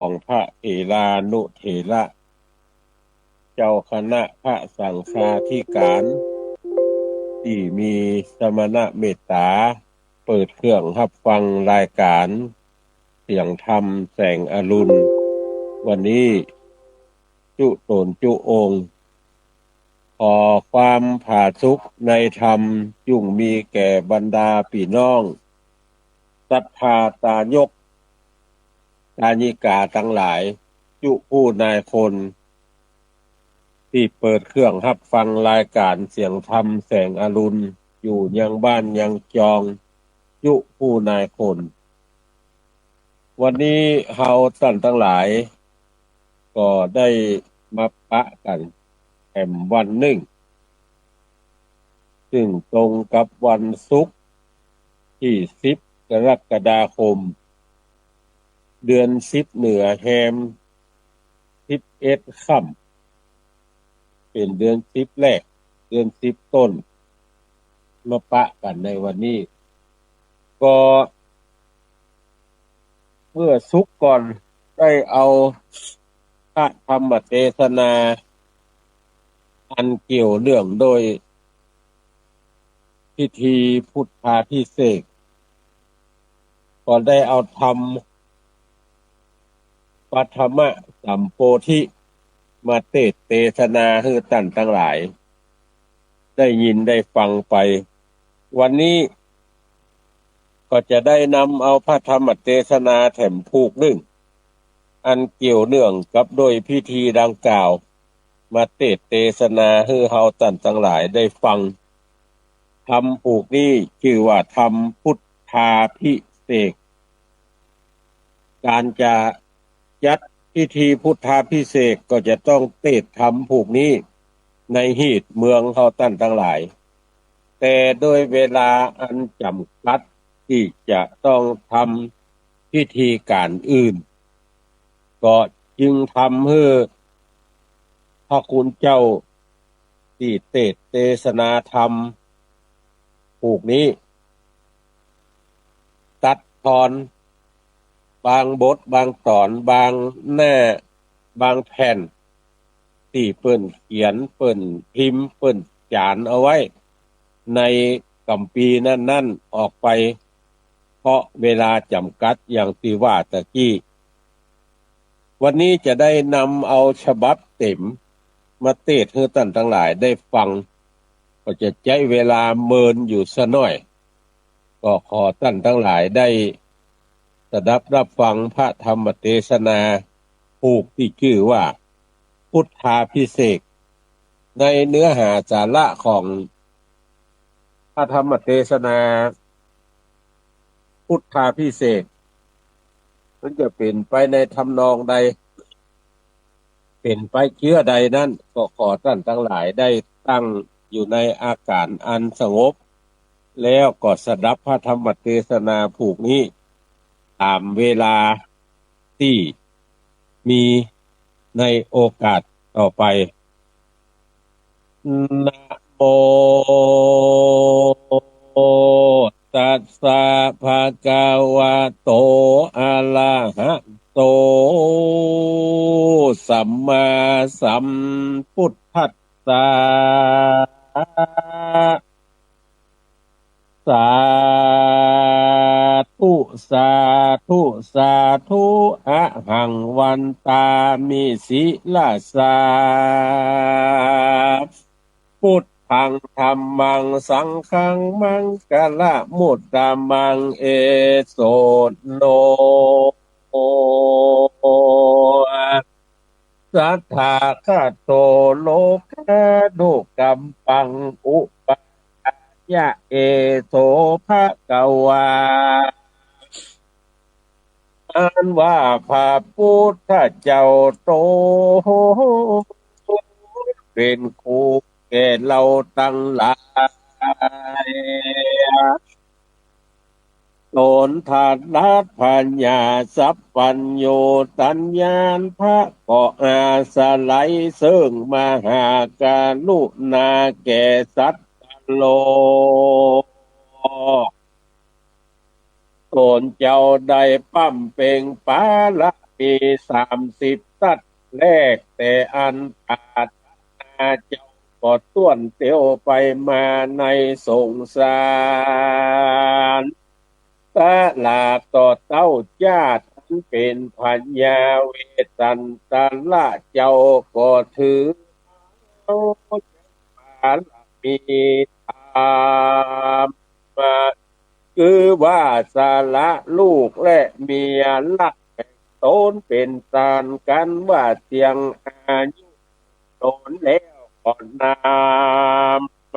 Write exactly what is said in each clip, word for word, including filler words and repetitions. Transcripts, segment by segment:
ของพระเถรานุเถระ เจ้าคณะพระสังฆาธิการ ตี้มีสมณะเมตตา เปิดเครื่องฮับฟังรายการเสียงธรรมแสงอรุณ วันนี้จุต๋นจุองค์ ขอความผาสุกในธรรมจุ่งมีแก่บรรดาปี้น้องศรัทธาตายก ตายิกาตังหลาย จุผู้นายคน ตี้เปิดเครื่องฮับฟังรายการเสียงธรรมแสงอรุณ อยู่ยังบ้านยังจอง จุผู้นายคน วันนี้เฮาต้านตังหลาย ก็ได้มาปะกั๋นแถมวันนึ่ง ซึ่งตรงกับวันศุกร์ตี้สิบกรกฎาคม เดือนสิบเหนือแฮมสิบเอ็ดค่ำ เป๋นเดือนสิบแรก เดือนสิบต้น มาปะกั๋นในวันนี้ ก็เมื่อศุกร์ก่อนได้เอาพระธรรมเตสนา อันเกี่ยวเนื่องโดยพิธีพุทธาภิเษก ก็ได้เอาธรรม ปฐมสัมโพธิ มาเตสน์เตสนาหื้อต้านตังหลาย ได้ยินได้ฟังไป วันนี้ก็จะได้นำเอาพระธรรมเตสนาแถมผูกนึ่ง อันเกี่ยวเนื่องกับโดยพิธีดังกล่าว มาเตสน์เตสนาหื้อเฮาต้านตังหลายได้ฟัง ธรรมผูกนี้จื้อว่าธรรมพุทธาภิเษก ก๋านจะจัดพิธีพุทธาภิเษกก็จะต้องเตสน์ธรรมผูกนี้ในฮีตเมืองเฮาต้านตังหลาย แต่โดยเวลาอันจำกัดตี้จะต้องทำพิธีก๋านอื่น ก็จึงทำหื้อพระคุณเจ้าตี้เตสน์เตสนาธรรมผูกนี้ ตัดทอนบางบทบางต๋อนบางหน้าบางแผ่น ตี้เปิ้นเขียนเปิ้นพิมพ์เปิ้นจ๋ารเอาไว้ในกัมภีร์นั้นๆ ออกไป เพราะเวลาจ๋ำกัดอย่างตี้ว่าตะกี้ วันนี้จะได้นำเอาฉบับเต๋มมาเตสน์หื้อต้านตังหลายได้ฟัง ก็จะใจ๊เวลาเมินอยู่สักหน้อย ก็ขอต้านตังหลายได้สดับฮับฟังพระธรรมเตสนาผูกตี้จื้อว่าพุทธาภิเษก ในเนื้อหาสาระของพระธรรมเตสนา พุทธาภิเษก มันจะเป๋นไปในทำนองใด เป๋นไปเจื้อใดนั้น ก็ขอต้านตังหลายได้ตั้งอยู่ในอาก๋านอันสงบ แล้วก็สดับพระธรรมเตสนาผูกนี้ ต๋ามเวลาตี้มีในโอกาสต่อไป นะโม ตัสสะ ภะคะวะโต อะระหะโต สัมมาสัมพุทธัสสะ สาธุ สาธุ สาธุ อะหัง วันตามิ ศิรสา พุทธัง ธัมมัง สังฆัง มังคะละมุตตะมัง เอโส โน ตถาคโต โลกานุกัมปัง อุปปายะ เอโส ภะคะวา อันว่าพระพุทธเจ้าต๋นเป๋นครูแก่เฮาตังหลาย ต๋นถนัดปั๋ญญาสัพพัญญู ตัญญาผะเกาะอาศัยเซิ่งมหากรุณาแก่สัตว์โลก ต๋นเจ้าได้บำเพ็งปาร มีสามสิบตัดแรก แต่อันปรารถนาเจ้าก็ต้วนเตียวไปมาในสงสาร ตลอดต่อเต้าจาติอันเป๋นพญาเวสสันตระ เจ้าก็ถือเอาบารมีธรรม คือว่าสละลูกและเมียรักแห่งต๋นเป๋นตานกั๋นว่าเตี้ยง อายุต๋นแล้วก็นำ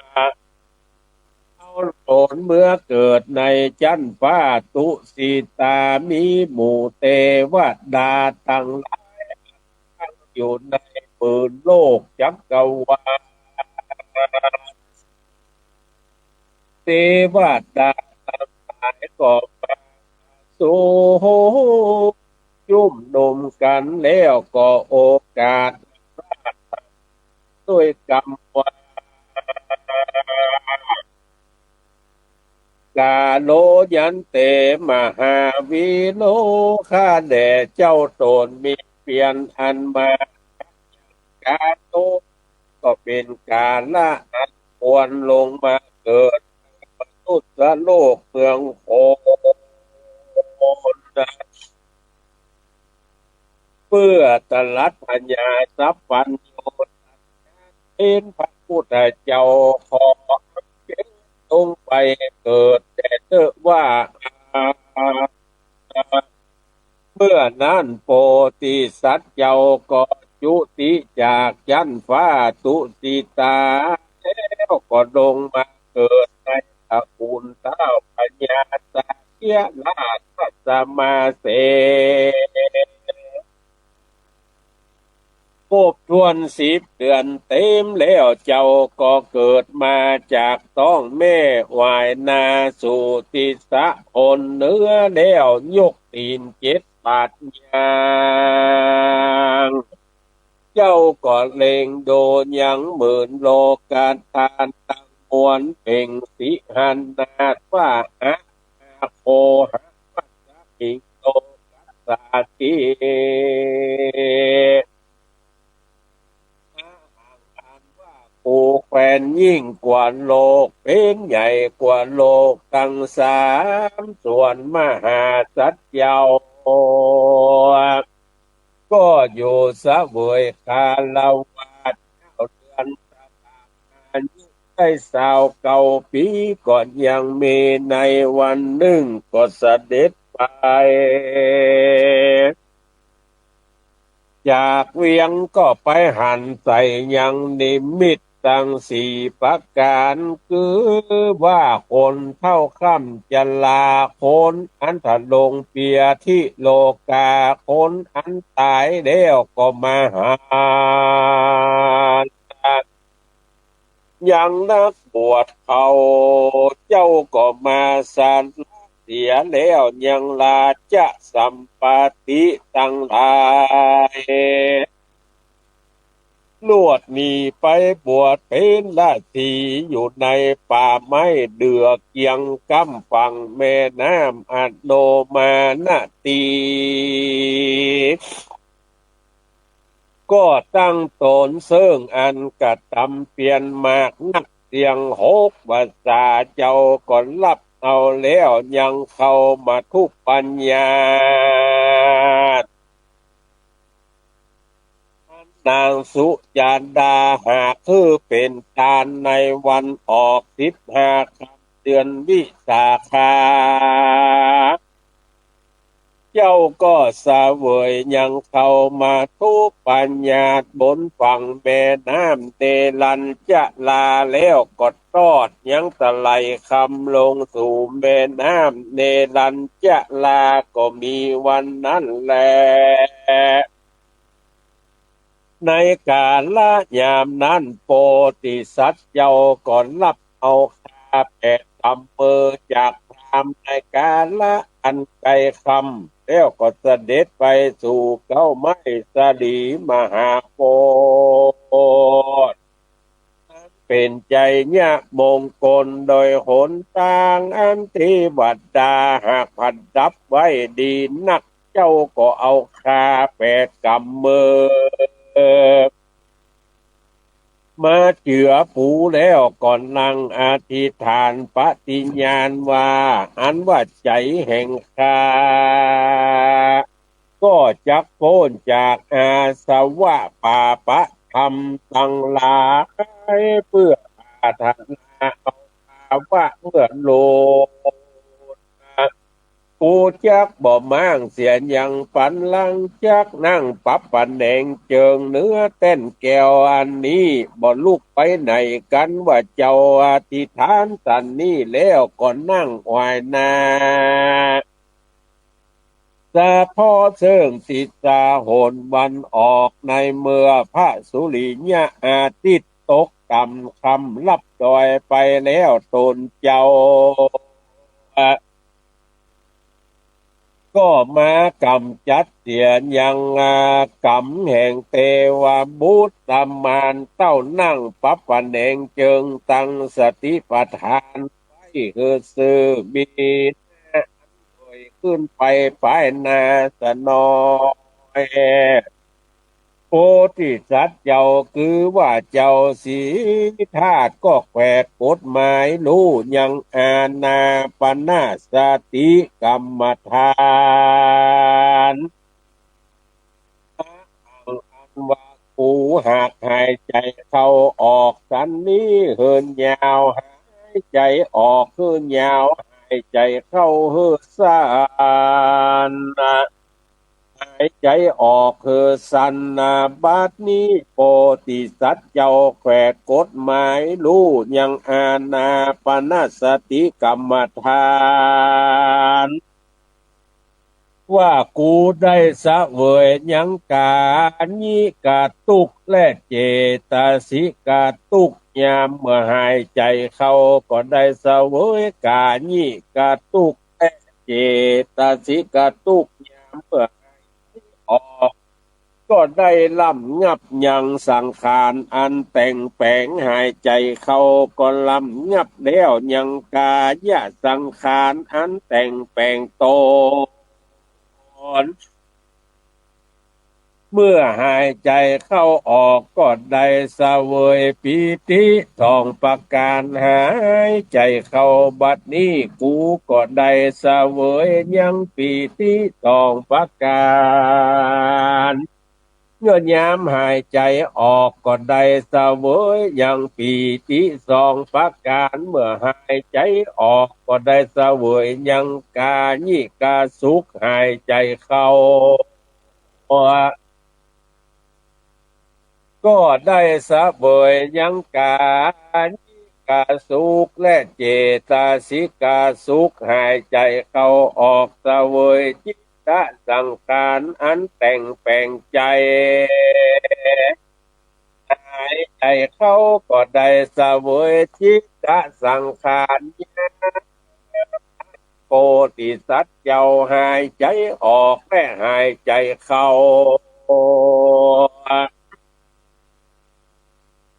เอาต๋นเมือเกิดในจั๊นฟ้าตุสิตา มีหมู่เตวดาตังหลาย ตั้งอยู่ในหมื่นโลกจักรวาล เตวดาตังหลายก็มาสุมชุมนุมกั๋น แล้วก็โอกาสด้วยกำว่า กาโลยันเต มหาวีโร ข้าแด่เจ้าต๋นมีเปียรอันมา กาโล ก็เป๋นกาละอันควรลงมาเกิดมนุษย์โลกเมืองคน เปื้อตรัสพญาสัพพัญญู เป๋นพระพุทธเจ้า ขอเป๋นจงไปเกิดแต๊เต๊อะว่า เมื่อนั้นโพธิสัตว์เจ้าก็จุติจากจั๊นฟ้าตุสิตา แล้วก็ลงมาเกิดในตระกูลท้าวพญาสาเกียราชสมาเสน ครบถ้วนสิบเดือนเต๋มแล้ว เจ้าก็เกิดมาจากต๊องแม่ หวายนาสุติสะหนเนื้อแล้ว ยกตี๋นเจ็ดบาทย่าง เจ้าก็เล็งดูยังหมื่นโลกธาตุตังมวล เปล่งสิหนาดว่า อะหะโห หะ วะ สะ หิง โลกัสสาติ อะหัง อันว่ากูแควนยิ่งกว่าโลก เป๋นใหญ่กว่าโลกตังสาม ส่วนมหาสัตว์เจ้า ก็อยู่เสวยคารวาสเจ้าเดือนสะบา อายุได้ซาวเก้าปี๋ ก็ยังมี ในวันนึ่งก็เสด็จไป จากเวียงก็ไปหันใส่ยังนิมิตตังสี่ประก๋าน คือว่าคนเฒ่าค่ำจรา คนอันทรงเปียธิโลกา คนอันต๋ายแล้วก็มาหัน ยังนักบวชเขา เจ้าก็มาสละเสียแล้ว ยังราชสัมปัตติตังหลาย ลวดหนีไปบวชเป๋นราชสีห์อยู่ในป่าไม้เดื่อเกียงก้ำฝั่งแม่น้ำอโนมานาตี ก็ตั้งต๋นเซิ่งอันกระตำเปียรมากนัก เสี้ยงหกวาสา เจ้าก็ฮับเอาแล้ว ยังเข้ามาทุปัญญาต นางสุจาดาหากหื้อเป๋นตานในวันออกสิบห้าค่ำเดือนวิสาขา เจ้าก็เสวยยังเข้ามาทุปัญญาตบนฝั่งแม่น้ำเนรัญจรา แล้วก็ตอดยังสะไหลคำลงสู่แม่น้ำเนรัญจรา ก็มีวันนั้นแล ในกาละยามนั้น โพธิสัตว์เจ้าก็ฮับเอาคาแปดกำมือจากพราหมณ์ในกาละอันใก้ค่ำ แล้วก็เสด็จไปสู่เก๊าไม้สาลีมหาโพธิ์ เป๋นไชยมงคลโดยหนตางอันเตวดาหากประดับไว้ดีนัก เจ้าก็เอาข้าแปดกำมือ มาเจือปูแล้วก็นั่งอธิษฐานปฏิญาณว่า อันว่าใจ๋แห่งข้า ก็จักป๊นจากอาสวะปาปะธรรมตังหลาย เปื้อปรารถนาเอาภาวะเมื่อโลด กูจักบ่ม้างเสียยังปันหลัง จักนั่งปับปะแหนงเจิงเหนือแต้นแก้วอันนี้ บ่ลุกไปไหน กันว่าเจ้าอธิษฐานสันนี้แล้วก็นั่งไหว้หน้า สะเพาะเซิ่งติศาหนวันออก ในเมื่อพระสุริยะอาทิตย์ตกต่ำค่ำลับดอยไปแล้ว ตนเจ้า ก็มากำจัดเสียยัง อ่า กำแห่งเตวบุตรมารเต้า นั่งปับปะแหนงเจิง ตั้งสติปัฏฐานไว้หื้อซื่อ มีหน้าอันเอ่ยขึ้นไปภายหน้าสะน้อย โพธิสัตว์เจ้า คือว่าเจ้าสีทาสก็แขวดกฎหมายฮู้ยังอานาปานสติกรรมฐาน อันว่ากูหากหายใจ๋เข้าออกสันนี้ หื้นยาว หายใจ๋ออกหื้นยาว หายใจ๋เข้าหื้นสั้น หายใจ๋ออกหื้นสั้นนา บัดนี้โพธิสัตว์เจ้าแขวดกฎหมายฮู้ยังอานาปานสติกรรมฐาน ว่ากูได้เสวยยังกายิกะตุ๊กข์และเจตสิกะตุ๊กข์ ยามเมื่อหายใจ๋เข้าก็ได้เสวยกายิกะตุ๊กข์ และเจตสิกะตุ๊กข์ ยามเมื่อหายใจ๋ออก ก็ได้ร่ำงับยังสังขารอันแต่งแป๋ง หายใจ๋เข้าก็ร่ำงับแล้วยังกายสังขารอันแต่งแป๋งตน เมื่อหายใจ๋เข้าออกก็ได้เสวยปีติสองประก๋าน หายใจ๋เข้าบัดนี้กูก็ได้เสวยยังปีติสองประก๋าน เมื่อยามหายใจ๋ออกก็ได้เสวยยังปีติสองประก๋าน เมื่อหายใจ๋ออกก็ได้เสวยยังกายิกะสุข หายใจ๋เข้า ก็ได้เสวยยังกายิกะสุข และเจตสิกะสุข หายใจ๋เข้าออกเสวยจิตตสังขารอันแต่งแป๋งใจ๋ หายใจ๋เข้าก็ได้เสวยจิตตสังขาร โพธิสัตว์เจ้าหายใจ๋ออกและหายใจ๋เข้า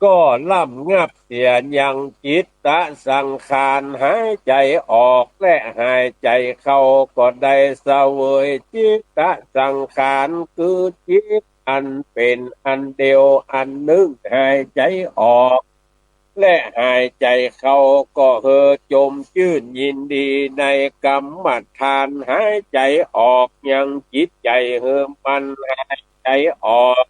ก็ร่ำงับเสียยังจิตตสังขาร หายใจ๋ออกและหายใจ๋เข้า ก็ได้เสวยจิตตสังขาร คือจิตอันเป๋นอันเดียวอันนึ่ง หายใจ๋ออก และหายใจ๋เข้าก็หื้อจมจื้นยินดีในกรรมฐาน หายใจ๋ออกยังจิตใจ๋หื้อมั่น หายใจ๋ออก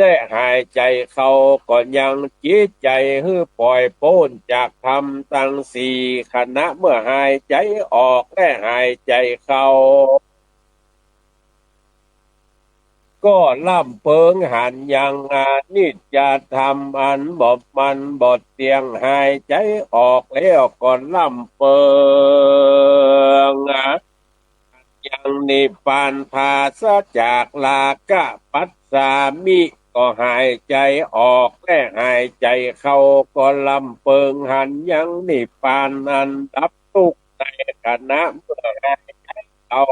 และหายใจ๋เข้าก็ยังจิตใจ๋หื้อป่อยป๊นจากธรรมตังสี่ขณะเมื่อหายใจ๋ออกและหายใจ๋เข้า ก็ร่ำเปิงหันยังอนิจจธรรมอันบ่มั่นบ่เตี้ยง หายใจ๋ออกแล้วก็ร่ำเปิงยังนิพพานปราศจากราคะปัสสามิ ก็หายใจ๋ออกและหายใจ๋เข้าก็ร่ำเปิงหันยังนิพพานอันดับทุกข์ในขณะเมื่อหายใจ๋เข้า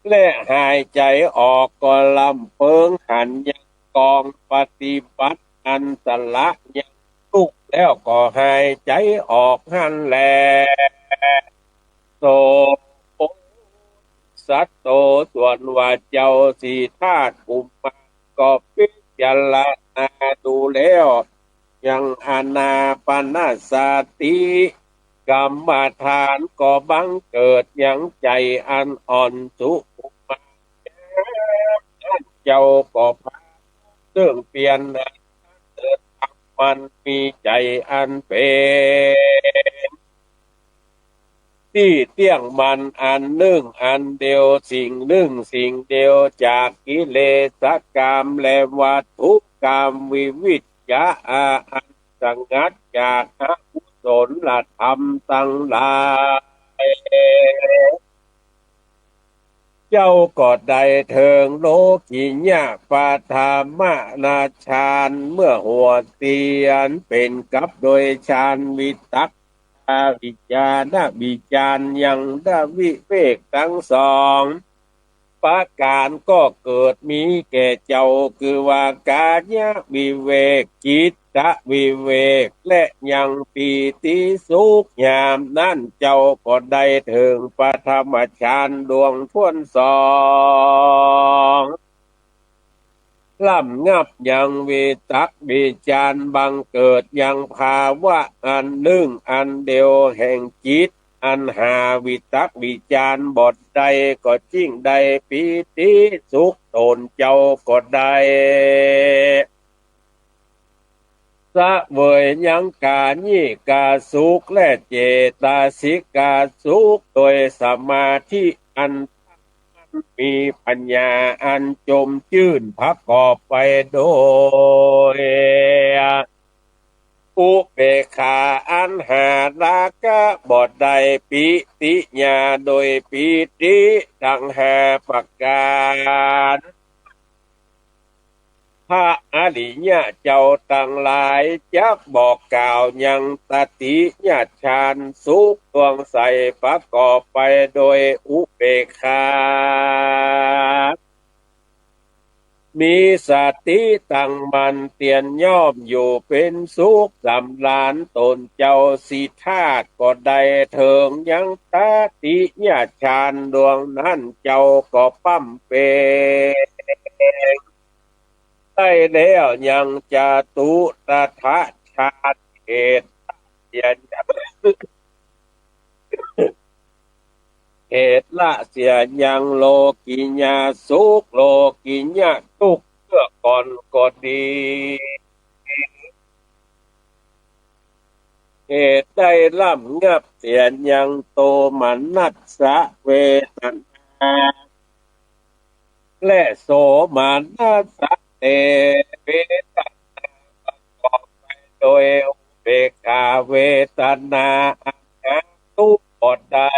และหายใจ๋ออกก็ร่ำเปิงหันยังกองปฏิบัติอันสละยังทุกข์แล้วก็หายใจ๋ออกหั้นแล โส สัตโต ส่วนว่าเจ้าสิทธัตถ์กุมารก็พิจารณาดูแล้ว ยังอานาปานสติกรรมฐานก็บังเกิดยังใจ๋อันอ่อนสุขุม เจ้าก็พา ซึ่งเปียรติเกิดธรรมมันมีใจ๋อันเป๋นตี้เตี้ยงมั่นอันนึ่งอันเดียว สิ่งนึ่งสิ่งเดียว จากกิเลสกรรมและวัตถุกรรม วิวิจจะอันสงัดจากอกุศลธรรมตังหลาย เจ้าก็ได้เถิงโลกิยะปฐมฌาน เมื่อหัวเตียนเป๋นกับโดยฌานวิตกวิจารวิจารยังและวิเวกตังสอง ประก๋านก็เกิดมีแก่เจ้า คือว่ากายวิเวก จิตวิเวก และยังปีติสุข ยามนั้นเจ้าก็ได้เถิงปฐมฌานดวงถ้วนสอง ล้ำงับยังวิตกวิจารบังเกิดยังภาวะอันนึ่งอันเดียวแห่งจิต อันหาวิตกวิจารบ่ได้ ก็จึงได้ปีติสุข ต๋นเจ้าก็ได้เสวยยังกายิกสุขและเจตสิกสุข โดยสมาธิอัน มีปัญญาอันจมจื้นประกอบไปโดยอุเปกขา อันหาราคะบ่ได้ ปิติญาโดยปีติ ตังห้าประก๋าน พระอริยะเจ้าตังหลายจักบอกกล่าวยังตติยฌานสุขดวงใสประกอบไปโดยอุเปกขา มีสติตั้งมั่นเตียนย่อมอยู่เป๋นสุขสำราญ ต๋นเจ้าสิทธัตถ์ก็ได้เถิงยังตติยฌานดวงนั้น เจ้าก็บำเพ็ญได้แล้วยังจตุตถฌาน เหตุเสียยัง เหตุละเสียยังโลกิยะสุข โลกิยะทุกข์เมื่อก่อนก็ดี เหตุได้ล้ำงับเสียยังโทมนัสสะเวทนา และโสมนัสสะเวทนา ประกอบไปโดยอุเปกขาเวทนา อันหาทุกข์บ่ได้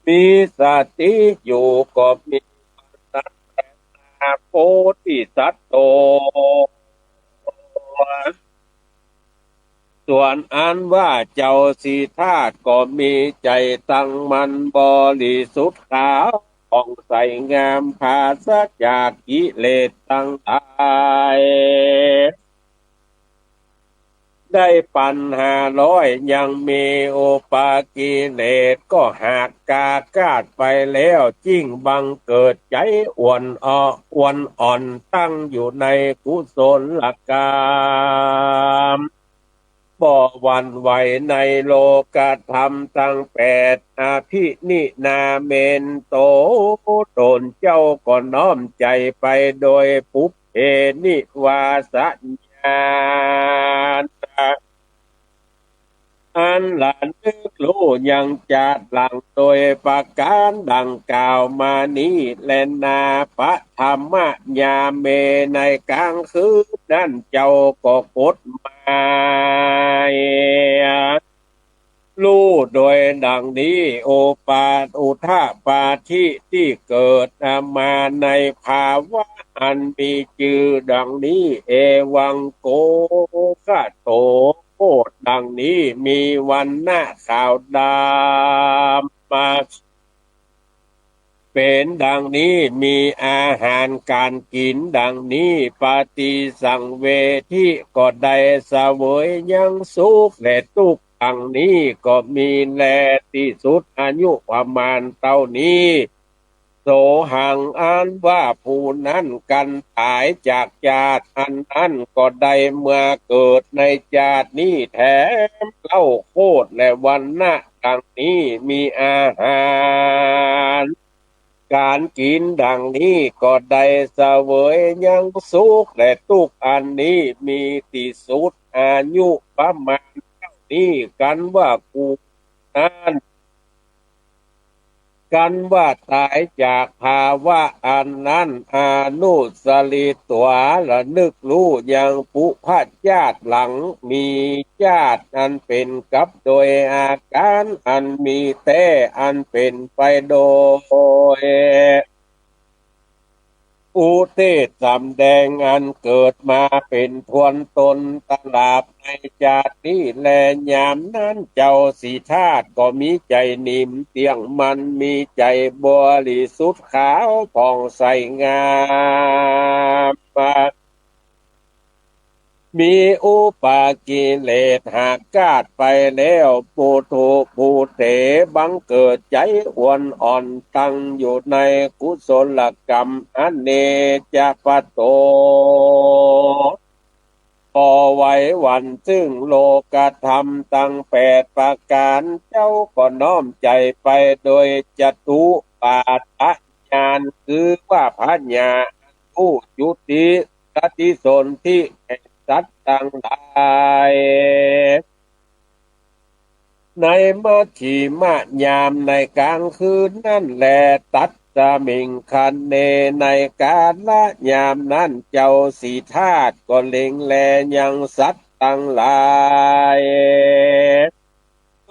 มีสติอยู่ก็มีปัญญาโพธิสัตว์โต ส่วนอันว่าเจ้าสิทธัตถ์ก็มีใจ๋ตั้งมั่นบริสุทธิ์ขาวผ่องใสงาม ปราศจากกิเลสตังหลาย ได้ปัญหาร้อยยังมีอุปกิเลส ก็หากกาคาดไปแล้ว จึงบังเกิดใจ๋อ่อนอ่อ อ่อนอ่อนตั้งอยู่ในกุศลกรรม บ่หวั่นไหวในโลกธรรมตังแปด อภินินาเมนโต ต๋นเจ้าก็น้อมใจ๋ไปโดยปุพเพนิวาสญาณ อันระลึกฮู้ยังจาดหลังโดยประก๋านดังกล่าวมานี้แลนา ปฐมยาเม ในกลางคืนนั้นเจ้าก็กดหมาย ฮู้โดยดังนี้ อุปา อุทปาทิตี้เกิดมาในภาวะอันมีจื้อดังนี้ เอวังโก ขะโต ดังนี้ มีวรรณะขาวดำ เป๋นดังนี้ มีอาหารก๋านกิ๋นดังนี้ ปฏิสังเวทิก็ได้เสวยยังสุขและตุ๊กข์ ดังนี้ก็มีแล ตี้สุดอายุประมาณเต้านี้ โสหัง อันว่าผู้นั้น กั๋นต๋ายจากจาติอันนั้นก็ได้ เมื่อเกิดในจาตินี้แถมเล่า โคตรและวรรณะดังนี้ มีอาหาร ก๋านกิ๋นดังนี้ก็ได้ เสวยยังสุขและตุ๊กข์อันนี้ มีตี้สุดอายุประมาณเต้านี้ กั๋นว่ากูนั้น กั๋นว่าต๋ายจากภาวะอันนั้น อนุสริตวา ระลึกฮู้ยังปุพพจาติหลัง มีจาติอันเป๋นกับโดยอาก๋านอันมีแต๊อันเป๋นไปโดย อุเตสสำแดงอันเกิดมาเป๋นทวนตนตลาดในจาตินี้แล ยามนั้นเจ้าสิทธัตถ์ก็มีใจ๋นิ่มเตี้ยงมั่น มีใจ๋บริสุทธิ์ขาวผ่องใสงาม มีอุปกิเลสหากขาดไปแล้ว ปุถุ ปุเถ บังเกิดใจ๋อ่อนอ่อนตั้งอยู่ในกุศลกรรม อเนจจปโต บ่ไหวหวั่นซึ่งโลกธรรมตังแปดประก๋าน เจ้าก็น้อมใจ๋ไปโดยจตุปาทญาณ คือว่าปัญญาอันฮู้จุติ ปฏิสนธิแห่งสัตว์ตังหลาย ในมัชฌิมยามในก๋างคืนนั้นแล ตัสมิง คเน ในกาลยามนั้น เจ้าสิทธัตถ์ก็เล็งแลยังสัตว์ตังหลาย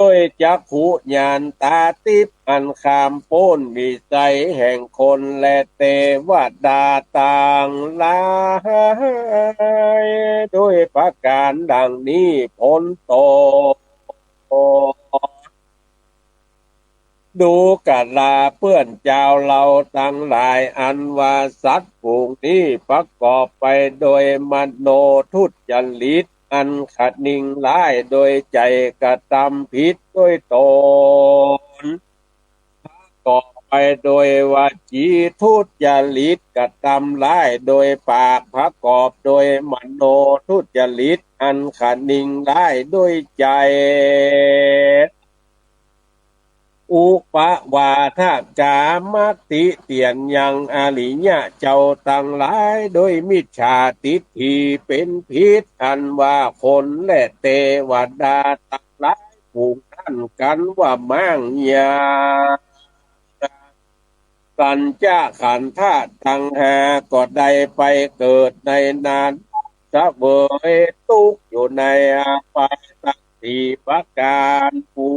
ด้วยจักขุญาณต๋าติ๊บอันข้ามป๊นวิสัยแห่งคนและเตวดาตังหลาย ด้วยประก๋านดังนี้ ผลโต ดูกราเปื้อนจาวเฮาตังหลาย อันว่าสัตว์ฝูงนี้ประกอบไปโดยมโนทุจริต อันคะนิงร้าย โดยใจ๋กระตำผิดด้วยต๋น ประกอบไปโดยวจีทุจริต กระตำร้ายโดยปาก ประกอบโดยมโนทุจริต อันคะนิงร้ายโดยใจ๋ อุปวาทกา มักติเตียนยังอริยะเจ้าตังหลาย โดยมิจฉาทิฏฐิเป๋นผิด อันว่าคนและเตวดาตังหลาย ฝูงนั้นกั๋นว่าม้างยา ปัญจขันธะตังห้า ก็ได้ไปเกิดในนรก เสวยตุ๊กข์อยู่ในอบายตังสี่ประก๋าน ปุ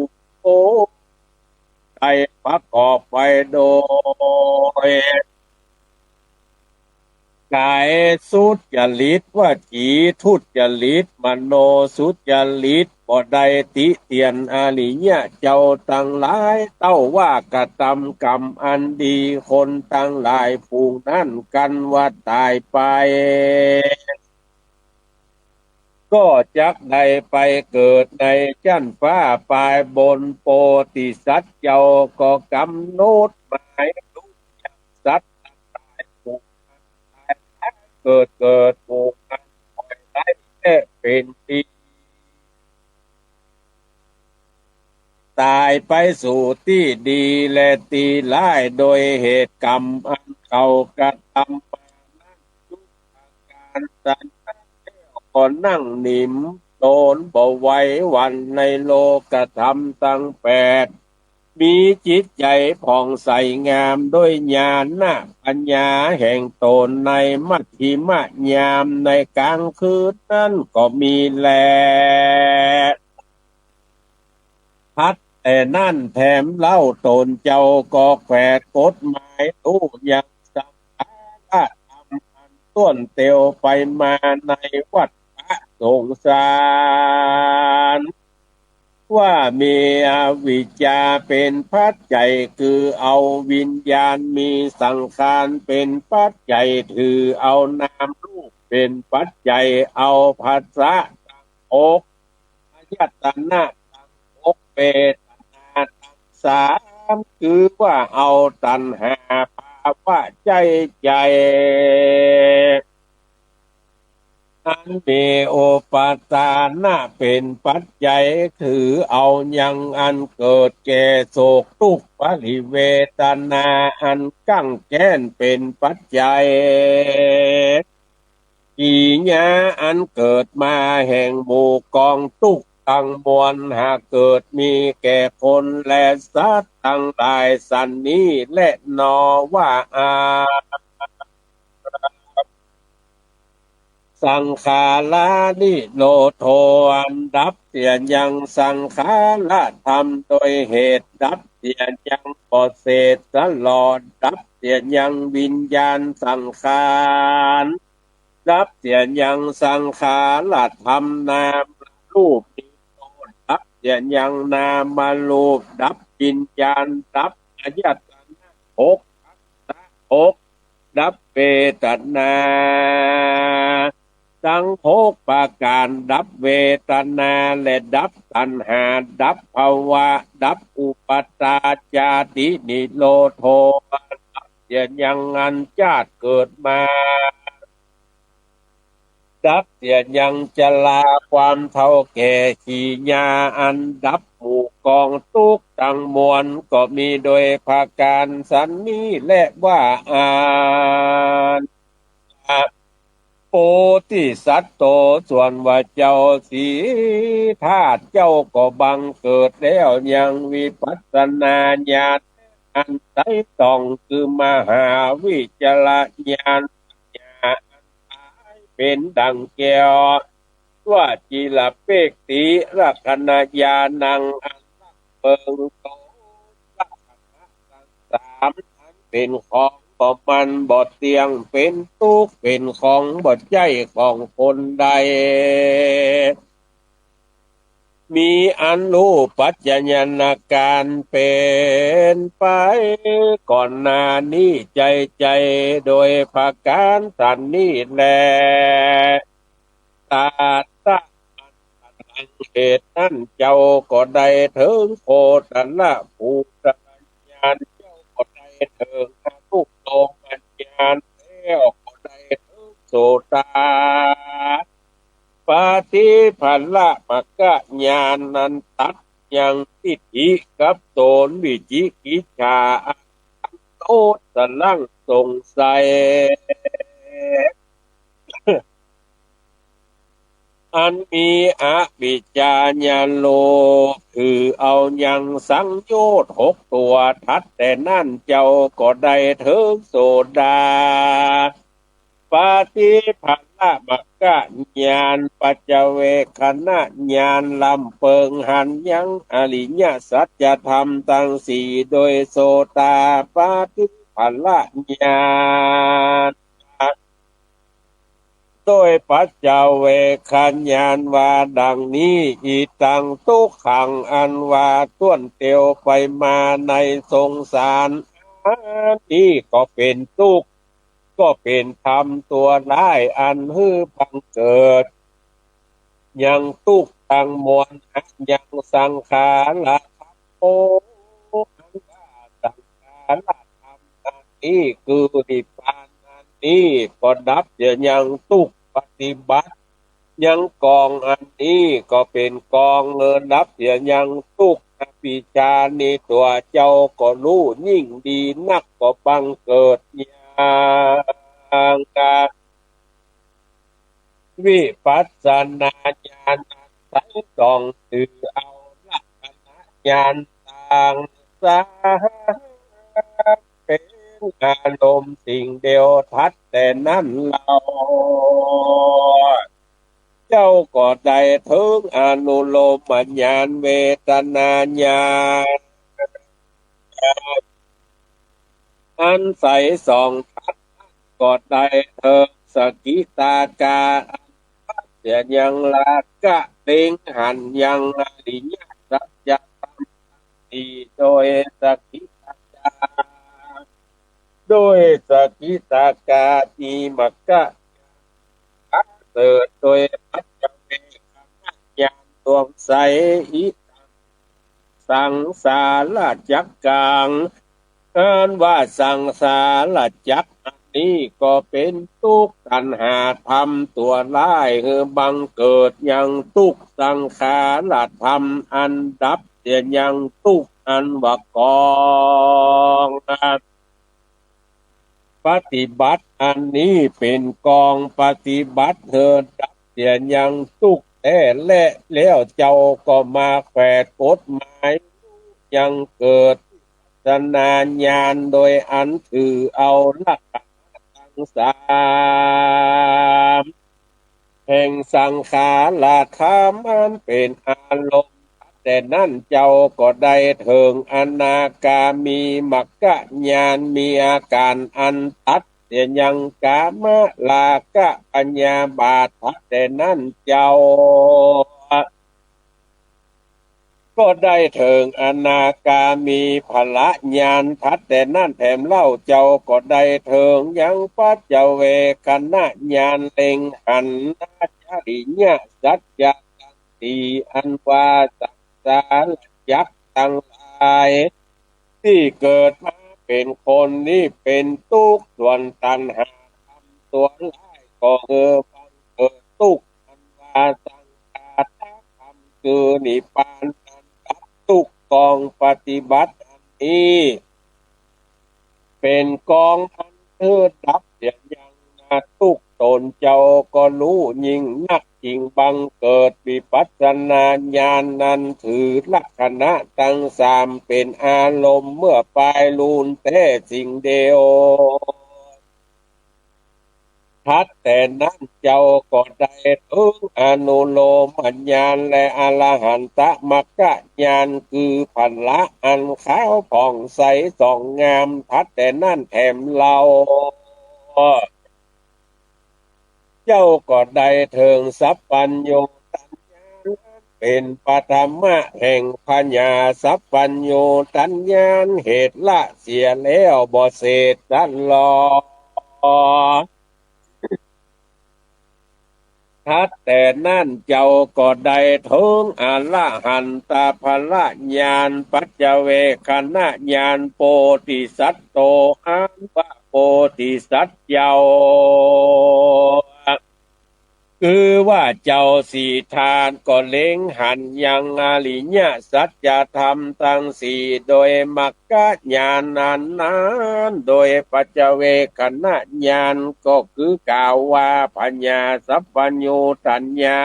โต ได้ประกอบไปโดย ก๋ายสุจริต วจีทุจริต มโนสุจริต บ่ได้ติเตียนอริยะเจ้าตังหลาย เต้าว่ากระตำกรรมอันดี คนตังหลายฝูงนั้นกั๋นว่าต๋ายไป ก็จักได้ไปเกิดในจั๊นฟ้าปายบน โพธิสัตว์เจ้าก็กำหนดหมายรู้ยังสัตว์ตังหลาย ฝูงอันต๋ายแล้วเกิด เกิด ฝูงอันปล่อยไร้แต๊เป๋นตี้ ต๋ายไปสู่ตี้ดีและตี้ร้าย โดยเหตุกรรมอันเขากระตำมานั้น ทุกประก๋าน สันนั้นแล้วก็นั่งนิ่มต๋นบ่ไหวหวั่นในโลกธรรมตังแปด มีจิตใจ๋ผ่องใสงามโดยญาณปัญญาแห่งต๋น ในมัชฌิมยามในก๋างคืนนั้นก็มีแล ถัดแต่นั้นแถมเล่าต๋นเจ้าก็แขวดกฎหมายรู้ยังสังขารธรรมอันต้วนเตียวไปมาในวัฏฏะสงสาร ว่ามีอวิชชาเป๋นปัจจัย คือเอาวิญญาณ มีสังขารเป๋นปัจจัย ถือเอานามรูปเป๋นปัจจัย เอาผัสสะตังหก อายตนะตัง วทนาตังสาม คือว่าเอาตัณหาภาวะใจ๊ใจ๋ อันมีอุปาทานะเป๋นปัจจัย ถือเอายังอันเกิดแก่โศกตุ๊กข์ ปริเวทนาอันกั้งแก้นเป๋นปัจจัย กิริยาอันเกิดมาแห่งหมู่กองตุ๊กข์ตังมวล หากเกิดมีแก่คนและสัตว์ตังหลายสันนี้แลหนอว่าอา สังขารานิโรโธ อันดับเสียยังสังขารธรรมโดยเหตุ ดับเสียยังบ่เสร็จสลอด ดับเสียยังวิญญาณสังขาร ดับเสียยังสังขารธรรมนามรูปนิโรธ ดับเสียยังนามรูป ดับวิญญาณ ดับอายตนะหก ผัสสะหก ดับเวทนา ตังหกประก๋าน ดับเวทนาและดับตัณหา ดับภวะ ดับอุปาทานชาตินิโรโธ ดับเสียยังอันชาติเกิดมา ดับเสียยังชราความเฒ่าแก่ กิริยาอันดับหมู่กองตุ๊กข์ตังมวล ก็มีโดยประก๋านสันนี้แลว่าอัน โพธิสัตโต ส่วนว่าเจ้าสิทธัตถะเจ้าก็บังเกิดแล้วยังวิปัสสนาญาณอันไตร่ตรอง คือมหาวิจารณญาณ ปัญญาอันใสเป๋นดั่งแก้ว ว่าจิรเปกขิลักขณญาณัง อันล่ำเปิงโต ลักขณะตังสาม อันเป๋นของบ่มั่นบ่เตี้ยง เป๋นตุ๊กข์ เป๋นของบ่ใจ้ของคนใด มีอันฮู้ปัจจญาณาก๋ารเป๋นไปก่อนหน้านี้ใจ้ๆ โดยประก๋านสันนี้แล ตัสสะ อันดังเหตุนั้น เจ้าก็ได้เถิงโคตรภูตรญาณ เจ้าก็ได้เถิงอนุโลมญาณ แล้วก็ได้เถิงโสตาปัตติผลมรรคญาณ อันตัดยังทิฏฐิกับโสนวิจิกิจฉา อันโนดสลังสงสัย อันมีอวิชชาญาโล ถือเอายังสังโยชน์หกตั๋ว ทัดแต่นั้นเจ้าก็ได้เถิงโสดาปัตติผลมรรคญาณ ปัจจเวกขณญาณ ล่ำเปิงหันยังอริยสัจธรรมตังสี่ โดยโสตาปัตติผลญาณ โดยปัจจเวกขญาณว่าดังนี้ อิตังทุกขัง อันว่าต้วนเตียวไปมาในสงสาร อันนี้ก็เป๋นตุ๊กข์ ก็เป๋นธรรมตั๋วร้าย อันหื้อบังเกิดยังตุ๊กข์ตังมวล ยังสังขารธรรม โอ้ อันว่าสังขารธรรมอันนี้คือนิพพานอันนี้ ก็ดับเสียยังตุ๊กข์ ปฏิบัติยังกองอันนี้ ก็เป๋นกอง เออ ดับเสียยังตุ๊กข์ อวิชชานี้ตั๋วเจ้าก็ฮู้ยิ่งดีนัก ก็บังเกิดยัง วิปัสสนาญาณอันไตร่ตรอง ถือเอาลักขณญาณตังสาม เป๋นอารมณ์สิ่งเดียว ทัดแต่นั้นเล่า เจ้าก็ได้เถิงอนุโลมญาณ เวทนาญาณอันใสส่อง ทัดนั้นก็ได้เถิงสกิทาคา อันตัดเสียยังราคะ เล็งหันยังอริยสัจธรรมสี่ โดยสกิทาคา โดยสกิทาคา มีมรรคญาณประเสริฐ โดยปัจจเวกขณญาณดวงใส อิตัง สังสารจักกัง อันว่าสังสารจักรอันนี้ก็เป๋นตุ๊กข์ ตัณหาทำตั๋วร้ายหื้อบังเกิดยังตุ๊กข์ สังขารธรรมอันดับเสียยังตุ๊กข์ อันว่ากอง ปฏิบัติอันนี้เป๋นกองปฏิบัติหื้อดับเสียยังตุ๊กข์แต๊แล แล้วเจ้าก็มาแขวดกฎหมายยังเกิดวิปัสสนาญาณ โดยอันถือเอาลักษณะตังสาม แห่งสังขารธรรมอันเป๋นอารมณ์ แต่นั้นเจ้าก็ได้เถิงอนาคามีมัคคญาณ มีอาก๋ารอันตัดเสียยังกามราคะพยาบาท แต่นั้นเจ้า ก็ได้เถิงอนาคามีผลญาณ ถัดแต่นั้นแถมเล่าเจ้าก็ได้เถิงยังปัจเจเวกขณญาณ เล็งหันอริยสัจจะตังสี่ อันว่าสังสารจักรตังหลาย ตี้เกิดมาเป๋นคนนี้เป๋นตุ๊กข์ ส่วนตัณหาทำตั๋วร้ายก็หื้อบังเกิดตุ๊กข์ อันว่าสังขารธรรมคือนิพพานอันดับตุ๊กข์ กองปฏิบัติอันนี้เป๋นกองอันหื้อดับเสียยังนาตุ๊กข์ ตนเจ้าก็ฮู้ยิ่งนัก จึงบังเกิดวิปัสสนาญาณ นั้นถือลักษณะตังสามเป๋นอารมณ์ เมื่อปายลูนแต๊สิ่งเดียว ถัดแต่นั้นเจ้าก็ได้เถิงอนุโลมญาณ และอรหันตมัคคญาณ คือผละอันขาวผ่องใสส่องงาม ถัดแต่นั้นแถมเล่า เจ้าก็ได้เถิงสัพพัญญูตญาณ เป๋นปฐมะแห่งพญาสัพพัญญูตญาณ เหตุละเสียแล้วบ่เศษสันลอ ถัดแต่นั้นเจ้าก็ได้เถิงอรหันตผลญาณ ปัจเจเวกขณญาณ โพธิสัตโต อันว่าโพธิสัตว์เจ้า คือว่าเจ้าสิทธัตถ์ก็เล็งหันยังอริยสัจธรรมตังสี่ โดยมัคคญาณอันนั้น โดยปัจเจเวกขณญาณ ก็คือกล่าวว่าพญาสัพพัญญูตญา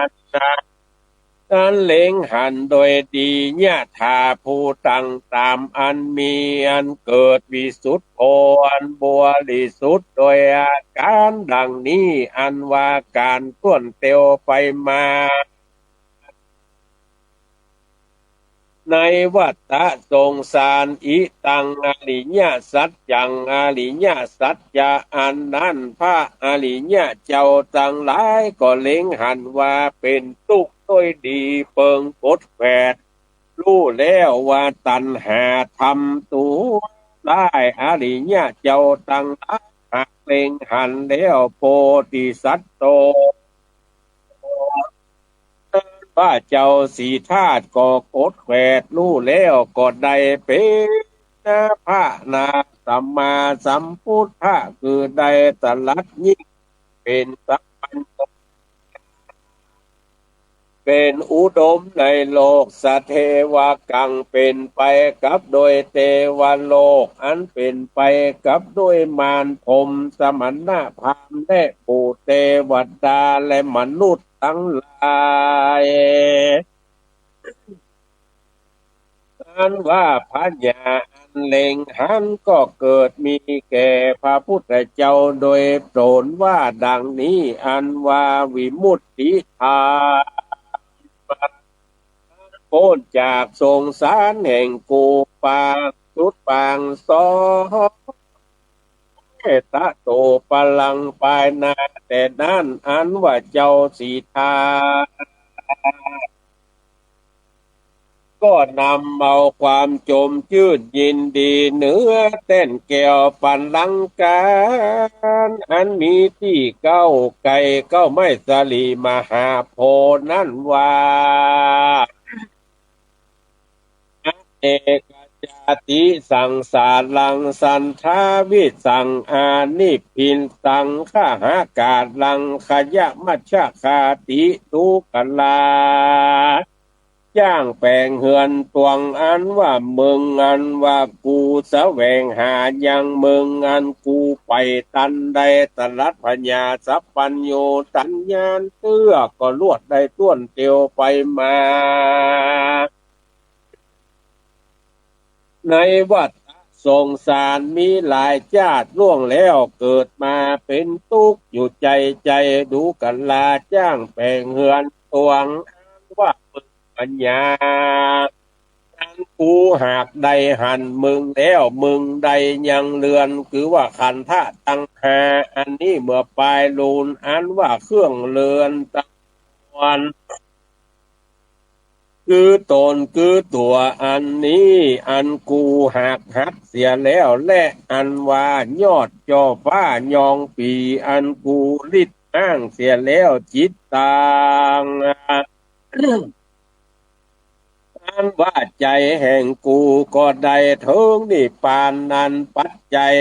ณ นั้นเล็งหันโดยดียถาภูตัง ต๋ามอันมีอันเกิดวิสุทธิโธ อันบริสุทธิ์โดยอาก๋ารดังนี้ อันว่าก๋านถ้วนเตียวไปมา ในวัฏฏะสงสาร อิตังอริยสัจจัง อริยสัจจะอันนั้น พระอริยะเจ้าตังหลายก็เล็งหันว่าเป๋นตุ๊กข์โดยดี เปิงกดแขวดฮู้แล้วว่าตัณหาทำตั๋วร้าย อริยะเจ้าตังหลายหากเล็งหันแล้ว โพธิสัตโต ว่าเจ้าสิทธัตถ์ก็กดแขวดฮู้แล้ว ก็ได้เป๋นพระนาสัมมาสัมพุทธะ คือได้ตรัสยิ่งเป๋นสัพพัญญู เป๋นอุดมในโลก สัทเทวกัง เป๋นไปกับโดยเตวโลก อันเป๋นไปกับโดยมารพรหม สมณะพราหมณ์ และหมู่เตวดา และมนุษย์ตังหลาย อันว่าพญาอันเล็งหันก็เกิดมีแก่พระพุทธเจ้าโดยตนว่าดังนี้ อันว่าวิมุตติธรรม ป๊นจากสงสารแห่งกูปางสุดปางสอง เอตะโต ปะลัง ปายหน้าแต่นั้น อันว่าเจ้าสิทธัตถ์ ก็นำเอาความจมจื้นยินดี เหนือแต้นแก้วปะลังก์ อันมีตี้เก๊าไก่เก๊าไม้สลีมหาโพธิ์นั้นว่า เนกะจาติสังสารัง สัณฑาวิสัง อานิชฌิตัง ขหากาลัง ขยมัจฉคาติ ดูกรา จ้างแป๋งเฮือนตวง อันว่าเมืองอันว่ากูแสวงหายัง เมืองอันกูไปตัน ได้ตรัสพญาสัพพัญญู ตัญญาณเตื้อก็ลวดได้ต้วนเตียวไปมา ในวัฏสงสารมีหลายจาติล่วงแล้ว เกิดมาเป๋นตุ๊กข์อยู่ใจ๋ ใจ๋ดูกรา จ้างแป๋งเฮือนตวง อันว่าเมืองพญา อันกูหากได้หั้นเมืองแล้ว เมืองใดยังเรือน คือว่าขันธะตังห้า อันนี้เมื่อปายลูน อันว่าเครื่องเรือนตังมวล คือต๋นคือตั๋วอันนี้ อันกูหากหักเสียแล้วแล อันว่ายอดจ่อฟ้ายองปี่ อันกูลิดห้างเสียแล้ว จิตตัง อันว่าใจ๋แห่งกูก็ได้เถิงนิพพานนั้น ปัจจัย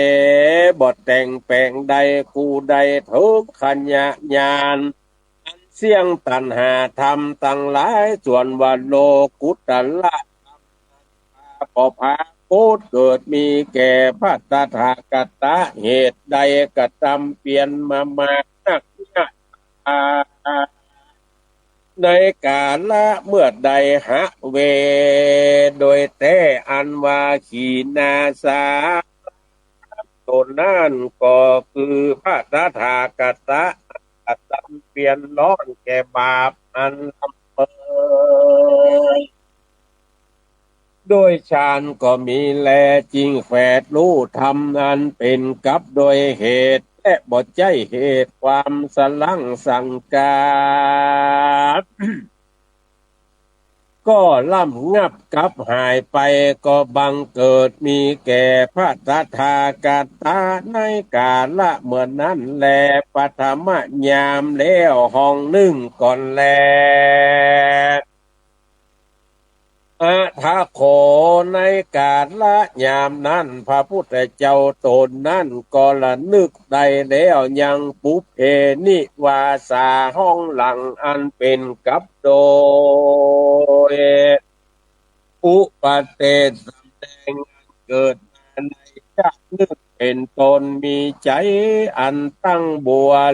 บ่แต่งแป๋งได้ กูได้เถิงขยะญาณ อันเสี้ยงตัณหาธรรมตังหลาย ส่วนว่าโลกุตตระธรรมนั้น พาบ่พาโพธิเกิดมีแก่พระตถาคตะ เหตุใดกระทำเปียรมามากนักหนา ในกาละเมื่อใดหะเว โดยแต๊อันว่าขีณาสา ต๋นนั้นก็คือพระตถาคตะ กระทำเปียรฮ้อนแก่บาปอันลำเมิน โดยฌานก็มีแล จึงแฝดฮู้ธรรมอันเป๋นกับโดยเหตุ และบ่ใจ้เหตุความสลังสังกา ก็ระงับกับหายไป ก็บังเกิดมีแก่พระตถาคตะ ในกาละเมื่อนั้นแล ปฐมยามแล้วห้องนึ่งก่อนแล อะถะโข ในกาละยามนั้น พระพุทธเจ้าต๋นนั้นก็ระลึกได้แล้วยังปุพเพนิวาสา ห้องหลังอันเป๋นกับโดย อุปเตสแสดงอันเกิดมาในชาตินึ่งเป๋นตน มีใจ๋อันตั้งบ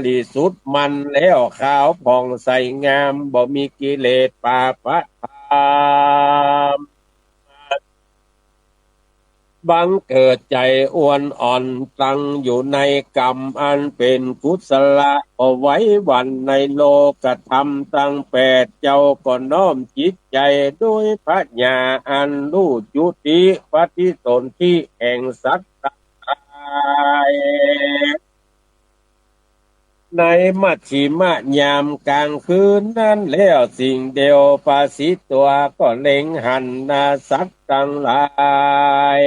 ริสุทธิ์มั่นแล้ว ขาวผ่องใสงาม บ่มีกิเลสปาปะธรรม บังเกิดใจ๋อ่อนอ่อน ตั้งอยู่ในกรรมอันเป๋นกุศละ ก็ไหวหวั่นในโลกธรรมตังแปด เจ้าก็น้อมจิตใจ๋โดยผญาอันฮู้จุติปฏิสนธิแห่งสัตว์ตังหลาย ในมัชฌิมยามกลางคืนนั้นแล้ว สิ่งเดียวประสิทธิ์ตั๋วก็เล็งหันนาสัตว์ตังหลาย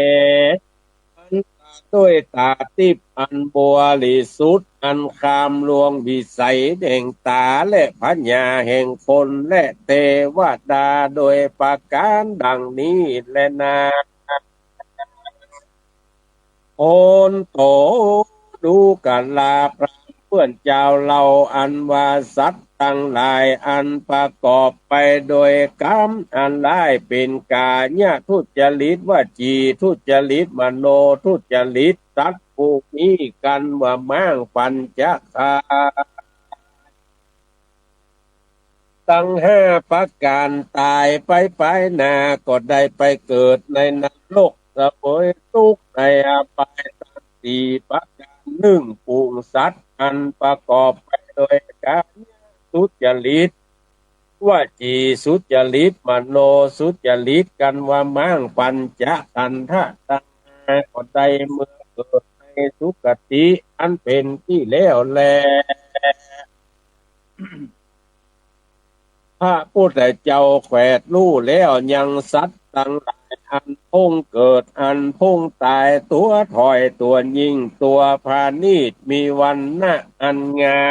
อันตาด้วยตาทิพย์อันบริสุทธิ์ อันข้ามล่วงวิสัยแห่งตาและผญาแห่งคนและเตวดา โดยประก๋านดังนี้แลนา โหนโต ดูกราพราหมณ์เปื้อนเจ้าเล่า อันว่าสัตว์ตังหลายอันประกอบไปโดยกรรมอันร้าย เป๋นก๋ายทุจริต วจีทุจริต มโนทุจริต สัตว์ผู้นี้กั๋นว่าม้างปัญจทาน ตังห้าประก๋าน ต๋ายไปปายหน้าก็ได้ไปเกิดในนรก เสวยตุ๊กข์ในอบายตังสี่ประก๋าน นึ่งฝูงสัตว์อันประกอบไปโดยก๋ายทุจริต วจีทุจริต มโนทุจริต กั๋นว่าม้างปัญจขันธะตังห้า ก็ได้เมืองเกิดในสุคติอันเป๋นตี้แล้วแล พระพุทธเจ้าแขวดฮู้แล้วยังสัตว์ตังหลายอันพ่งเกิดอันพ่งต๋าย ตั๋วถ้อยตั๋วยิ่งตั๋วผาณีต มีวรรณะอันงา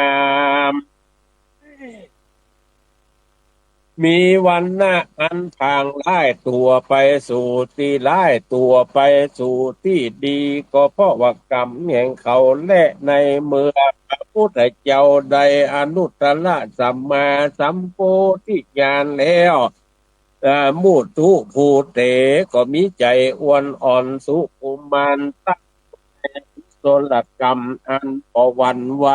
ม มีวรรณะอันผางร้ายตั๋วไปสู่ตี้ร้าย ตั๋วไปสู่ตี้ดี ก็เพราะว่ากรรมแห่งเขาแล ในเมื่อพระพุทธเจ้าได้อนุตตรสัมมาสัมโพธิญาณแล้ว เอ่อ มุทุภูเต ก็มีใจ๋อ่อนอ่อน สุขุมานตะ กุศลกรรมอันบ่หวั่นไหว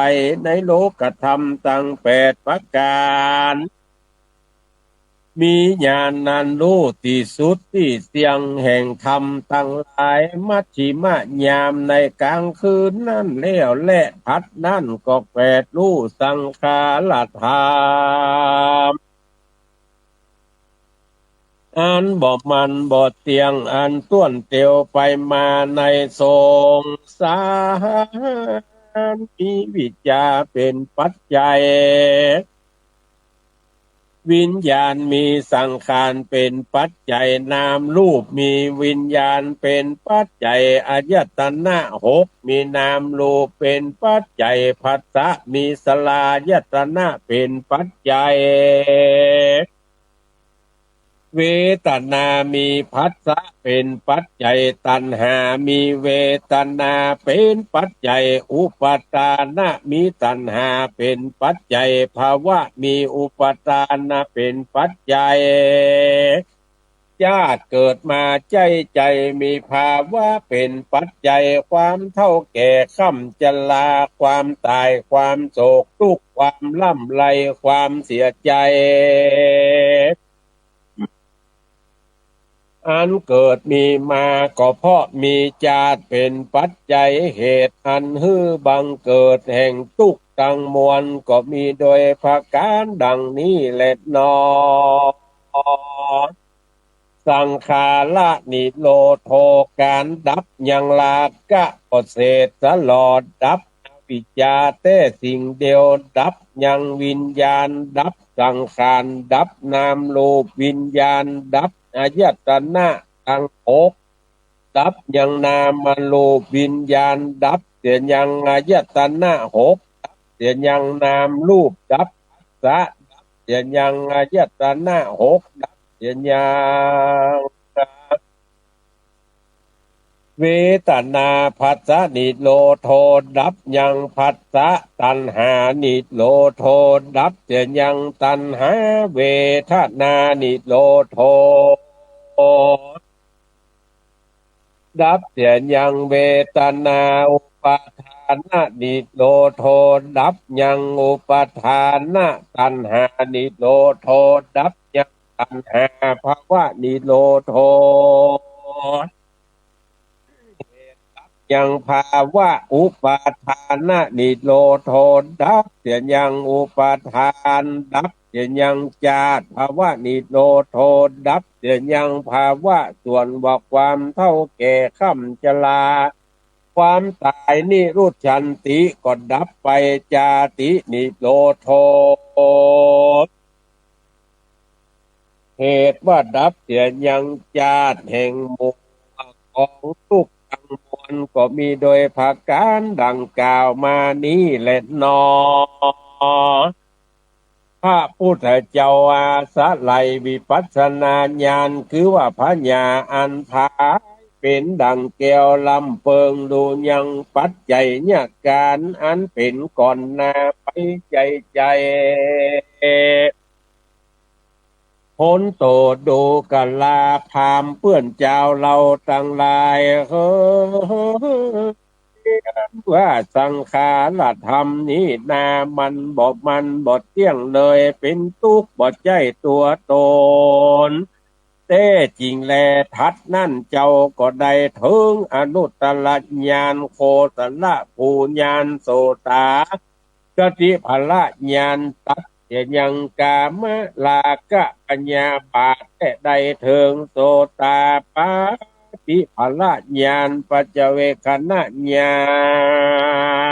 ในโลกธรรมตังแปดประก๋าน มีญาณอันฮู้ตี้สุดตี้เตี้ยงแห่งธรรมตังหลาย มัชฌิมะยามในก๋างคืนนั้นแล้วแล บัดนั้นก็แปดฮู้สังขารธรรม อันบ่มั่นบ่เตี้ยง อันต้วนเตียวไปมาในสงสาร มีวิชชาเป๋นปัจจัย วิญญาณ มีสังขารเป๋นปัจจัย นามรูป มีวิญญาณเป๋นปัจจัย อายตนะหก มีนามรูปเป๋นปัจจัย ผัสสะ มีสลายตนะเป๋นปัจจัย เวทนา มีผัสสะเป๋นปัจจัย ตัณหา มีเวทนาเป๋นปัจจัย อุปาทานะ มีตัณหาเป๋นปัจจัย ภวะ มีอุปาทานะเป๋นปัจจัย จาติเกิดมาใจ๊ใจ๋ มีภวะเป๋นปัจจัย ความเฒ่าแก่คร่ำชรา ความต๋าย ความโศกตุ๊กข์ ความร่ำไร ความเสียใจ๋ อันเกิดมีมา ก็เพราะมีจาติเป๋นปัจจัย เหตุอันหื้อบังเกิดแห่งตุ๊กข์ตังมวล ก็มีโดยประก๋านดังนี้แลหนอ สังขาระนิโรโธ ก๋านดับยังราคะก็เสร็จสลอด ดับอวิชชาแต๊สิ่งเดียว ดับยังวิญญาณ ดับสังขาร ดับนามรูปวิญญาณ ดับอายตนะตังหก ดับยังนามรูปวิญญาณ ดับเสียยังอายตนะหก ดับเสียยังนามรูป ดับผัสสะ ดับเสียยังอายตนะหก ดับเสียยัง เวทนา ผัสสะนิโรโธ ดับยังผัสสะ ตัณหานิโรโธ ดับเสียยังตัณหา เวทนานิโรโธ ดับเสียยังเวทนา อุปาทานะนิโรโธ ดับยังอุปาทานะ ตัณหานิโรโธ ดับยังตัณหา ภวะนิโรโธ ยังภวะ อุปาทานะนิโรโธ ดับเสียยังอุปาทาน ดับเสียยังจาติ ภวะนิโรโธ ดับเสียยังภวะ ส่วนว่าความเฒ่าแก่คร่ำชรา ความต๋าย นิรุชชันติ ก็ดับไป จาตินิโรโธ เหตุว่าดับเสียยังจาติแห่งหมู่กองตุ๊กข์ตังมวล ก็มีโดยประก๋านดังกล่าวมานี้แลหนอ พระพุทธเจ้าอาศัยวิปัสสนาญาณ คือว่าผญาอันผายเป๋นดั่งแก้วล้ำเปิง ฮู้ยังปัจจัยญาก๋านอันเป๋นก่อนหน้าไปใจ๋ใจ๋ โหนโตดูกราพราหมณ์เปื้อนจาวเฮาตังหลายเฮอ ว่าสังขารธรรมนี้นา มันบ่มั่นบ่เตี้ยงเลย เป๋นตุ๊กข์บ่ใจ้ตั๋วต๋น แต๊จริงแล ถัดนั้นเจ้าก็ได้เถิงอนุตตรญาณ โคตรภูญาณ โสตา คติผลญาณ ตัดเสียยังกามราคะพยาบาท และได้เถิงโสตาปัตติผลญาณ ปัจจเวกขณญา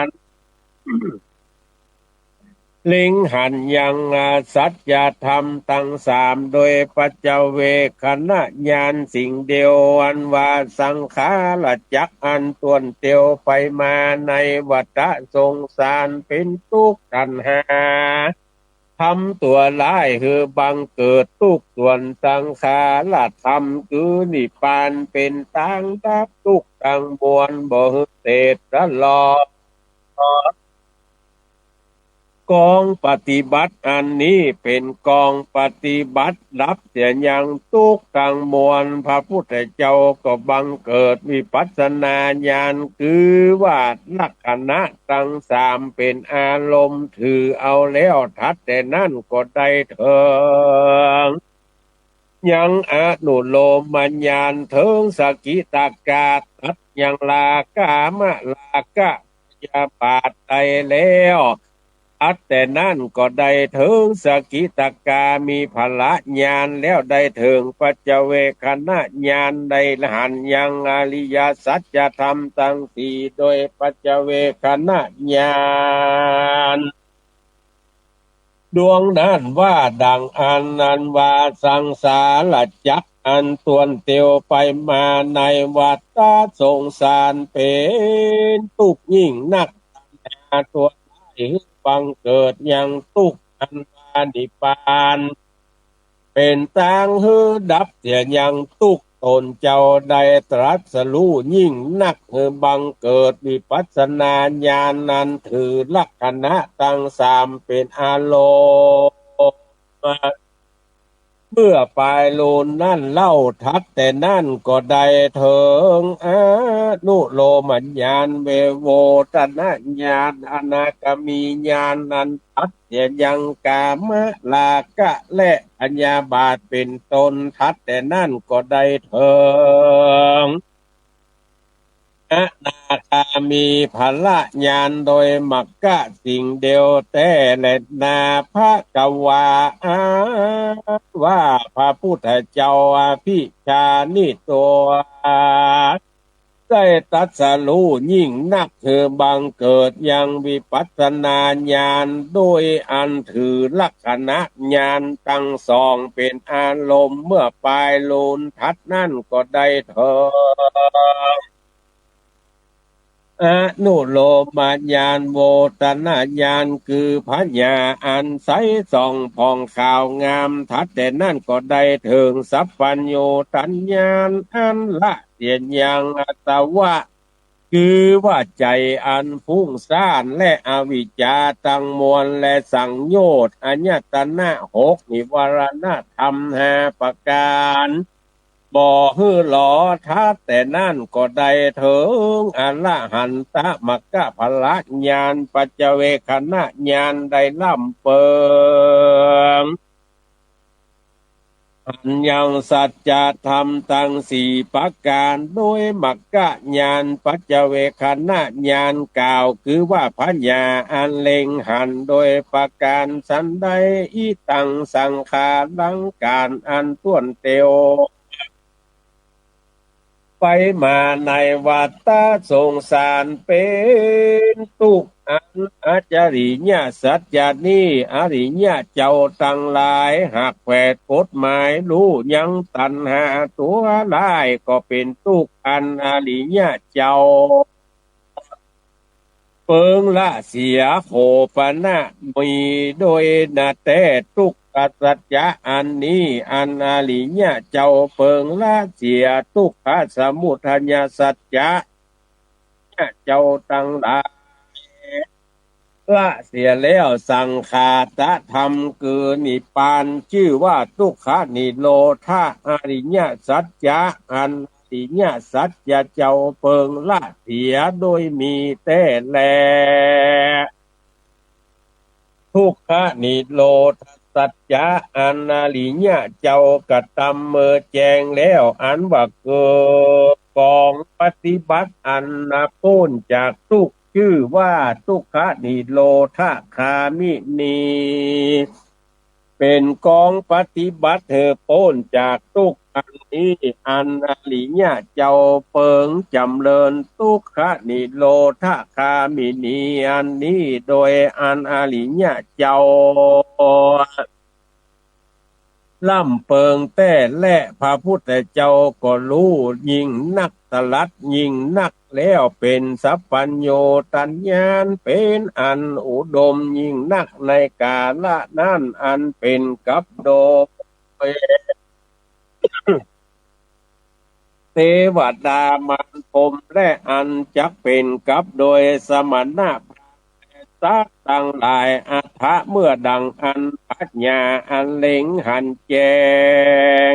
ณ เล็งหันยังสัจธรรมตังสาม โดยปัจจเวกขณญาณสิ่งเดียว อันว่าสังขารจักรอันต้วนเตียวไปมาในวัฏสงสาร เป๋นตุ๊กข์ตัณหา ทำตั๋วร้ายหื้อบังเกิดตุ๊กข์ ส่วนสังขารธรรมคือนิพพาน เป๋นตางดับตุ๊กข์ตังมวล บ่หื้อเสดสลอด กองปฏิบัติอันนี้เป๋นกองปฏิบัติดับเสียยังตุ๊กข์ตังมวล พระพุทธเจ้าก็บังเกิดวิปัสสนาญาณ คือว่าลักขณะตังสามเป๋นอารมณ์ ถือเอาแล้วถัดแต่นั้นก็ได้เถิง ยังอนุโลมญาณเถิงสกิทาคา ตัดยังราคะมราคะพยาบาทได้แล้ว ถัดแต่นั้นก็ได้เถิงสกิทาคามิผลญาณ แล้วได้เถิงปัจเจเวกขณญาณ ได้หันยังอริยสัจธรรมตังสี่โดยปัจเจเวกขณญาณ ดวงนั้นว่าดังอั้น อันว่าสังสารจักรอันต้วนเตียวไปมาในวัฏฏะสงสาร เป๋นตุ๊กข์ยิ่งนัก ตัณหาตั๋วร้ายหื้อบังเกิดยังตุ๊กข์ อันว่านิพพาน เป๋นตางหื้อดับเสียยังตุ๊กข์ ตนเจ้าได้ตรัสฮู้ยิ่งนัก หื้อบังเกิดวิปัสสนาญาณ อันถือลักขณะตังสามเป๋นอารมณ์ เมื่อปายลูนนั้นเล่า ถัดแต่นั้นก็ได้เถิงอนุโลมญาณ เวโวทนญาณ อนาคามิญาณ อันตัดเสียยังกามราคะและพยาบาทเป๋นต้น ถัดแต่นั้นก็ได้เถิง อนาคามิผลญาณโดยมรรคสิ่งเดียวแต๊แลนา ภะคะวา อันว่าพระพุทธเจ้า อภิชาญิโต ได้ตรัสฮู้ยิ่งนัก หื้อบังเกิดยังวิปัสสนาญาณ โดยอันถือลักขณะญาณตังสองเป๋นอารมณ์ เมื่อปายลูนถัดนั้นก็ได้เถิง อนุโลมญาณ โวทนญาณ คือผญาอันใสส่องผ่องขาวงาม ถัดแต่นั้นก็ได้เถิงสัพพัญญูตญาณ อันละเสียยังอาสวะ คือว่าใจ๋อันฟุ้งซ่านและอวิชชาตังมวล และสังโยชน์อายตนะหก นิวรณธรรมห้าประก๋าน บ่หื้อหลอ ถัดแต่นั้นก็ได้เถิงอรหันตมรรคผลญาณ ปัจเจเวกขณญาณได้ล้ำเปิง หันยังสัจธรรมตังสี่ประก๋านโดยมรรคญาณ ปัจเจเวกขณญาณกล่าว คือว่าผญาอันเล็งหันโดยประก๋านสันใด อิทังสังขารัง ก๋านอันต้วนเตียว ไปมาในวัฏฏะสงสารเป๋นตุ๊กข์ อันอจริยสัจจะนี้ อริยะเจ้าตังหลายหากแผดกฎหมายฮู้ยังตัณหาตั๋วร้าย ก็เป๋นตุ๊กข์อันอริยะเจ้า เปิงละเสีย โขปะนะมีโดยนาแต๊ ตุ๊กขสัจจะอันนี้ อันอริยะเจ้าเปิงละเสีย ตุ๊กขสมุทัยสัจจะ เจ้าตังหลาย ละเสียแล้ว สังขาตธรรมคือนิพพาน จื้อว่าตุ๊กขนิโรธะอริยสัจจะ อันอริยสัจจะเจ้าเปิงละเสียโดยมีแต๊แล ทุกขนิโรธสัจจะ อันอริยะเจ้ากระตำเมิดแจ้งแล้ว อันว่าเกิดกองปฏิบัติอันนะป๊นจากตุ๊กข์ จื้อว่าทุกขนิโรธคามินี เป๋นกองปฏิบัติหื้อป๊นจากตุ๊กข์อันนี้ อันอริยะเจ้าเปิงจ๋ำเริญทุกขนิโรธคามินีอันนี้ โดยอันอริยะเจ้า ล้ำเปิงแต๊แล พระพุทธเจ้าก็ฮู้ยิ่งนัก ตรัสยิ่งนัก แล้วเป๋นสัพพัญญูตญาณ เป๋นอันอุดมยิ่งนัก ในกาละนั้นอันเป๋นกับโดย เตวดามัรพรหม และอันจักเป๋นกับโดยสมณะพราหมณ์ สัตว์ตังหลาย อัฏฐะ เมื่อดังอั้น ปัญญาอันเล็งหันแจ้ง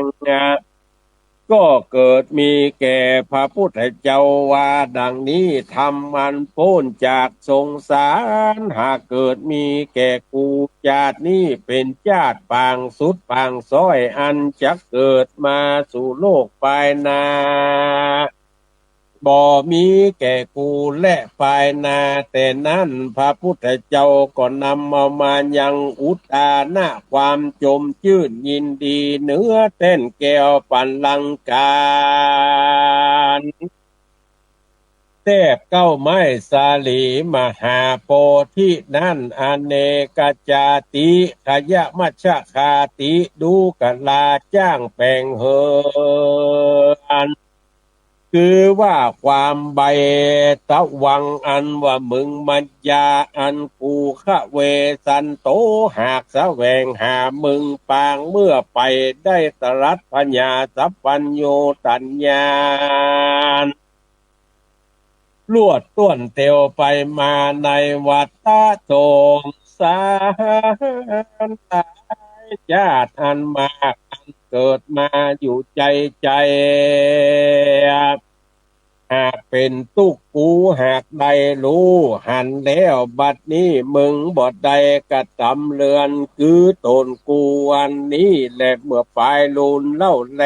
ก็เกิดมีแก่พระพุทธเจ้าว่าดังนี้ ธรรมอันป๊นจากสงสาร หากเกิดมีแก่กู จาตินี้เป๋นจาติปางสุดปางส้อย อันจักเกิดมาสู่โลกปายหน้า บ่มีแก่กูแล ปายหน้าแต่นั้น พระพุทธเจ้าก็นำเอามายังอุทานะ ความจมจื้นยินดี เหนือแต้นแก้วปัลลังก์ แต๊บเก๊าไม้สาลี มหาโพธินั้น อเนกจาติ ขยมัชฌาติ ดูกราจ้างแป๋งเฮือน คือว่าความใบตะวัง อันว่ามึงมัจจา อันกูขเวสันโต หากแสวงหามึงปาง เมื่อไปได้ตรัสพญาสัพพัญญูตญาณ ลวดต้วนเตียวไปมาในวัฏฏะสงสาร หลายจาติอันมาก อันเกิดมาอยู่ใจ๋ใจ๋ หากเป๋นตุ๊กข์กูหากได้ฮู้หันแล้ว บัดนี้มึงบ่ได้กระตำเฮือน คือต๋นกูอันนี้แล เมื่อปายลูนเล่าแล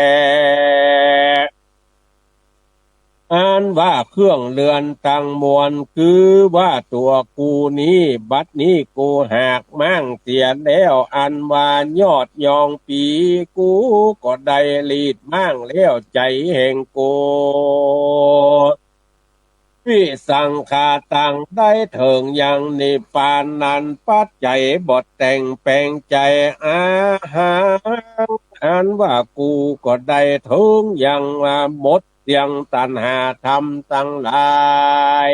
อันว่าเครื่องเฮือนตังมวล คือว่าตั๋วกูนี้ บัดนี้กูหากม้างเสียแล้ว อันว่ายอดยองปี กูก็ได้ลีดม้างแล้ว ใจ๋แห่งกู วิสังขาตัง ได้เถิงยังนิพพานนั้น ปัจจัยบ่แต่งแป๋งใจ๋ อาหัง อันว่ากูก็ได้เถิงยังว่าหมดเสี้ยงตัณหาธรรมตังหลาย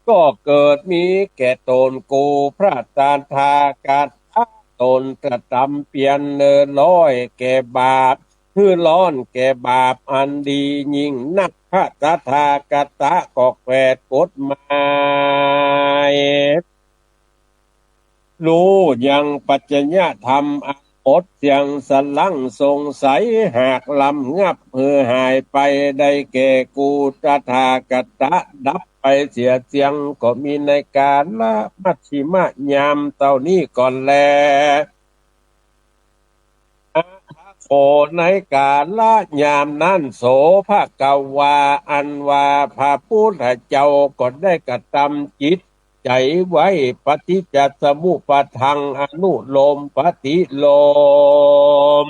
ก็เกิดมีแก่ต๋นกู พระตถาคตะ ต๋นกระตำเปียรเนินร้อยแก่บาป หื้อฮ้อนแก่บาปอันดียิ่งนัก พระตถาคตะก็แขวดกฎหมาย ฮู้ยังปัจจยธรรมอันหมดเสี้ยงสลั้งสงสัย หากลำงับหื้อหายไป ได้แก่กูตถาคตะ ดับไปเสียเสี้ยง ก็มีในกาละมัชฌิมยามเต้านี้ก่อนแล อะถะโข ในกาละยามนั้น โส ภควา อันว่าพระพุทธเจ้าก็ได้กระตำจิตใจ๋ไว้ ปฏิจจสมุปปาทัง อนุโลมปฏิโลม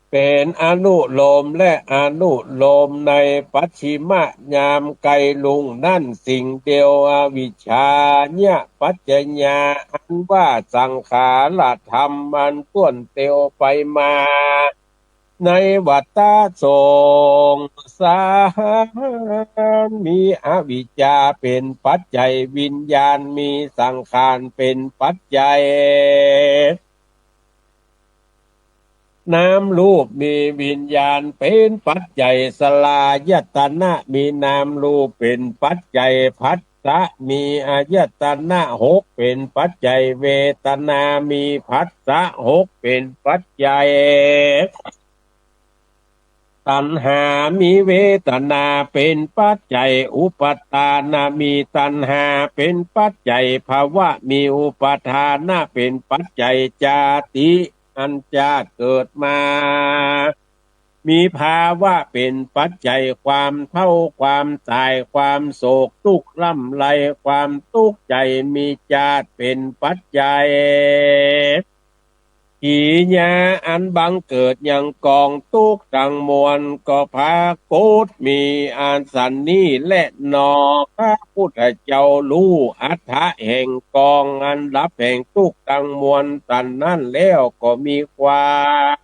เป๋นอนุโลมและอนุโลมในปัจฉิมยามไกลลุงนั้นสิ่งเดียว อวิชชาญะปัจจยา อันว่าสังขารธรรมอันต้วนเตียวไปมา ในวัฏฏะสงสาร มีอวิชชาเป๋นปัจจัย วิญญาณมีสังขารเป๋นปัจจัย นามรูปมีวิญญาณเป๋นปัจจัย สลายตนะมีนามรูปเป๋นปัจจัย ผัสสะมีอายตนะหกเป๋นปัจจัย เวทนามีผัสสะหกเป๋นปัจจัย ตัณหามีเวทนาเป๋นปัจจัย อุปาทานมีตัณหาเป๋นปัจจัย ภวะมีอุปาทานเป๋นปัจจัย จาติ อันจาติเกิดมา มีภวะเป๋นปัจจัย ความเฒ่า ความต๋าย ความโศก ตุ๊กข์ร่ำไร ความตุ๊กข์ใจ๋ มีจาติเป๋นปัจจัย กิริยาอันบังเกิดยังก๋องตุ๊กข์ตังมวล ก็ปรากฏมีอันสันนี้แลหนอ พระพุทธเจ้าฮู้อัตถะแห่งก๋องอันดับแห่งตุ๊กข์ตังมวลสันนั้นแล้ว ก็มีความ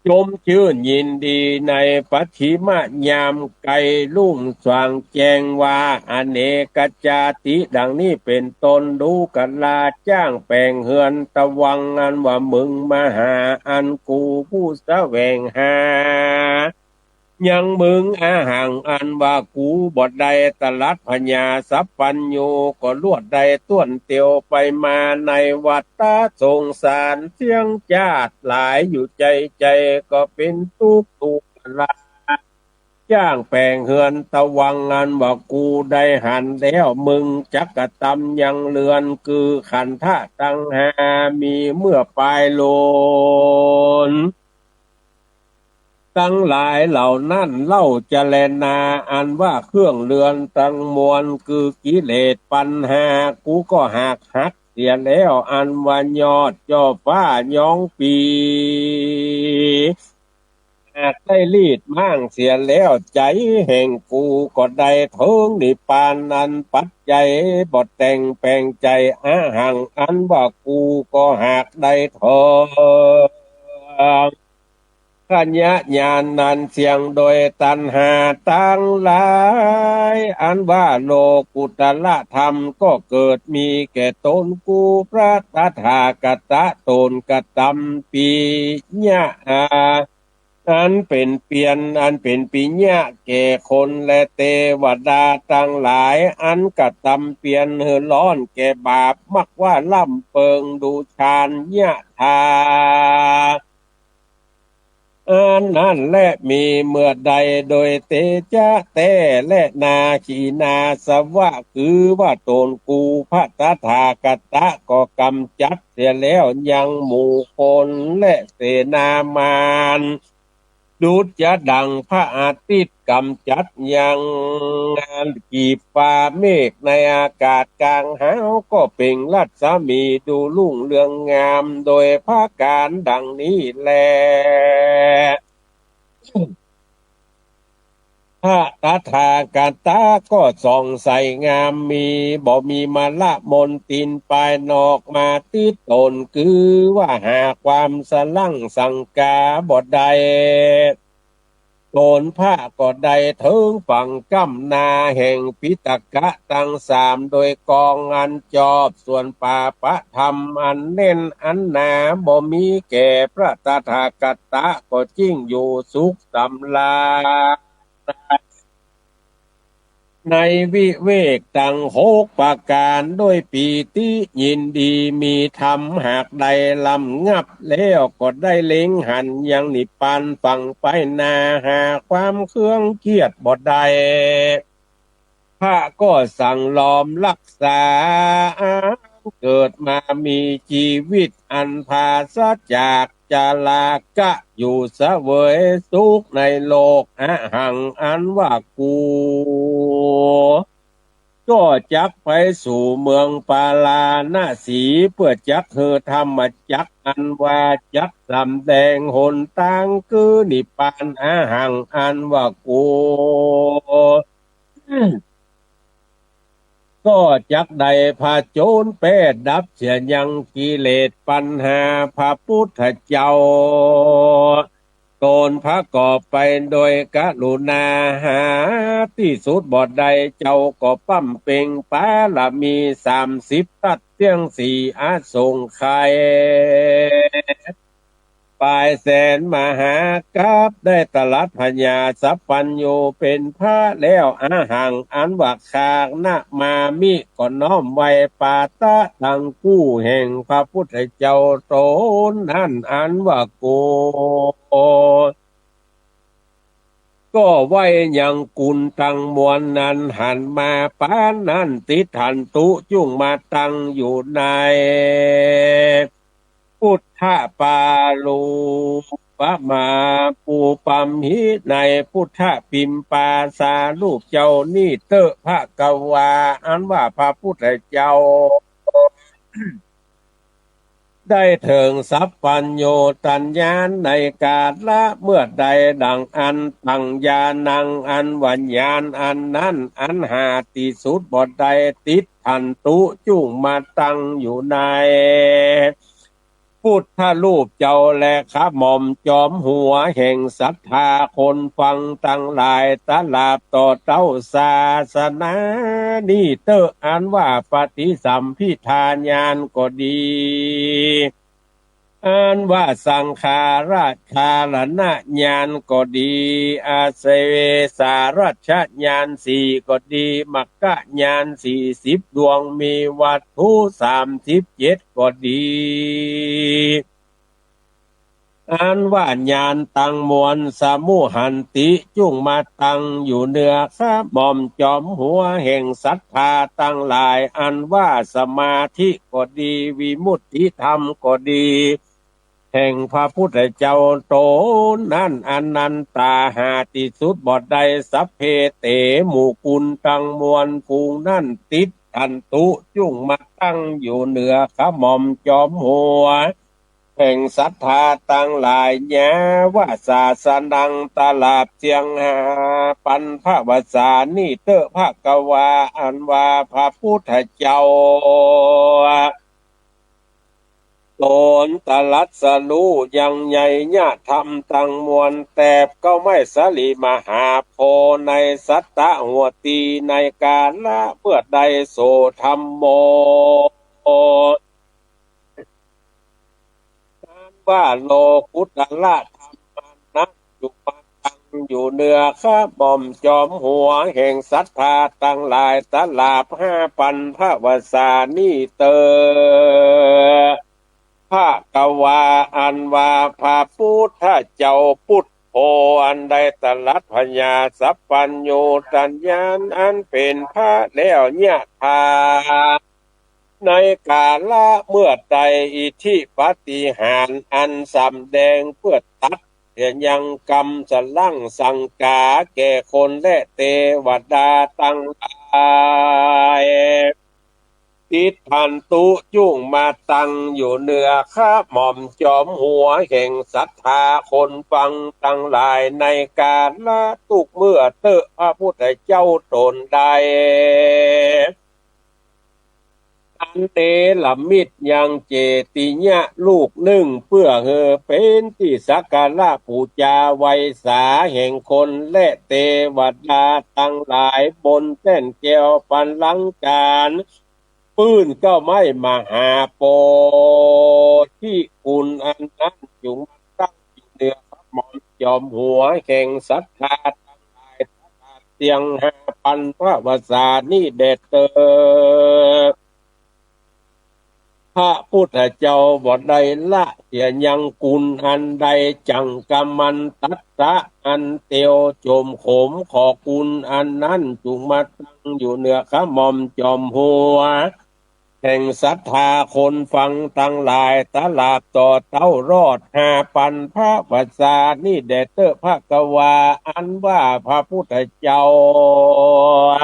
จมจื้นยินดีในปัจฉิมยามไกลรุ่งสว่างแจ้งว่า อเนกจาติ ดังนี้เป๋นต้น ดูกราจ้างแป๋งเฮือนตะวัง อันว่ามึงมหา อันกูผู้แสวงหา ยังมึง อหัง อันว่ากู บ่ได้ ตรัส พญาสัพพัญญู ก็ลวดได้ต้วนเตียวไปมาในวัฏฏะสงสารเสี้ยงจาติหลายอยู่ใจ้ๆ ก็เป๋นตุ๊กข์ทุกข์ระ จ้างแป๋งเฮือนตะวัง อันว่ากูได้หันแล้ว มึงจักกระตำยังเฮือน คือขันธะตังห้า มีเมื่อปายโลน ตังหลายเหล่านั้นเล่า จรณา อันว่าเครื่องเฮือนตังมวล คือกิเลสปัณหา กูก็หากหักเสียแล้ว อันว่ายอดจ่อฟ้าย้องปี หากได้ลีดม้างเสียแล้ว ใจ๋แห่งกูก็ได้เถิงนิพพาน อันปัจจัยบ่แต่งแป๋งใจ๋ อหัง อันว่ากูก็หากได้เถิง ขณะยามนั้นเสี้ยงโดยตัณหาตังหลาย อันว่าโลกุตตรธรรมก็เกิดมีแก่ต๋นกู พระตถาคตะต๋นกระตำปิยะ อันเป๋นเปียร อันเป๋นปิยะแก่คนและเตวดาตังหลาย อันกระตำเปียรหื้อร้อนแก่บาป มักว่าร่ำเปิงดูฌานยะถา อันนั้นแลมีเมื่อใด โดยเตจะแต๊แลนาขีณาสวะ คือว่าต๋นกูพระตถาคตะก็ก๋ำจัดเสียแล้ว ยังหมู่คนและเสนามาร ดุจจะดั่งพระอาทิตย์ก๋ำจัดยังขีบฟ้าเมฆในอากาศก๋างหาว ก็เปล่งรัศมีดูรุ่งเรืองงาม โดยประก๋านดั่งนี้แล พระตถาคตะก็ส่องใสงาม มี บ่มีมลมลทินภายนอกมาติดต๋น คือว่าหาความสะหลั่งสังกาบ่ได้ ต๋นพระก็ได้เถิงฝั่งก้ำหน้าแห่งปิฎกะตังสาม โดยกองอันจอบ ส่วนปาปะธรรมอันแน่นอันหนา บ่มีแก่พระตถาคตะ ก็จิ่งอยู่สุขสำราญ ในวิเวกตังหกประก๋าน ด้วยปีติยินดี มีธรรมหากได้ลำงับแล้ว ก็ได้เล็งหันยังนิพพานฝั่งไปหน้า หาความเครื่องเคียดบ่ได้ พระก็สังรอมรักษา เกิดมามีจีวิตอันปราศจากจารากะ อยู่เสวยสุขในโลก อหัง อันว่ากู ก็จักไปสู่เมืองปาราณสี เพื่อจักหื้อธรรมจักร อันว่าจักสำแดงหนตาง คือนิพพาน อหัง อันว่ากู ก็จักได้ผจญแป๊ดับเสียยังกิเลสปัณหา พระพุทธเจ้า ต๋นประกอบไปโดยกรุณาหาตี้สุดบ่ได้ เจ้าก็บำเพ็งปารมีสามสิบ ตัดเสี้ยงสี่อสงไขย ปายแสนมหากัป ได้ตรัสพญาสัพพัญญูเป๋นพระแล้ว อหัง อันว่าข้านะมามิ ก็น้อมไหว้ปาตะตังกู้แห่งพระพุทธเจ้าต๋นนั้น อันว่ากู ก็ไหว้ยังกุณตังมวลนั้น หันมาปานนั้น ติฏฐันตุ จุ่งมาตั้งอยู่ใน พุทธปารูปมาปูปัมหิ ในพุทธปิมปาสารูปเจ้านี้เต๊อะ ภะคะวา อันว่าพระพุทธเจ้า ได้เถิงสัพพัญญูตญาณในกาละเมื่อใด ดังอั้นตัง ญาณัง อันว่าญาณอันนั้น อันหาตี้สุดบ่ได้ ติฏฐันตุ จุ่งมาตั้งอยู่ใน พุทธรูปเจ้าแลขะหม่อมจอมหัวแห่งศรัทธาคนฟังตังหลาย ตราบต่อเต้าศาสนานี้เต๊อะ อันว่าปฏิสัมภิทาญาณก็ดี อันว่าสังขาราชฌานญาณก็ดี อาสเวสารัชญาณสี่ก็ดี มัคคญาณสี่สิบดวง มีวัตถุสามสิบเจ็ดก็ดี อันว่าญาณตังมวล สมุหหันติ จุ่งมาตั้งอยู่เหนือขะหม่อมจอมหัวแห่งศรัทธาตังหลาย อันว่าสมาธิก็ดี วิมุตติธรรมก็ดี แห่งพระพุทธเจ้าต๋นนั้น อนันตา หาตี้สุดบ่ได้ สัพเพ เต หมู่กุลตังมวลฝูงนั้น ติฏฐันตุ จุ่งมาตั้งอยู่เหนือขะหม่อมจอมหัวแห่งศรัทธาตังหลาย ญาณว่าศาสนัง ตราบเสี้ยงห้าปันพระวสานี้เต๊อะ ภะคะวา อันว่าพระพุทธเจ้า ต๋นตรัสรู้ยังไงยะธรรมตังมวล แตบเก๊าไม้สาลีมหาโพธิ์ในสัตตะหัวตี ในกาละเมื่อใด โส ธัมโม อันว่าโลกุตระธรรมนั้น จุ่งมาตั้งอยู่เหนือขะหม่อมจอมหัวแห่งศรัทธาตังหลาย ตราบห้าปันพระวสานี้เต๊อะ ภะคะวา อันว่าพระพุทธเจ้า ปุถโธ อันได้ตรัสพญาสัพพัญญูตญาณอันเป๋นพระแล้ว ยะถา ในกาละเมื่อใด อิทธิปาฏิหาริย์อันสำแดงเปื้อตัดเสียยังกำสลังสังกาแก่คนและเตวดาตังหลาย ติฏฐันตุ จุ่งมาตั้งอยู่เหนือขะหม่อมจอมหัวแห่งศรัทธาคนฟังตังหลาย ในกาละตุ๊กเมื่อเต๊อะ พระพุทธเจ้าต๋นได้ อันเนรมิตยังเจติยะลูกนึ่ง เปื้อหื้อเป๋นตี้สักการะปู๋จาไหว้สาแห่งคนและเตวดาตังหลาย บนแป้นแก้วปัลลังก์ ปื้นเก๊าไม้มหาโพธิคุณอันนั้น จุ่งมาตั้งอยู่เหนือขะหม่อมจอมหัวแห่งศรัทธาตังหลาย ตราบเสี้ยงห้าปันพระวสานี้แด่เต๊อะ พระพุทธเจ้าบ่ได้ละเสียยังคุณอันใด จังกะมันตัสสะ อันเตียวโจมโขม ขอคุณอันนั้น จุ่งมาตั้งอยู่เหนือขะหม่อมจอมหัวแห่งศรัทธาคนฟังตังหลาย ตราบต่อเต้ารอดห้าปันพระวสานี้แด่เต๊อะ ภะคะวา อันว่าพระพุทธเจ้า อ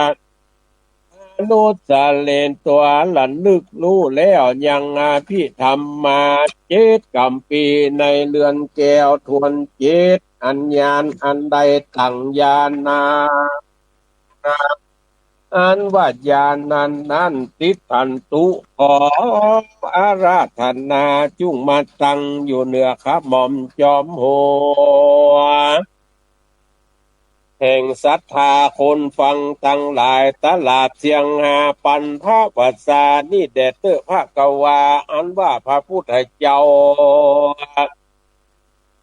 นุสสะเรตัวระลึกรู้แล้ว ยังอภิธรรมมาเจ็ดกำปี ในเรือนแก้วถ้วนเจ็ด อันญาณอันได้ตั้งญาณา อันว่าญาณนั้นนั้น ติฏฐันตุ ขออาราธนาจุ่งมาตั้งอยู่เหนือขะหม่อมจอมหัว แห่งศรัทธาคนฟังตังหลาย ตราบเสี้ยงห้าปันพระวสานี้แด่เต๊อะ ภะคะวา อันว่าพระพุทธเจ้า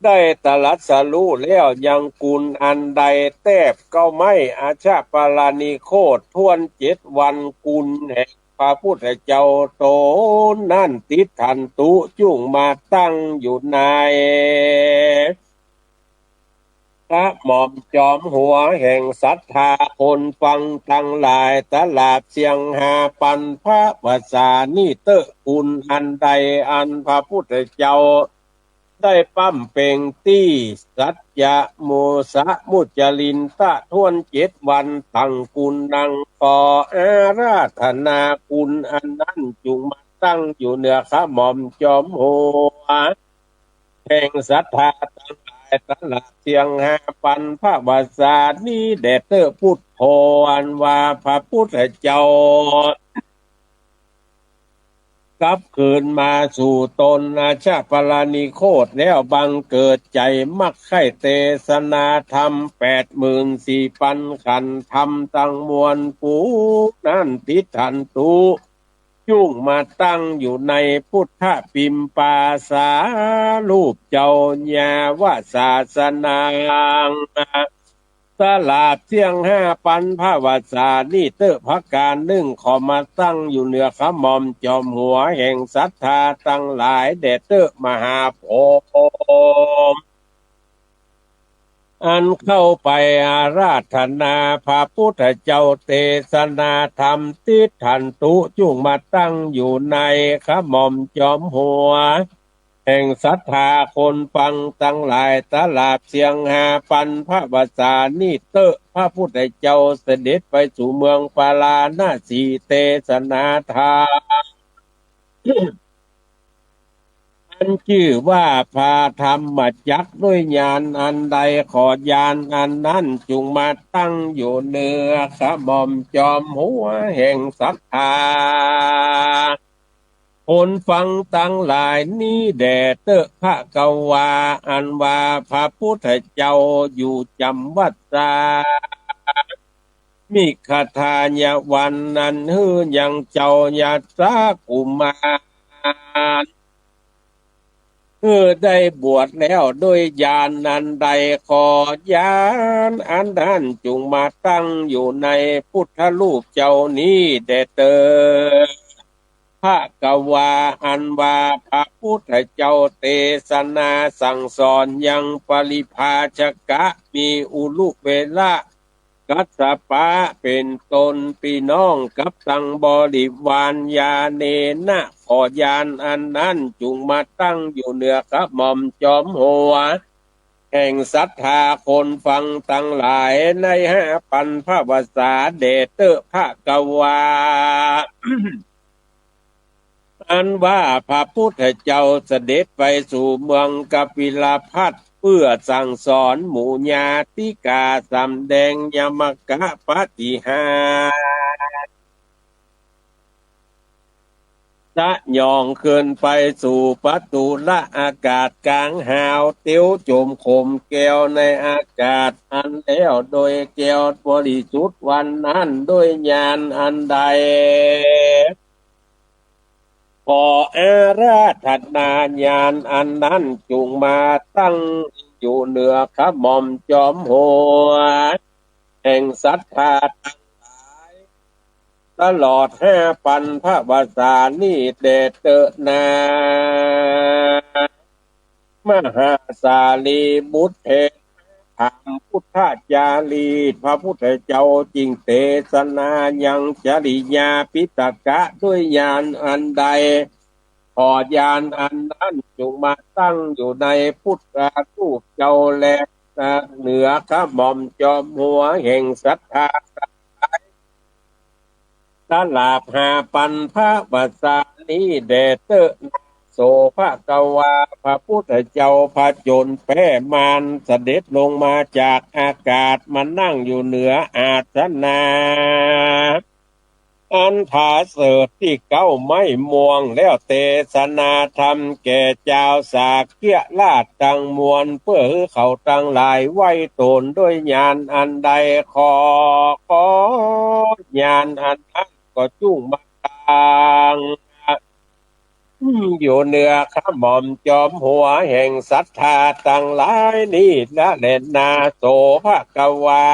ได้ตรัสรู้แล้วยังคุณอันใด แตบเก๊าไม้อาชาปาลานิโคตถ้วนเจ็ดวัน คุณแห่งพระพุทธเจ้าต๋นนั้น ติฏฐันตุ จุ่งมาตั้งอยู่ใน ขะหม่อมจอมหัวแห่งศรัทธาคนฟังตังหลาย ตราบเสี้ยงห้าปันพระวสานี้เต๊อะ คุณอันใดอันพระพุทธเจ้าได้บำเพ็งตี้สัจจะ มุสะ มุจลินทะถ้วนเจ็ดวัน ตังคุณนั้น ขออาราธนาคุณอันนั้นจุ่งมา ตั้งอยู่เหนือขะหม่อมจอมหัว แห่งศรัทธาตังหลาย ตลอดเสี้ยงห้าปันพระวสานี้แด่เต๊อะ พุทโธ อันว่าพระพุทธเจ้า กลับคืนมาสู่ตนอาชาปรนิโคตแล้ว บังเกิดใจ๋มักใค่เตสนาธรรม แปดหมื่นสี่ปันขันธ์ธรรมตังมวลฝูงนั้น ติฏฐันตุ จุ่งมาตั้งอยู่ในพุทธปิมปาสารูปเจ้ายาวศาสนา ตลอดเสี้ยงห้าปันพระวสานี้เต๊อะ ประก๋านนึ่ง ขอมาตั้งอยู่เหนือขะหม่อมจอมหัวแห่งศรัทธาตังหลายแด่เต๊อะ มหาพรหม อันเข้าไปอาราธนาพระพุทธเจ้าเตสนาธรรม ติฏฐันตุ จุ่งมาตั้งอยู่ในขะหม่อมจอมหัว แห่งศรัทธาคนฟังตังหลาย ตลอดเสี้ยงห้าปันพระวสานี้เต๊อะ พระพุทธเจ้าเสด็จไปสู่เมืองปาราณสี เตสนาธรรม อันจื้อว่าพระธรรมจักร ด้วยญาณอันใด ขอญาณอันนั้นจุ่งมาตั้งอยู่เหนือขะหม่อมจอมหัวแห่งศรัทธาคนฟังตังหลายนี้แด่เต๊อะ ภะคะวา อันว่าพระพุทธเจ้าอยู่จ๋ำวัดสา มิคทายวัน อันหื้อยังเจ้ายัสสะกุมาร หื้อได้บวชแล้วด้วยญาณอันใด ขอญาณอันนั้นจุ่งมาตั้งอยู่ในพุทธรูปเจ้านี้แด่เต๊อะ ภะคะวา อันว่าพระพุทธเจ้าเตสนาสั่งสอนยังปริพาชกะ มีอุรุเวละ กัสสปะเป๋นต้น ปี้น้องกับตังบริวาร ญาเณนะ ขอญาณอันนั้นจุ่งมาตั้งอยู่เหนือขะหม่อมจอมหัว แห่งศรัทธาคนฟังตังหลาย ในห้าปันพระวสาแด่เต๊อะ ภะคะวา อันว่าพระพุทธเจ้าเสด็จไปสู่เมืองกปิลพัสดุ์ เปื้อสั่งสอนหมู่ญาติกา สำแดงยมกะปาฏิหาริย์ สยองขึ้นไปสู่ปตุละอากาศก๋างหาว เตียวจมขมแก้วในอากาศอันแล้วโดยแก้วบริสุทธิ์วันนั้น ด้วยญาณอันใด ขออาราธนาญาณอันนั้นจุ่งมาตั้งอยู่เหนือขะหม่อมจอมหัว แห่งศรัทธาตังหลาย ตลอดห้าปันพระวสานี้แด่เต๊อะนา มหาสารีบุตรเถระ ถามพุทธจารีต พระพุทธเจ้าจึงเตสนายังจริยาปิฎกะ ด้วยญาณอันใด ขอญาณอันนั้นจุ่งมาตั้งอยู่ในพุทธรูปเจ้าแล เหนือขะหม่อมจอมหัวแห่งศรัทธา ตลอดห้าปันพระวสานี้แด่เต๊อะนา โส ภะคะวา พระพุทธเจ้าผจญแป๊มาร เสด็จลงมาจากอากาศ มานั่งอยู่เหนืออาสนะ อันผาเสริฐตี้เก๊าไม้ม่วง แล้วเตสนาธรรมแก่จาวสากยราชตังมวล เปื้อหื้อเขาตังหลายไหว้โตน ด้วยญาณอันใด ขอ ขอญาณอันนั้นก็จุ่งมาตั้งอยู่เหนือขะหม่อมจอมหัวแห่งศรัทธาตังหลายนี้ละแลนา โส ภะคะวา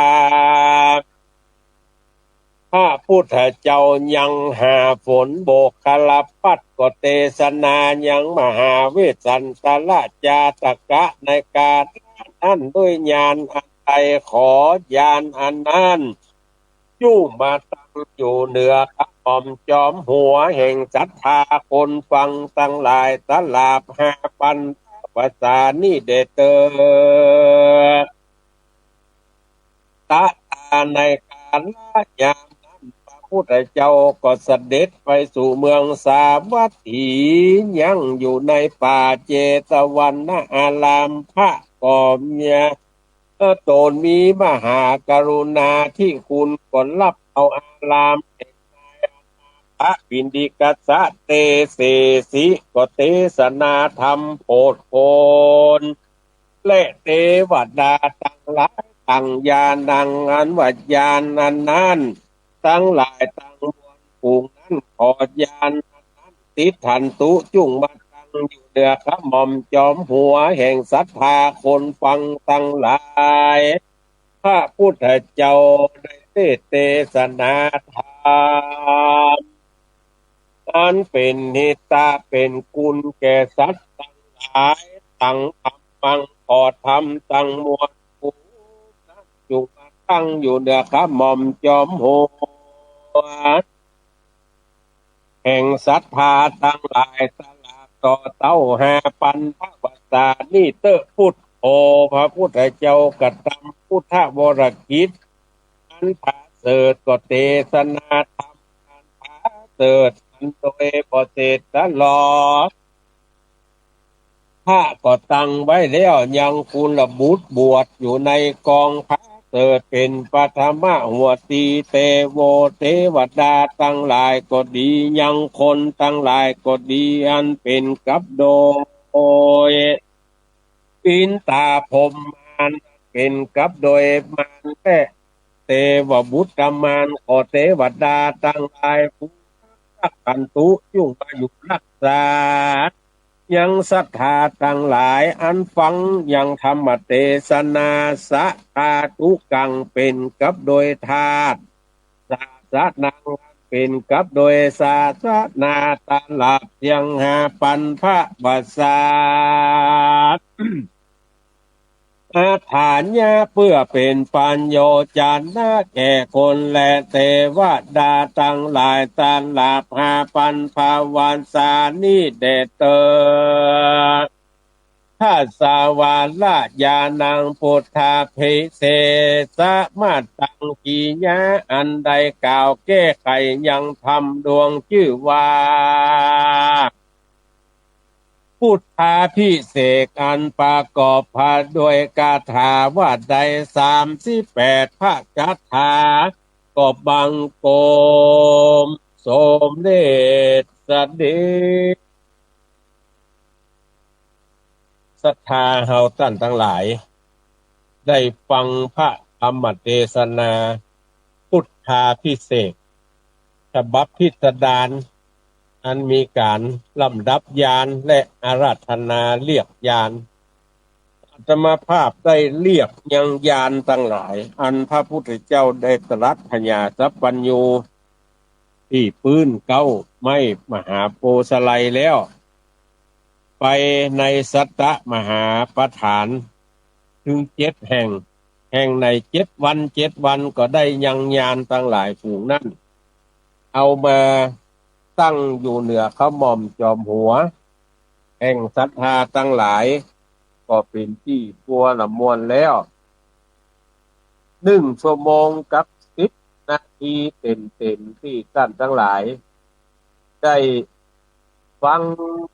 พระพุทธเจ้ายังหาฝนโบกคละปัตย์ ก็เตสนายังมหาเวสสันตรจาตกะ ในกาลนั้น ด้วยญาณอันใด ขอญาณอันนั้นจุ่งมาตั้งอยู่เหนือขะหม่อมจอมหัวแห่งศรัทธาคนฟังตังหลาย ตลอดห้าปันพระวสานี้แด่เต๊อะ ตะตา ในกาลยามนั้น พระ พุทธเจ้าก็เสด็จไปสู่เมืองสาวัตถี ยังอยู่ในป่าเจตวันนาราม พระก็มี เออ ต๋นมีมหากรุณาธิคุณ ก็ฮับเอาอารามแห่งนายอนาถปิณฑิกะเสสะ ก็เตสนาธรรมโผดโผน และเตวดาตังหลาย ตังญาณัง อันว่าญาณอันนั้น ตังหลายตังมวลฝูงนั้น ขอญาณอันนั้น ติฏฐันตุ จุ่งมาตั้งอยู่เหนือขะหม่อมจอมหัวแห่งศรัทธาคนฟังตังหลาย พระพุทธเจ้าได้เตสนาธรรม อันเป๋นหิตะเป๋นกุณแก่สัตว์ตังหลาย ตังธรรมัง ขอธรรมตังมวลฝูงนั้น จุ่งมาตั้งอยู่เหนือขะหม่อมจอมหัว แห่งศรัทธาตังหลาย ตลอดต่อเต้าห้าปันภวสานี้เต๊อะ พุทโธ พระพุทธเจ้ากระตำพุทธวรกิจอันผาเสริฐ ก็เตสนาธรรมอันผาเสริฐ อันโดยบ่เสร็จสะหลอ พระก็ตั้งไว้แล้ว ยังกุลบุตรบวชอยู่ในกองผาเสริฐ เป๋นปฐมหัวตี เตโว เตวดาตังหลายก็ดี ยังคนตังหลายก็ดี อันเป๋นกับโดย อินตาพรหมมาร เป๋นกับโดยมารและเตวบุตรมาร ขอเตวดาตังหลาย ภูรักขันตุ จุ่งมาอยู่รักษา ยังศรัทธาตังหลาย อันฟังยังธรรมเตสนา สะทาตุกัง เป๋นกับโดยธาตุ สาสนัง เป๋นกับโดยศาสนา ตลอดเตียงห้าปันภวสา อาถรรยะ เปื้อเป๋นปัญโญชนะแก่คนและเตวดาตังหลาย ตลอดห้าปันภวสานี้แด่เตอ ทัสสะวาระญาณัง พุทธาภิเศกสะมาตัง กิริยาอันได้กล่าวแก้ไขยังธรรมดวงจื้อว่า พุทธาภิเศก อันประกอบไปด้วยคาถาว่าได้สามสิบแปดพระคาถา ก็บังคมสมเด็จเสด็จ ศรัทธาเฮาต้านตังหลาย ได้ฟังพระธรรมเตสนา พุทธาภิเศก ฉบับพิสดาร อันมีก๋านลำดับญาณและอาราธนาเรียกญาณ อาตมาภาพได้เรียกยังญาณตังหลาย อันพระพุทธเจ้าได้ตรัสผญาสัพพัญญู ตี้ปื๊นเก๊าไม้มหาโพธิ์สะไลแล้ว ไปในสัตตมหาปฐาน เถิงเจ็ดแห่ง แห่งในเจ็ดวัน เจ็ดวันก็ได้ยังญาณตังหลายฝูงนั้น เอามาตั้งอยู่เหนือขะหม่อมจอมหัว แห่งศรัทธาตังหลาย ก็เป๋นตี้บัวละมวลแล้ว หนึ่งชั่วโมงกับสิบนาทีเต็มๆ ตี้ต้านตังหลาย ได้ฟัง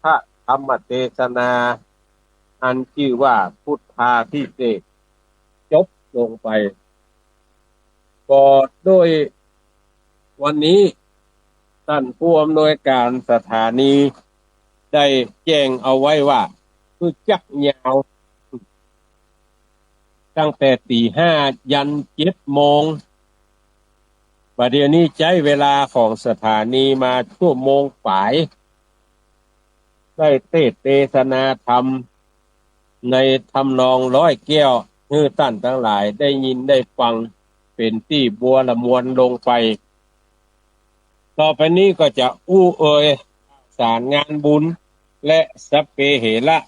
พระธรรมเตสนา อันจื้อว่าพุทธาภิเศก จบลงไป ก็โดยวันนี้ ต้านผู้อำนวยก๋านสถานี ได้แจ้งเอาไว้ว่า คือจักยาว ตั้งแต่ตี๋ห้ายันเจ็ดโมง บ่าเดี่ยวนี้ใจ๊เวลาของสถานีมาชั่วโมงป๋าย ได้เตสน์เตสนาธรรม ในทำนองร้อยแก้ว หื้อต้านตังหลายได้ยินได้ฟัง เป๋นตี้บัวละมวลลงไป ต่อไปนี้ก็จะอู้เอ่ยสารงานบุญ และสัพเพเหระ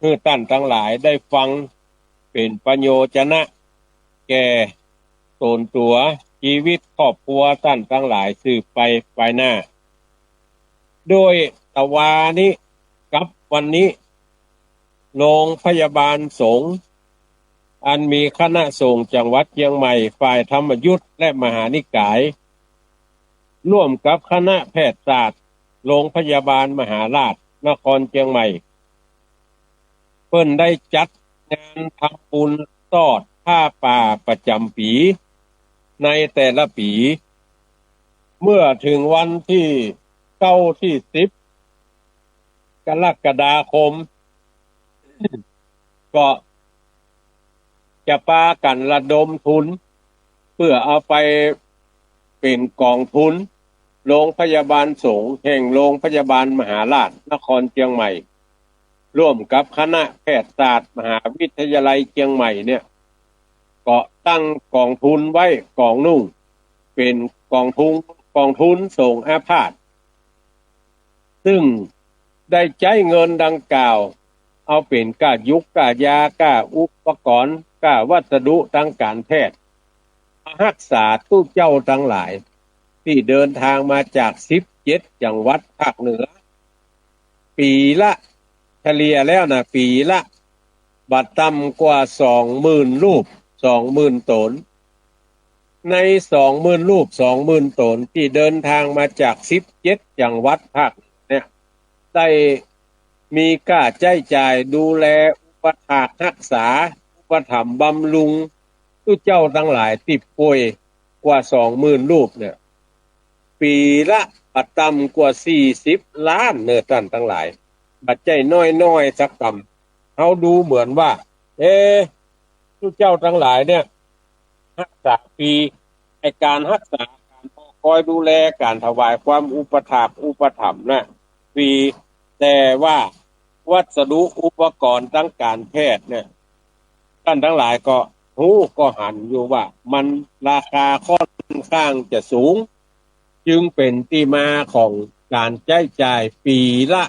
หื้อต้านตังหลายได้ฟัง เป๋นประโยชนะ แก่ต๋นตั๋ว จีวิตครอบครัวต้านตังหลายสืบไปภายหน้า โดยตะวานี้กับวันนี้ โรงพยาบาลสงฆ์ อันมีคณะสงฆ์จังหวัดเจียงใหม่ ฝ่ายธรรมยุตและมหานิกาย ร่วมกับคณะแพทยศาสตร์โรงพยาบาลมหาราชนครเจียงใหม่ เปิ้นได้จัดงานทำบุญตอดผ้าป่าประจ๋ำปี๋ในแต่ละปี๋ เมื่อเถิงวันตี้เก้าตี้สิบกรกฎาคม ก็จะปากั๋นระดมทุน เปื้อเอาไปเป๋นก๋องทุนโรงพยาบาลสงฆ์แห่งโรงพยาบาลมหาราชนครเจียงใหม่ ร่วมกับคณะแพทยศาสตร์มหาวิทยาลัยเจียงใหม่เนี่ย ก็ตั้งก๋องทุนไว้ก๋องนึ่ง เป๋นก๋องทุน ก๋องทุนสงอาพาธ ซึ่งได้ใจ๊เงินดังกล่าว เอาเป๋นก้ายุกก้ายา ก้าอุปกรณ์ ก้าวัสดุตางก๋านแพทย์ มาฮักษาตุ๊เจ้าตังหลาย ตี้เดินตางมาจากสิบเจ็ดจังหวัดภาคเหนือ ปี๋ละ เฉลี่ยแล้วนะ ปี๋ละบ่ต่ำกว่าสองหมื่นรูป สองหมื่นต๋น ในสองหมื่นรูป สองหมื่นต๋นตี้เดินตางมาจากสิบเจ็ดจังหวัดภาคเหนือเนี่ย ได้มีก้าใจ๊จ่ายดูแลอุปถากฮักษา อุปถัมภ์บำรุงตุ๊เจ้าตังหลายตี้ป่วยกว่าสองหมื่นรูปเนี่ย ปี๋ละบ่ต่ำกว่าสี่สิบล้านเน่อต้านตังหลาย บ่ใจ้น้อยๆ สักกำ เฮาดูเหมือนว่า เอ๊ะ ตุ๊เจ้าตังหลายเนี่ย ฮักษาฟรี ไอ้ก๋านฮักษา ก๋านคอยดูแล ก๋านถวายความอุปถากอุปถัมภ์น่ะ ฟรี แต่ว่าวัสดุอุปกรณ์ตางก๋านแพทย์เนี่ย ต้านตังหลายก็ฮู้ก็หันอยู่ว่ามันราคาค่อนข้างจะสูง จึงเป๋นตี้มาของก๋านใจ๊จ่ายปี๋ละ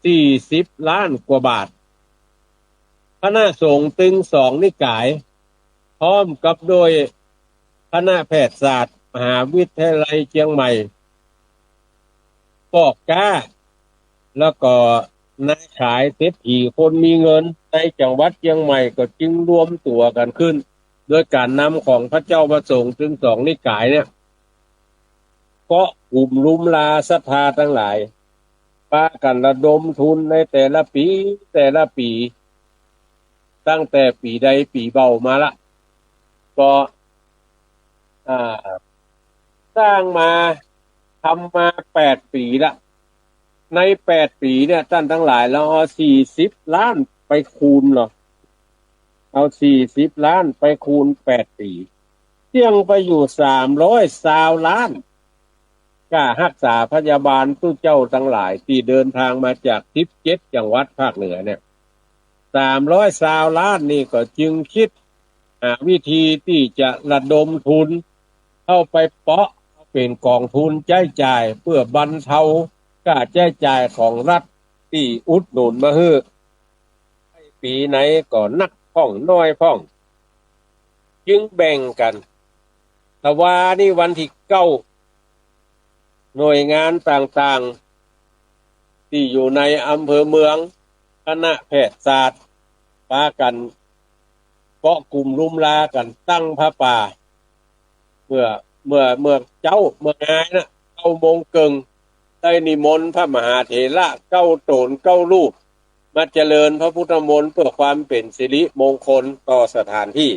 สี่สิบล้านกว่าบาท คณะสงฆ์ตึงสองนิกาย พร้อมกับโดยคณะแพทยศาสตร์มหาวิทยาลัยเจียงใหม่ ป้อก๊า แล้วก็นายขายเศรษฐีคนมีเงินในจังหวัดเจียงใหม่ก็จึงรวมตั๋วกั๋นขึ้น โดยก๋านนำของพระเจ้าพระสงฆ์ตึงสองนิกายเนี่ย ก็กุมลุมลาศรัทธาตังหลาย ปากั๋นระดมทุนในแต่ละปี๋ แต่ละปี๋ ตั้งแต่ปี๋ใดปี๋เบ่ามาละ ก็ อ่า สร้างมา ทำมาแปดปี๋ละ ในแปดปี๋เนี่ย ต้านตังหลาย เฮาเอาสี่สิบล้านไปคูณเหรอ เอาสี่สิบล้านไปคูณแปดปี๋ เสี้ยงไปอยู่สามร้อยซาวล้าน ก้าฮักษาพยาบาลตุ๊เจ้าตังหลายตี้เดินตางมาจากสิบเจ็ดจังหวัดภาคเหนือเนี่ย สามร้อยซาวล้านนี่ก็จึงกึ๊ดหาวิธีตี้จะระดมทุนเข้าไปเปาะเป๋นก๋องทุนใจ๊จ่าย เปื้อบรรเทาก้าใจ๊จ่ายของรัฐตี้อุดหนุนมาหื้อ ปี๋ไหนก็นักพ่องน้อยพ่อง จึงแบ่งกั๋น ตะวานี้วันตี้เก้า หน่วยงานต่างๆ ตี้อยู่ในอำเภอเมือง คณะแพทยศาสตร์ ปากั๋นเกาะกุมลุมลากั๋นตั้งผ้าป่า เมื่อ เมื่อ เมื่อเจ๊า เมื่องายนะ เก้าโมงเกิ่ง ได้นิมนต์พระมหาเถระเก้าต๋นเก้ารูป มาเจริญพระพุทธมนต์เปื้อความเป๋นสิริมงคลต่อสถานตี้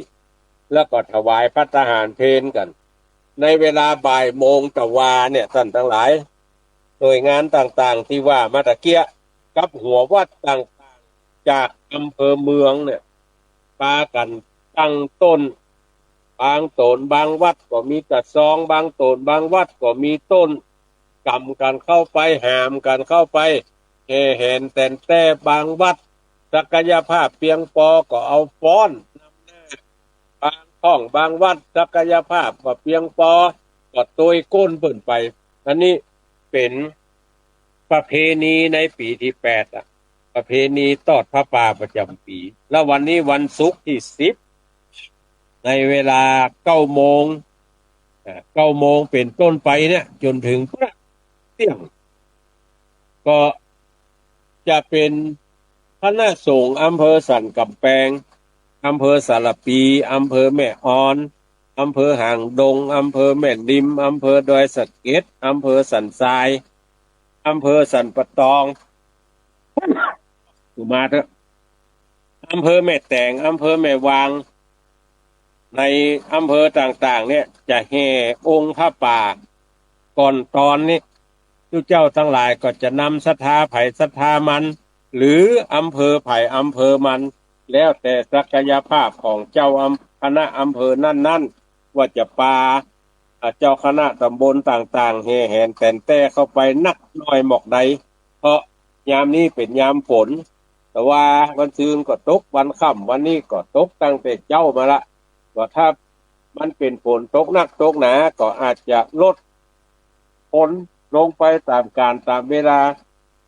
แล้วก็ถวายภัตตาหารเพลกั๋น ในเวลาบ่ายโมงตะวาเนี่ย ต้านตังหลาย หน่วยงานต่างๆ ตี้ว่ามาตะเกียะ กับหัววัดต่างๆ จากอำเภอเมืองเนี่ย ปากั๋นตั้งต้น บางต๋นบางวัดก็มีตะซอง บางต๋นบางวัดก็มีต้น ก๋ำกั๋นเข้าไป หามกั๋นเข้าไป แห่แหนแตนแต้ บางวัดศักยภาพเปียงปอก็เอาฟ้อนนำหน้า บางท้องบางวัดศักยภาพบ่เปียงปอ ก็ตวยก้นเปิ้นไป อันนี้เป๋นประเพณีในปี๋ตี้แปดอะ ประเพณีตอดผ้าป่าประจ๋ำปี๋ แล้ววันนี้วันศุกร์ตี้สิบ ในเวลาเก้าโมง อ่า เก้าโมงเป๋นต้นไปเนี่ย จ๋นเถิงเตี้ยง ก็จะเป๋นคณะสงฆ์อำเภอสันก๋ำแปง อำเภอสารภี อำเภอแม่ออน อำเภอหางดง อำเภอแม่ริม อำเภอดอยสะเก็ด อำเภอสันทราย อำเภอสันป่าตอง มาเถอะ อำเภอแม่แตง อำเภอแม่วาง ในอำเภอต่างๆ เนี่ย จะแห่องค์พระป่า ก่อนตอนนี้ ตุ๊เจ้าตังหลายก็จะนำศรัทธาใผศรัทธามัน หรืออำเภอใผอำเภอมัน แล้วแต่ศักยภาพของเจ้าอำ- คณะอำเภอนั้นๆ ว่าจะปา อ่า เจ้าคณะตำบลต่างๆ แห่แหนแต๋นแต้เข้าไปนักน้อยหมอกใด เพราะยามนี้เป๋นยามฝน แต่ว่าวันซืนก็ตกวันค่ำ วันนี้ก็ตกตั้งแต่เจ๊ามาละ ว่าถ้ามันเป๋นฝนตกนักตกหนา ก็อาจจะลดฝนลงไปต๋ามกาลต๋ามเวลา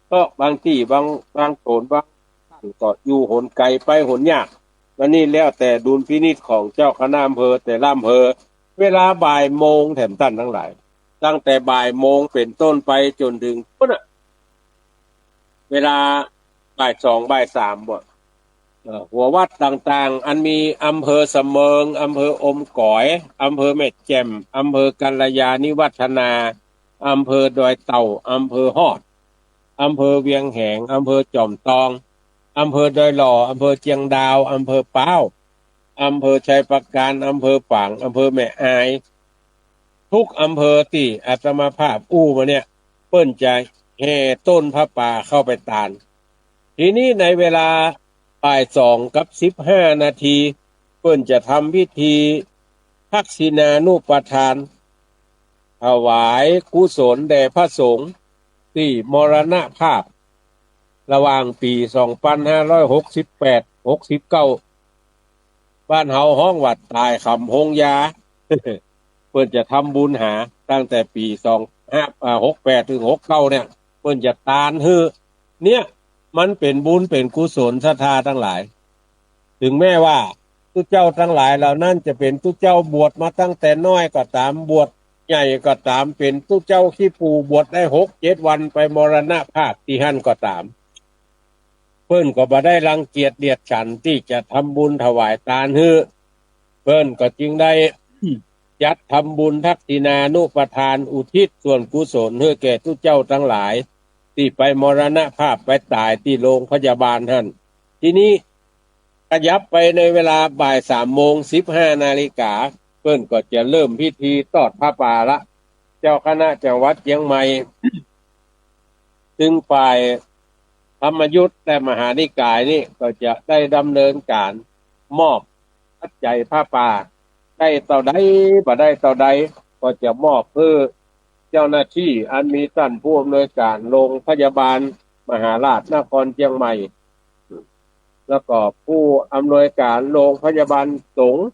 เพราะบางตี้บาง บางโตนบางต้านก็อยู่หนไก๋ไปหนยาก อันนี้แล้วแต่ดุลพินิจของเจ้าคณะอำเภอแต่ละอำเภอ เวลาบ่ายโมงแถมต้านตังหลาย ตั้งแต่บ่ายโมงเป๋นต้นไปจ๋นเถิงปู๊นน่ะ เวลาบ่ายสองบ่ายสามบ่ เอ่อ หัววัดต่างๆ อันมีอำเภอสะเมิง อำเภออมก๋อย อำเภอแม่แจ่ม อำเภอกัลยาณิวัฒนา อำเภอดอยเต่า อำเภอฮอด อำเภอเวียงแหง อำเภอจอมตอง อำเภอดอยหล่อ อำเภอเจียงดาว อำเภอป๊าว อำเภอชัยปราการ อำเภอฝาง อำเภอแม่อาย ทุกอำเภอตี้อาตมาภาพอู้มาเนี่ย เปิ้นจะแห่ต้นผ้าป่าเข้าไปตาน ทีนี้ในเวลาบ่ายสองกับสิบห้านาที เปิ้นจะทำพิธีทักษิณานุปทาน ถวายกุศลแด่พระสงฆ์ตี้มรณภาพ ระหว่างปี๋สองปันห้าร้อยหกสิบแปด หกสิบเก้า บ้านเฮาฮ้องว่าต๋ายก๋ำโฮงยา เปิ้นจะทำบุญหาตั้งแต่ปี๋สองห้า อ่า หกแปด เถิง หกเก้า เนี่ย เปิ้นจะตานหื้อ เนี่ย มันเป๋นบุญเป๋นกุศลศรัทธาตังหลาย เถิงแม้ว่าตุ๊เจ้าตังหลายเหล่านั้นจะเป๋นตุ๊เจ้าบวชมาตั้งแต่น้อยก็ต๋าม บวชใหญ่ก็ต๋าม เป๋นตุ๊เจ้าขี้ปู่บวชได้หกเจ็ดวันไปมรณภาพตี้หั้นก็ต๋าม เปิ้นก็บ่ได้รังเกียจเดียดฉันตี้จะทำบุญถวายตานหื้อ เปิ้นก็จึงได้ จัดทำบุญทักษิณานุปทานอุทิศส่วนกุศลหื้อแก่ตุ๊เจ้าตังหลายตี้ไปมรณภาพไปต๋ายตี้โรงพยาบาลหั้น ทีนี้ขยับไปในเวลาบ่ายสามโมงสิบห้านาฬิกา เปิ้นก็จะเริ่มพิธีตอดผ้าป่าละ เจ้าคณะจังหวัดเจียงใหม่ ซึ่งฝ่ายธรรมยุตและมหานิกายนี่ก็จะได้ดำเนินก๋านมอบปัจจัยผ้าป่า ได้เต้าใดบ่ได้เต้าใด ก็จะมอบหื้อเจ้าหน้าตี้อันมีต้านผู้อำนวยก๋านโรงพยาบาลมหาราชนครเจียงใหม่ แล้วก็ผู้อำนวยก๋านโรงพยาบาลสงฆ์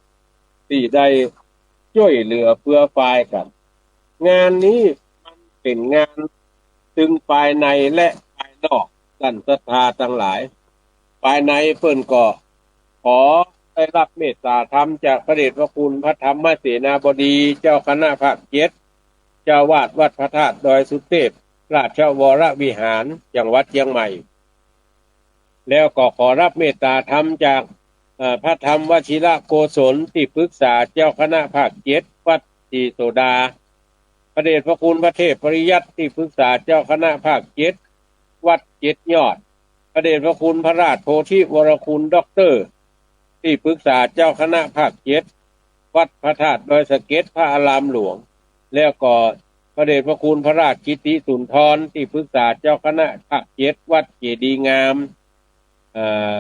ตี้ได้จ้วยเหลือเฟือฟายกั๋น งานนี้มันเป๋นงานตึงภายในและภายนอก ต้านศรัทธาตังหลาย ภายในเปิ้นก็ขอได้ฮับเมตต๋าธรรมจากพระเดชพระคุณพระธรรมเสนาบดีเจ้าคณะภาคเจ็ด เจ้าอาวาสวัดพระธาตุดอยสุเทพ ราชวรวิหาร จังหวัดเจียงใหม่ แล้วก็ขอฮับเมตต๋าธรรมจาก เอ่อ พระธรรมวชิรโกศล ตี้ปรึกษาเจ้าคณะภาคเจ็ด วัดศรีโสดา พระเดชพระคุณพระเทพปริยัติ ตี้ปรึกษาเจ้าคณะภาคเจ็ด วัดเจ็ดยอด พระเดชพระคุณพระราชโพธิวรคุณด็อกเตอร์ ตี้ปรึกษาเจ้าคณะภาคเจ็ด วัดพระธาตุดอยสะเก็ด พระอารามหลวง แล้วก็พระเดชพระคุณพระราชกิติสุนทร ตี้ปรึกษาเจ้าคณะภาคเจ็ด วัดเจดีย์งาม เอ่อ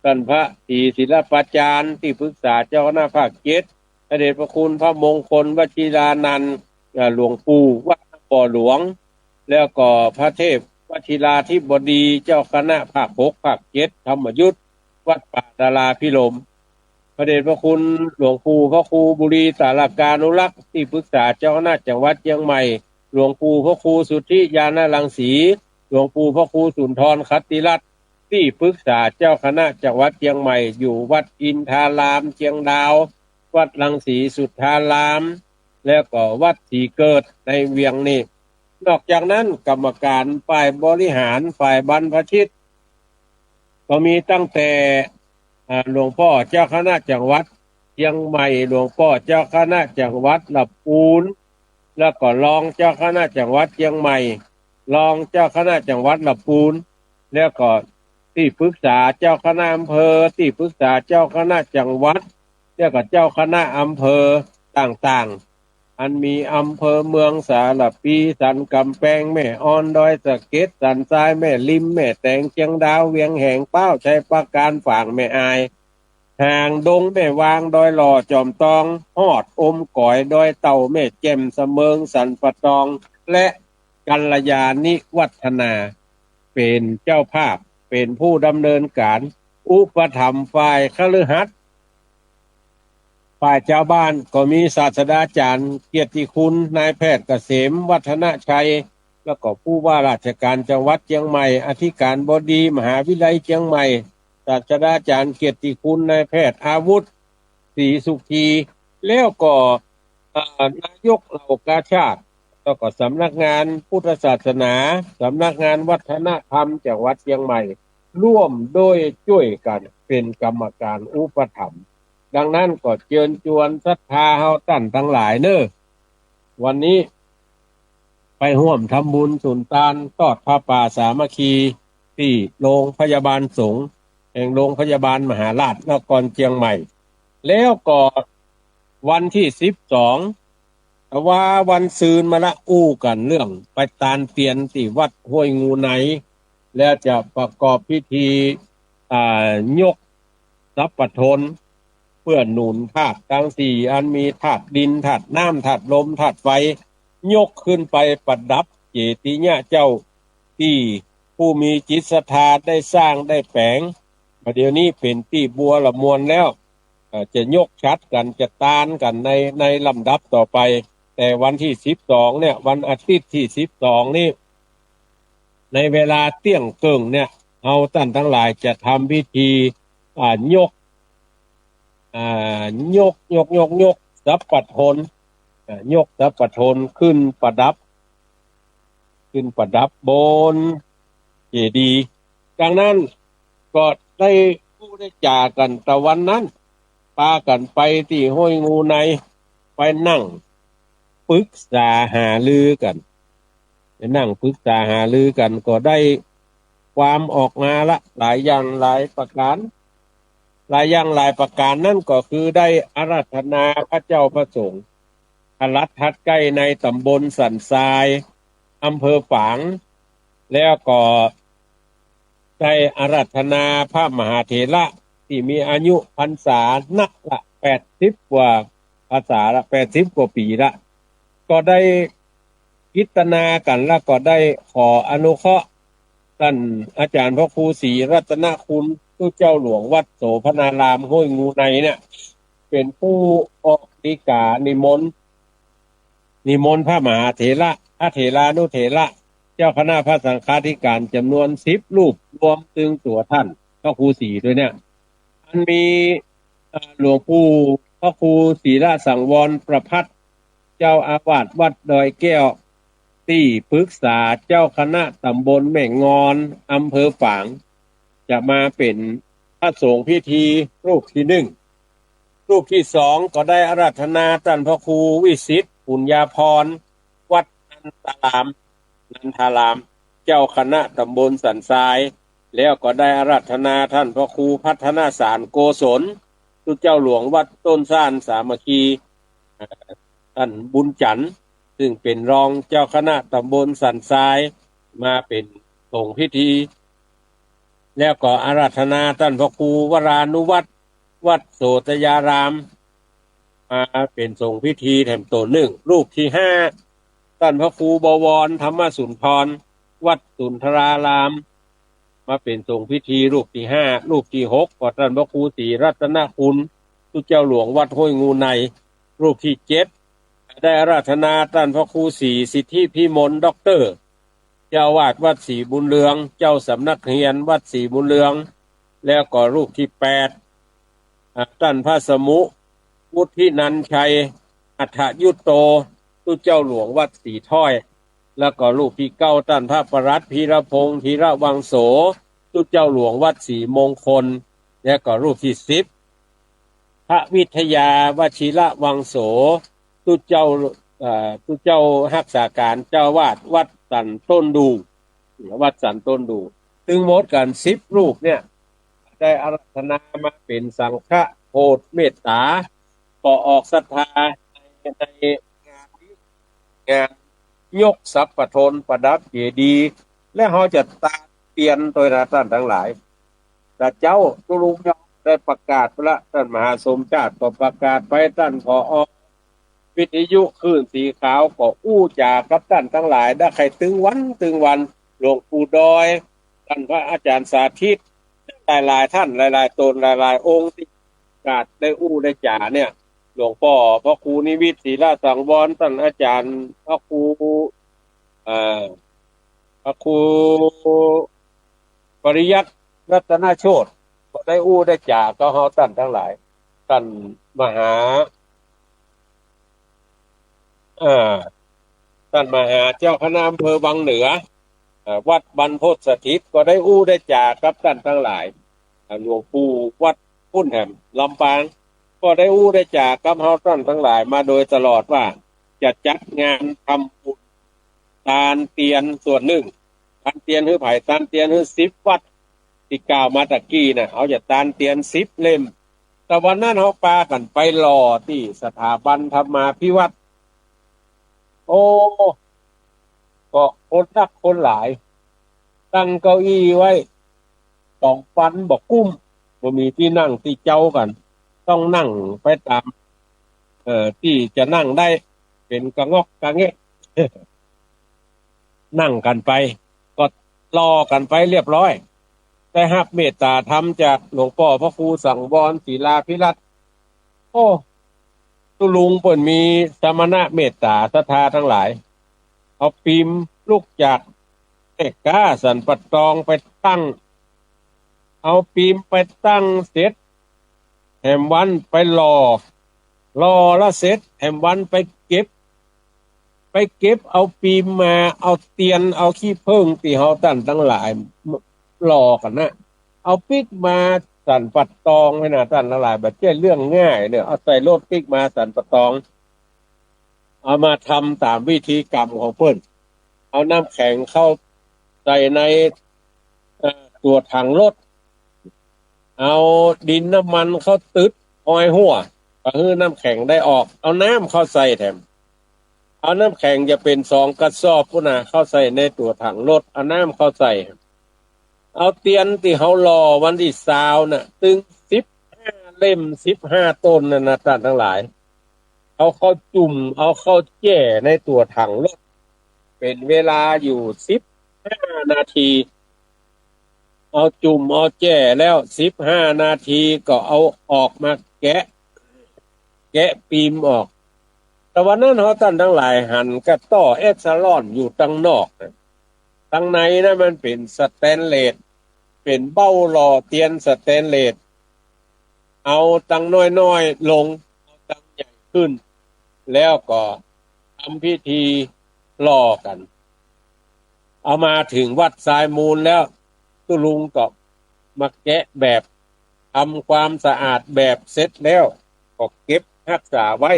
ต้านพระศรีศิลปาจารย์ ตี้ปรึกษาเจ้าคณะภาคเจ็ด พระเดชพระคุณพระมงคลวชิรานันท์ เอ่อ หลวงปู่วัดบ่อหลวง แล้วก็พระเทพวชิราธิบดี เจ้าคณะภาคหก ภาคเจ็ด ธรรมยุต วัดป่าดาราภิรมย์ พระเดชพระคุณหลวงปู่พระครูบุรีสารกานุรักษ์ ตี้ปรึกษาเจ้าคณะจังหวัดเจียงใหม่ หลวงปู่พระครูสุทธิญาณรังสี หลวงปู่พระครูสุนทรขัตติรัตน์ ตี้ปรึกษาเจ้าคณะจังหวัดเจียงใหม่ อยู่วัดอินทารามเจียงดาว วัดรังสีสุทธาราม แล้วก็วัดศรีเกิดในเวียงนี่ นอกจากนั้นกรรมการฝ่ายบริหาร ฝ่ายบรรพชิต ก็มีตั้งแต่ อ่า หลวงป้อเจ้าคณะจังหวัด เจียงใหม่ หลวงป้อเจ้าคณะจังหวัดละปูน แล้วก็รองเจ้าคณะจังหวัดเจียงใหม่ รองเจ้าคณะจังหวัดละปูน แล้วก็ตี้ปรึกษาเจ้าคณะอำเภอ ตี้ปรึกษาเจ้าคณะจังหวัด แล้วก็เจ้าคณะอำเภอต่างๆ อันมีอำเภอเมืองสารภี สันก๋ำแปง แม่อ่อน ดอยสะเก็ด สันทราย แม่ริม แม่แตง เจียงดาว เวียงแหง พร้าว ชัยปราการ ฝาง แม่อาย หางดง แม่วาง ดอยหล่อ จอมตอง ฮอดอมก๋อย ดอยเต่า แม่แจ่ม สะเมิง สันป่าตอง และกัลยาณิวัฒนา เป๋นเจ้าภาพ เป๋นผู้ดำเนินก๋าน อุปถัมภ์ฝ่ายคฤหัสถ์ ฝ่ายจาวบ้านก็มีศาสดาจ๋ารย์เกียรติคุณนายแพทย์เกษม วัฒนชัย แล้วก็ผู้ว่าราชการจังหวัดเจียงใหม่ อธิการบดีมหาวิทยาลัยเจียงใหม่ ศาสดาจ๋ารย์เกียรติคุณนายแพทย์อาวุธ ศรีสุขี แล้วก็ อ่า นายกเหล่ากาชาด แล้วก็สำนักงานพุทธศาสนา สำนักงานวัฒนธรรมจังหวัดเจียงใหม่ ร่วมด้วยจ้วยกั๋นเป๋นกรรมการอุปถัมภ์ ดังนั้นก็เจิญจวนศรัทธาเฮาต้านตังหลายเน่อ วันนี้ไปฮ่วมทำบุญสุนตานตอดผ้าป่าสามัคคี ตี้โรงพยาบาลสงฆ์แห่งโรงพยาบาลมหาราชนครเจียงใหม่ แล้วก็วันตี้สิบสอง แต่ว่าวันซืนมาละอู้กั๋นเรื่องไปตานเตียนตี้วัดห้วยงูใน แล้วจะประกอบพิธี อ่า ยกสัพพะทน เปื้อหนุนธาตุตังสี่อันมีธาตุดิน ธาตุน้ำ ธาตุลม ธาตุไฟ ยกขึ้นไปประดับเจติยะเจ้า ตี้ผู้มีจิตศรัทธาได้สร้างได้แป๋ง บ่าเดี่ยวนี้เป๋นตี้บัวละมวลแล้ว เอ่อ จะยกฉัตรกั๋น จะตานกั๋นใน ในลำดับต่อไป แต่วันตี้สิบสองเนี่ย วันอาทิตย์ตี้สิบสองนี้ ในเวลาเตี้ยงเกิ่งเนี่ย เฮาต้านตังหลายจะทำพิธี อ่า ยก อ่า ยก ยก ยก ยกสัพพะทน อ่า ยกสัพพะทนขึ้นประดับ ขึ้นประดับบนเจดีย์ ดังนั้นก็ได้อู้ได้จ๋ากั๋นแต่วันนั้น ปากั๋นไปตี้ห้วยงูใน ไปนั่งปรึกษาหารือกั๋น ไปนั่งปรึกษาหารือกั๋น ก็ได้ความออกมาละหลายอย่างหลายประก๋าน หลายอย่างหลายประก๋านนั้นก็คือได้อาราธนาพระเจ้าพระสงฆ์ พระรัฐทัดใก้ในต๋ำบลสันทราย อำเภอฝาง แล้วก็ได้อาราธนาพระมหาเถระตี้มีอายุพรรษานักละแปดสิบกว่าพรรษาละ แปดสิบกว่าปี๋ละ ก็ได้กิตนากั๋น แล้วก็ได้ขออนุเคราะห์ต้านอาจ๋ารย์พระครูศรีรัตนคุณ ตุ๊เจ้าหลวงวัดโสภณารามห้วยงูในเนี่ย เป๋นผู้ออกฎีกานิมนต์ นิมนต์พระมหาเถระ พระเถรานุเถระ เจ้าคณะพระสังฆาธิการจ๋ำนวนสิบรูป รวมตึงตั๋วต้านพระครูศรีตวยเนี่ย อันมี เอ่อ หลวงปู่พระครูศรีละสังวรประภัทร เจ้าอาวาสวัดดอยแก้ว ตี้ปรึกษาเจ้าคณะต๋ำบลแม่งอน อำเภอฝาง จะมาเป๋นพระสงฆ์พิธีรูปตี้นึ่ง รูปตี้สองก็ได้อาราธนาต้านพระครูวิสิทธิ์ปุญญาภรณ์ วัดนันทาราม นันทาราม เจ้าคณะต๋ำบลสันทราย แล้วก็ได้อาราธนาต้านพระครูพัฒนสารโกศล ตุ๊เจ้าหลวงวัดต้นส้านสามัคคี เอ่อ ต้านบุญจันทร์ ซึ่งเป๋นรองเจ้าคณะต๋ำบลสันทราย มาเป๋นสงฆ์พิธี แล้วก็อาราธนาต้านพระครูวรานุวัฒน์ วัดโสตยาราม มาเป๋นสงฆ์พิธีแถมตั๋วนึ่ง รูปตี้ห้า ต้านพระครูบวรธรรมสุนทร วัดสุนทราราม มาเป๋นสงฆ์พิธีรูปตี้ห้า รูปตี้หก ก็ต้านพระครูศรีรัตนคุณ ตุ๊เจ้าหลวงวัดห้วยงูใน รูปตี้เจ็ด ได้อาราธนาต้านพระครูศรีสิทธิพิมล ด็อกเตอร์ เจ้าอาวาสวัดศรีบุญเรือง เจ้าสำนักเฮียนวัดศรีบุญเรือง แล้วก็รูปตี้แปด อ่า ต้านพระสมุ วุฒินันชัย อัฏฐยุตโต ตุ๊เจ้าหลวงวัดศรีถ้อย แล้วก็รูปตี้เก้า ต้านพระปลัดพีรพงษ์ ธีระวังโส ตุ๊เจ้าหลวงวัดศรีมงคล แล้วก็รูปตี้สิบ พระวิทยาวชิรวังโส ตุ๊เจ้า เอ่อ ตุ๊เจ้าฮักษาก๋านเจ้าอาวาสวัดสันต้นดู่ วัดสันต้นดู่ ซึ่งหมดกั๋นสิบรูปเนี่ย ได้อาราธนามาเป๋นสังฆโอษฐ์เมตต๋า ก็ออกศรัทธาใน ในงานนี้ งานยกสัพพะโทนประดับเจดีย์ และเฮาจะตานเตียนตวยนะต้านตังหลาย แต่เจ๊าตุ๊ลุงยอมได้ประกาศไปละ ต้านมหาสมชาติก็ประกาศไป ต้าน ผอ วิทยุคลื่นสีขาวก็อู้จ๋ากับต้านตังหลาย ได้ใค่ตึงวันตึงวัน หลวงปู่ดอย ต้านพระอาจ๋ารย์สาธิต หลายๆ ต้าน หลายๆ ต๋น หลายๆ องค์ตี้ประกาศได้อู้ได้จ๋าเนี่ย หลวงป้อพระครูนิวิต ศิลสังวร ต้านอาจ๋ารย์พระครู เอ่อ พระครูปริยัติรัตนโชติ ก็ได้อู้ได้จ๋ากับเฮาต้านตังหลาย ต้านมหา เอ่อ ต้านมหาเจ้าคณะอำเภอวังเหนือ เอ่อ วัดบรรพตสถิต ก็ได้อู้ได้จ๋ากับต้านตังหลาย เอ่อ หลวงปู่วัดพุ้นแหม ลำปาง ก็ได้อู้ได้จ๋ากับเฮาต้านตังหลายมาโดยตลอดว่า จะจัดงานทำบุญตานเตียนส่วนนึ่ง ตานเตียนหื้อใผ ตานเตียนหื้อสิบวัด ตี้กล่าวมาตะกี้น่ะ เฮาจะตานเตียนสิบเล่ม แต่วันนั้นเฮาปากั๋นไปหล่อตี้สถาบันธรรมาภิวัฒน์ โอ้ ก็คนนักคนหลาย ตั้งเก้าอี้ไว้ สองปันบ่กุ้ม บ่มีตี้นั่งตี้เจ๊ากั๋น ต้องนั่งไปต๋าม เอ่อ ตี้จะนั่งได้ เป๋นกะงอกกะแงะ นั่งกั๋นไป ก็หล่อกั๋นไปเรียบร้อย ได้ฮับเมตต๋าธรรมจากหลวงป้อพระครูสังวร ศิลาภิรัตน์ โอ้ ตุ๊ลุงเปิ้นมีสมณะเมตต๋าศรัทธาตังหลาย เอาปีมลุกจากแม่ก๊าสันป่าตองไปตั้ง เอาปีมไปตั้งเสร็จ แหมวันไปหล่อ หล่อละเสร็จ แหมวันไปเก็บ ไปเก็บเอาปีมมา เอาเตียน เอาขี้เผิ้งตี้เฮาต้านตังหลายหล่อกั๋นนะ เอาปิ๊กมาสันป่าตองไว้นะต้านตังหลาย บ่ใจ้เรื่องง่ายเนี่ย เอาใส่รถปิ๊กมาสันป่าตอง เอามาทำต๋ามวิธีกรรมของเปิ้น เอาน้ำแข็งเข้าใส่ใน เอ่อ ตั๋วถังรถ เอาดินน้ำมันเข้าตึ๊ดฮอยฮั้ว ก็หื้อน้ำแข็งได้ออก เอาน้ำเข้าใส่แถม เอาน้ำแข็งจะเป๋นสองกระสอบพุ้นนะ เข้าใส่ในตั๋วถังรถ เอาน้ำเข้าใส่ เอาเตียนตี้เฮาหล่อวันตี้ซาวน่ะ ตึงสิบห้าเล่ม สิบห้าต๋นนั่นนะต้านตังหลาย เอาเข้าจุ่ม เอาเข้าแจ้ในตั๋วถังรถ เป๋นเวลาอยู่สิบห้านาที เอาจุ่มเอาแจ้แล้วสิบห้านาทีก็เอาออกมาแกะ แกะปีมออก แต่วันนั้นเฮาต้านตังหลายหันกะต้อเอสซาลอนอยู่ตังนอกนะ ตังในนะมันเป๋นสแตนเลส เป๋นเบ้าหล่อเตียนสแตนเลส เอาตังน้อยๆ ลง เอาตังใหญ่ขึ้น แล้วก็ทำพิธีหล่อกั๋น เอามาเถิงวัดทรายมูลแล้ว ตุ๊ลุงก็มาแกะแบบ ทำความสะอาดแบบเสร็จแล้ว ก็เก็บฮักษาไว้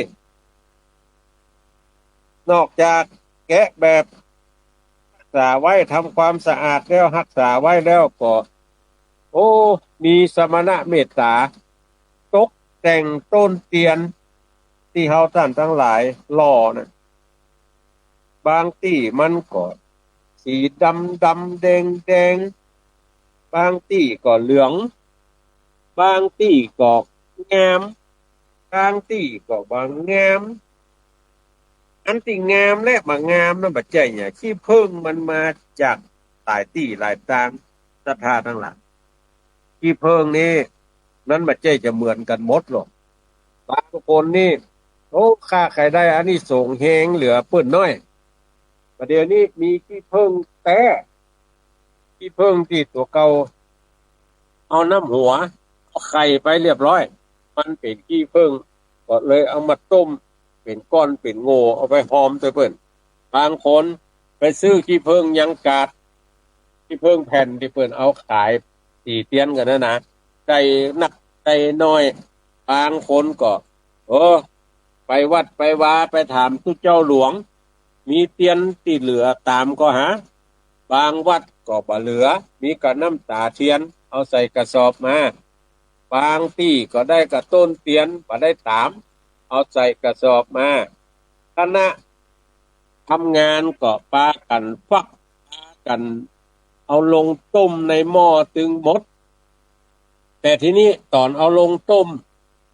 นอกจากแกะแบบฮักษาไว้ ทำความสะอาดแล้วฮักษาไว้แล้วก็ โอ้ มีสมณะเมตต๋า ตกแต่งต้นเตียนตี้เฮาต้านตังหลายหล่อน่ะ บางตี้มันก็สีดำดำแดงแดง บางตี้ก็เหลือง บางตี้ก็งาม บางตี้ก็บ่งาม อันตี้งามและบ่งามนั้นบ่ใจ้หยัง ขี้เผิ้งมันมาจากหลายตี้หลายตาง ศรัทธาตังหลาย ขี้เผิ้งนี้ มันบ่ใจ้จะเหมือนกั๋นหมดหรอก บางคนนี่ โอ้ ข้าใค่ได้อานิสงส์แฮงเหลือเปิ้นน้อย บ่าเดี่ยวนี้มีขี้เผิ้งแต๊ ขี้เผิ้งตี้ตั๋วเก่า เอาน้ำหัว เอาไข่ไปเรียบร้อย มันเป๋นขี้เผิ้ง ก็เลยเอามาต้ม เป๋นก้อนเป๋นโง่ เอาไปหอมตวยเปิ้น บางคนไปซื้อขี้เผิ้งยังกาด ขี้เผิ้งแผ่นตี้เปิ้นเอาขายตี้เตียนกั๋นนะนะ ได้นักได้น้อย บางคนก็ เออ ไปวัดไปวาไปถามตุ๊เจ้าหลวง มีเตียนตี้เหลือต๋ามก็หา บางวัดก็บ่เหลือ มีก้าน้ำต๋าเตียน เอาใส่กระสอบมา บางตี้ก็ได้ก้าต้นเตียน บ่ได้ต๋าม เอาใส่กระสอบมา คณะทำงานก็ปากั๋นฟัก ปากั๋นเอาลงต้มในหม้อตึงหมด แต่ทีนี้ต๋อนเอาลงต้ม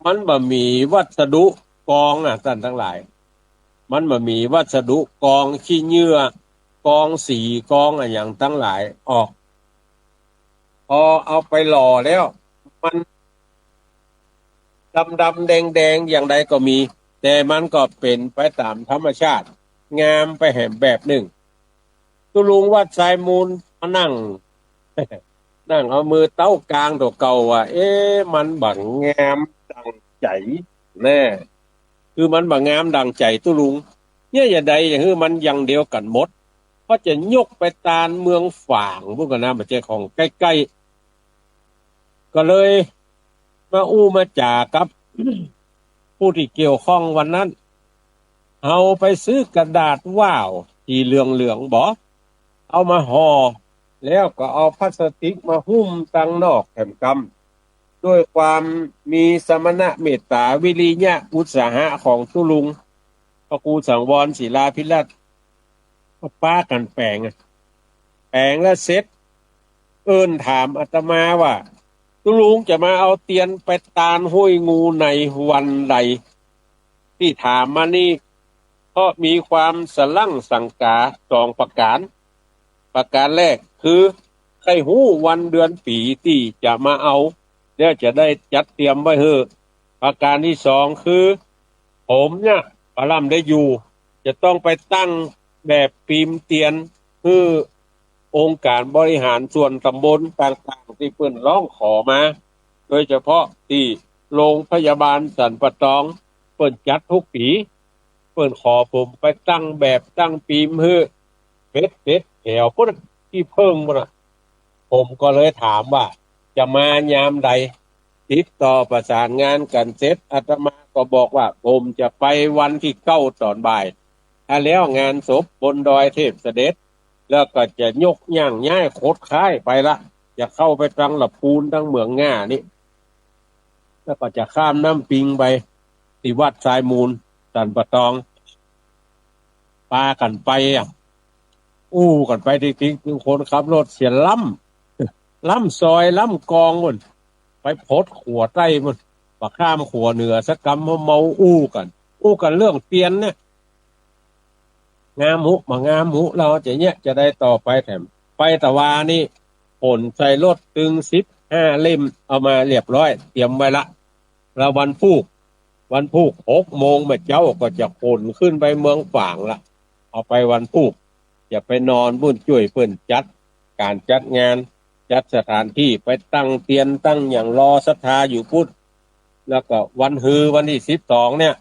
มันบ่มีวัสดุกองอะ ต้านตังหลาย มันบ่มีวัสดุกองขี้เยื่อ กองสี กองอะหยังตังหลายออก พอเอาไปหล่อแล้ว มันดำๆ แดงๆ อย่างใดก็มี แต่มันก็เป๋นไปต๋ามธรรมชาติ งามไปแหมแบบนึ่ง ตุ๊ลุงวัดทรายมูลมานั่ง นั่งเอามือเต๊ากางตั๋วเก่าว่า เอ๊ะ มันบ่งามดั่งใจ๋แน่ คือมันบ่งามดั่งใจ๋ตุ๊ลุง เนี่ย จะใดจะหื้อมันอย่างเดียวกั๋นหมด เพราะจะยกไปตานเมืองฝางปู๊นก่อนนะ บ่ใจ้ของใก้ๆ ก็เลยมาอู้มาจ๋ากับผู้ตี้เกี่ยวข้องวันนั้น เฮาไปซื้อกระดาษว้าวตี้เหลืองๆ บ่ เอามาห่อ แล้วก็เอาพลาสติกมาหุ้มตังนอกแถมกำ ด้วยความมีสมณะเมตต๋าวิริยะอุตสาหะของตุ๊ลุง พระครูสังวรศิลาภิรัตน์ ก็ปากั๋นแป๋งอะ แป๋งแล้วเสร็จ เอิ้นถามอาตมาว่า ตุ๊ลุงจะมาเอาเตียนไปตานห้วยงูในวันใด ตี้ถามมานี่ เพราะมีความสะหลั่งสังก๋าสองประก๋าน ประก๋านแรกคือ ใค่ฮู้วันเดือนปี๋ตี้จะมาเอา แล้วจะได้จัดเตรียมไว้หื้อ ประก๋านตี้สองคือ ผมเนี่ย บ่ล่ำได้อยู่ จะต้องไปตั้งแบบปีมเตียน หื้อองค์การบริหารส่วนต๋ำบลต่างๆ ตี้เปิ้นฮ้องขอมา โดยเฉพาะตี้โรงพยาบาลสันป่าตอง เปิ้นจัดกู้ปี๋ เปิ้นขอผมไปตั้งแบบตั้งปีมหื้อ เบ็ดเสร็จแถวปู๊น ตี้เผิงปู๊นนะ ผมก็เลยถามว่าจะมายามใด ติดต่อประสานงานกั๋นเสร็จ อาตมาก็บอกว่าผมจะไปวันตี้เก้าต๋อนบ่าย ถ้าแล้วงานศพบนดอยเทพเสด็จ แล้วก็จะยกย่างย้ายขดค้ายไปละ จะเข้าไปตังละปูนตังเหมืองง่านี่ แล้วก็จะข้ามน้ำปิงไปตี้วัดทรายมูล สันป่าตอง ปากั๋นไปอะ อู้กั๋นไปติ๊กๆ ตึงคนขับรถเสียล้ำ ล้ำซอยล้ำกองปู๊น ไปพดขัวใต้ปู๊น บ่ข้ามขัวเหนือสักกำ เมาอู้กั๋น อู้กั๋นเรื่องเตียนเนี่ย งามฮู้ บ่งามฮู้ เฮาจะเยียะจะใดต่อไปแถม ไปตะวานี่ ขนใส่รถตึงสิบห้าเล่ม เอามาเรียบร้อย เตรียมไว้ละ แล้ววันพูก วันพูกหกโมงบ่าเจ๊าก็จะขนขึ้นไปเมืองฝางละ เอาไปวันพูก จะไปนอนปู๊น จ้วยเปิ้นจัดก๋านจัดงาน จัดสถานตี้ไปตั้งเตียนตั้งหยังรอศรัทธาอยู่ปู๊น แล้วก็วันฮือวันตี้สิบสองเนี่ย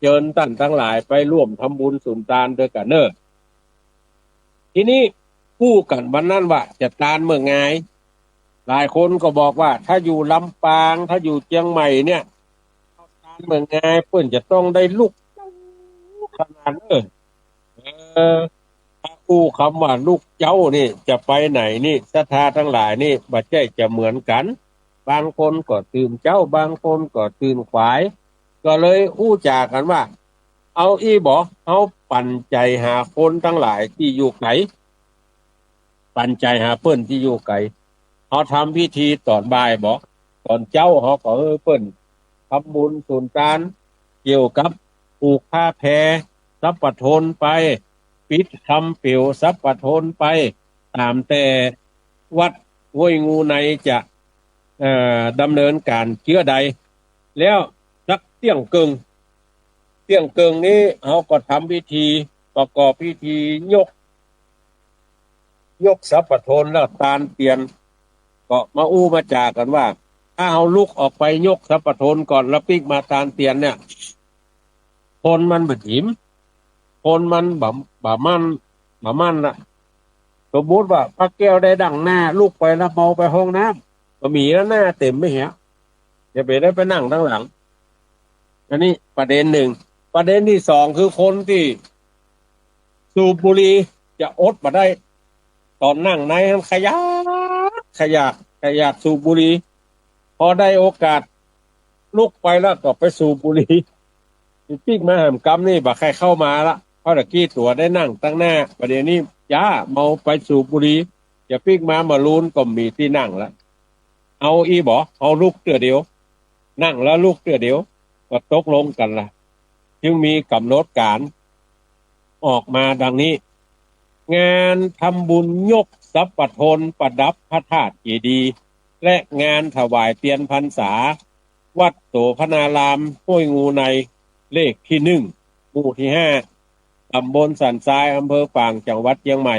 เจิญต้านตังหลายไปร่วมทำบุญสุนตานตวยกั๋นเน่อ ทีนี้อู้กั๋นวันนั้นว่าจะตานเมื่องาย หลายคนก็บอกว่าถ้าอยู่ลำปาง ถ้าอยู่เจียงใหม่เนี่ย ตานเมื่องายเปิ้นจะต้องได้ลุกขนาดเน่อ เออ ถ้าอู้กำว่าลุกเจ๊านี่จะไปไหนนี่ ศรัทธาตังหลายนี่บ่ใจ้จะเหมือนกั๋น บางคนก็ตื่นเจ๊า บางคนก็ตื่นขวาย ก็เลยอู้จ๋ากั๋นว่า เอาอี้บ่ เฮาปั๋นใจ๋หาคนตังหลายตี้อยู่ไก๋ ปั๋นใจ๋หาเปิ้นตี้อยู่ไก๋ เฮาทำพิธีต๋อนบ่ายบ่ ต๋อนเจ๊าเฮาก็หื้อเปิ้นทำบุญสุนตาน เกี่ยวกับผูกผ้าแพร สัพพะโทนไป ปิดคำเปลวสัพพะโทนไป ต๋ามแต่วัดห้วยงูในจะ เอ่อ ดำเนินก๋านเจื้อใด แล้วสักเตี้ยงเกิ่ง เตี้ยงเกิ่งนี้เฮาก็ทำพิธีประกอบพิธียก ยกสัพพะโทนแล้วตานเตียน ก็มาอู้มาจ๋ากั๋นว่า ถ้าเฮาลุกออกไปยกสัพพะโทนก่อนแล้วปิ๊กมาตานเตียนเนี่ย คนมันบ่ถิม คนมันบ่ บ่มั่น บ่มั่นละ สมมุติว่าป้าแก้วได้ดั่งหน้า ลุกไปแล้วเมาไปห้องน้ำ บ่มีแล้ว หน้าเต๋มไปเหีย จะไปได้ไปนั่งตังหลัง อันนี้ประเด็นหนึ่ง ประเด็นตี้สองคือคนตี้สูบบุหรี่จะอดบ่ได้ ต๋อนนั่งในหั้นขยาด ขยาด ขยาดสูบบุหรี่ พอได้โอกาสลุกไปแล้วก็ไปสูบบุหรี่ ปิ๊กมาแหมกำนี่บ่ใค่เข้ามาละ เพราะตะกี้ตั๋วได้นั่งตังหน้า บ่าเดี่ยวนี้จ๊ะเมาไปสูบบุหรี่ จะปิ๊กมาบ่าลูนก็บ่มีตี้นั่งละ เอาอี้บ่ เอาลุกเตื้อเดียว นั่งแล้วลุกเตื้อเดียว ก็ตกลงกั๋นละ จึงมีก๋ำหนดก๋านออกมาดังนี้ งานทำบุญยกสัพพะโทนประดับพระธาตุเจดีย์ และงานถวายเตียนพรรษา วัดโสภณารามห้วยงูใน เลขตี้หนึ่ง หมู่ตี้ห้า ต๋ำบลสันทราย อำเภอฝาง จังหวัดเจียงใหม่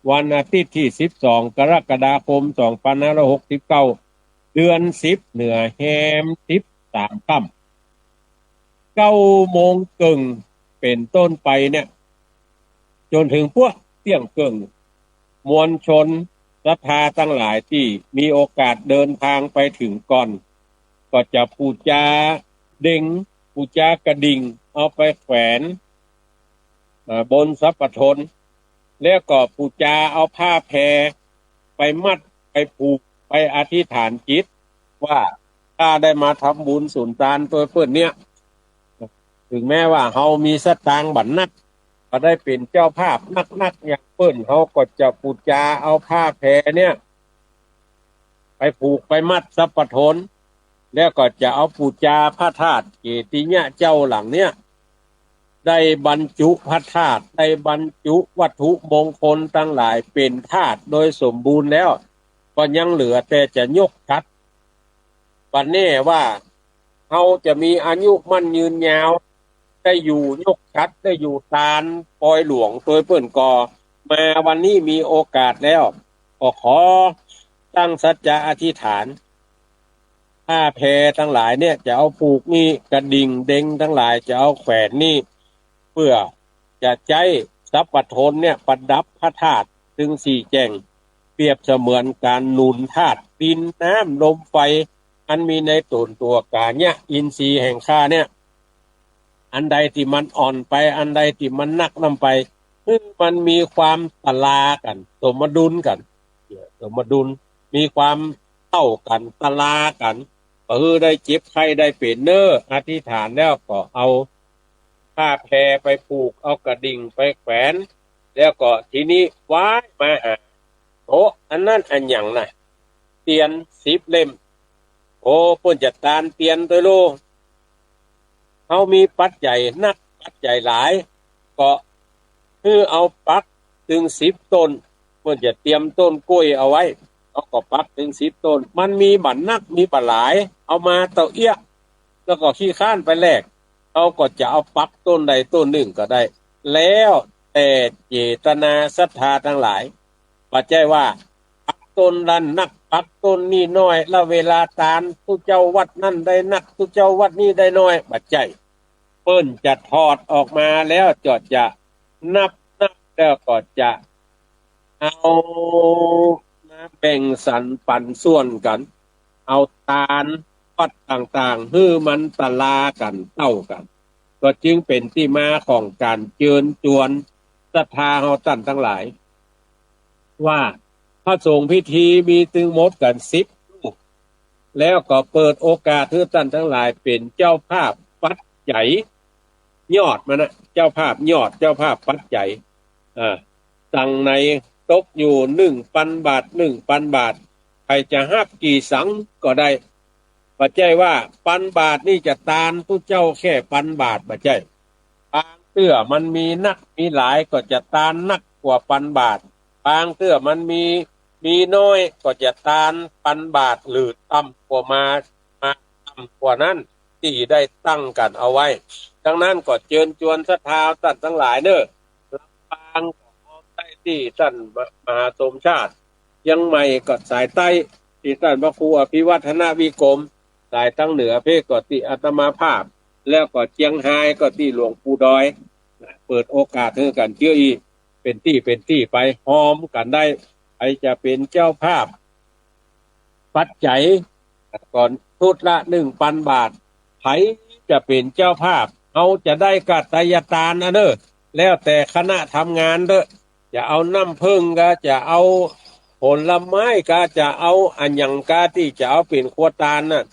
วันอาทิตย์ตี้สิบสอง กรกฎาคม สองพันห้าร้อยหกสิบเก้า เดือนสิบ เหนือแฮมสิบสามค่ำ เก้าโมงเกิ่งเป๋นต้นไปเนี่ย จ๋นเถิงปั้วเตี้ยงเกิ่ง มวลชนศรัทธาตังหลายตี้มีโอกาสเดินทางไปเถิงก่อน ก็จะปู๋จาเด็ง ปู๋จากระดิ่ง เอาไปแขวน เอ่อ บนสัพพะโทน แล้วก็ปู๋จาเอาผ้าแพรไปมัด ไปผูก ไปอธิษฐานจิต ว่าข้าได้มาทำบุญสุนตานตวยเปิ้นเนี่ย เถิงแม้ว่าเฮามีสตางค์บ่นัก ก็ได้เป๋นเจ้าภาพนักๆ อย่างเปิ้น เฮาก็จะปู๋จาเอาผ้าแพรเนี่ย ไปผูกไปมัดสัพพะโทน แล้วก็จะเอาปู๋จาพระธาตุเจติยะเจ้าหลังเนี่ย ได้บรรจุพระธาตุ ได้บรรจุวัตถุมงคลตังหลายเป๋นธาตุโดยสมบูรณ์แล้ว ก็ยังเหลือแต่จะยกฉัตร บ่แน่ว่าเฮาจะมีอายุมั่นยืนยาว ได้อยู่ยกฉัตร ได้อยู่ตานปอยหลวงตวยเปิ้นก่อ มาวันนี้มีโอกาสแล้ว ก็ขอตั้งสัจจะอธิษฐาน ผ้าแพรตังหลายเนี่ยจะเอาผูกนี่ กระดิ่งเด็งตังหลายจะเอาแขวนนี่ เปื้อจะใจ๊สัพพะโทนเนี่ยประดับพระธาตุตึงสี่แจ้ง เปรียบเสมือนก๋านหนุนธาตุดินน้ำลมไฟ อันมีในต๋นตั๋วก๋ายะอินทรีย์แห่งข้าเนี่ย อันใดตี้มันอ่อนไป อันใดตี้มันนักนำไป หื้อมันมีความตะลากั๋น สมดุลกั๋น สมดุล มีความเต้ากั๋น ตะลากั๋น บ่หื้อได้เจ็บไข้ได้เป๋นเน่อ อธิษฐานแล้วก็เอาผ้าแพรไปผูก เอากระดิ่งไปแขวน แล้วก็ทีนี้ว้ายมาหา โอ้ อันนั้นอันหยังน่ะ เตียนสิบเล่ม โอ้ เปิ้นจะตานเตียนตวยโล เฮามีปัจจัยนัก ปัจจัยหลาย ก็หื้อเอาปักตึงสิบต้น เปิ้นจะเตรียมต้นกล้วยเอาไว้ เฮาก็ปักตึงสิบต้น มันมีบ่นัก มีบ่หลาย เอามาเต้าเอี้ยะ แล้วก็ขี้ค้านไปแลก เฮาก็จะเอาปักต้นใดต้นนึ่งก็ได้ แล้วแต่เจตนาศรัทธาตังหลาย บ่ใจ้ว่าปักต้นนั้นนัก ปักต้นนี้น้อย แล้วเวลาตานตุ๊เจ้าวัดนั้นได้นัก ตุ๊เจ้าวัดนี้ได้น้อย บ่ใจ้ เปิ้นจะถอดออกมาแล้วก็จะนับ นับแล้วก็จะเอามาแบ่งสรรปันส่วนกั๋น เอาตานวัดต่างๆ หื้อมันตะลากั๋นเต้ากั๋น ก็จึงเป๋นตี้มาของก๋านเจิญจวนศรัทธาเฮาต้านตังหลาย ว่าพระสงฆ์พิธีมีตึงหมดกั๋นสิบรูป แล้วก็เปิดโอกาสหื้อต้านตังหลายเป๋นเจ้าภาพปัจจัย ยอดมันนะ เจ้าภาพยอด เจ้าภาพปัจจัย อ่า ตังในตกอยู่หนึ่งปันบาท หนึ่งปันบาท ใผจะฮับกี่สังก็ได้ บ่ใจ้ว่าปันบาทนี่จะตานตุ๊เจ้าแค่ปันบาท บ่ใจ้ บางเตื้อมันมีนักมีหลายก็จะตานนักกว่าปันบาท บางเตื้อมันมี มีน้อยก็จะตานปันบาทหรือต่ำกว่ามา มาต่ำกว่านั้น ตี้ได้ตั้งกั๋นเอาไว้ ดังนั้นก็เจิญจวนศรัทธาต้านตังหลายเน่อ ลำปางก็พร้อมได้ตี้ต้านมหาสมชาติ เจียงใหม่ก็สายใต้ ตี้ต้านพระครูอภิวัฒนวิกรม สายตังเหนือเพก็ตี้อาตมาภาพ แล้วก็เจียงฮายก็ตี้หลวงปู่ดอย เปิดโอกาสหื้อกั๋นเจื้ออี้ เป๋นตี้เป๋นตี้ไป ฮอมกั๋นได้ ใผจะเป๋นเจ้าภาพ ปัจจัย ก่อนชุดละหนึ่งปันบาท ใผ จะเป๋นเจ้าภาพ เฮาจะได้กาไตยตานอะเน่อ แล้วแต่คณะทำงานเต๊อะ จะเอาน้ำผึ้งกา จะเอาผลไม้กา จะเอาอะหยังกา ตี้จะเอาเป๋นครัวตานน่ะ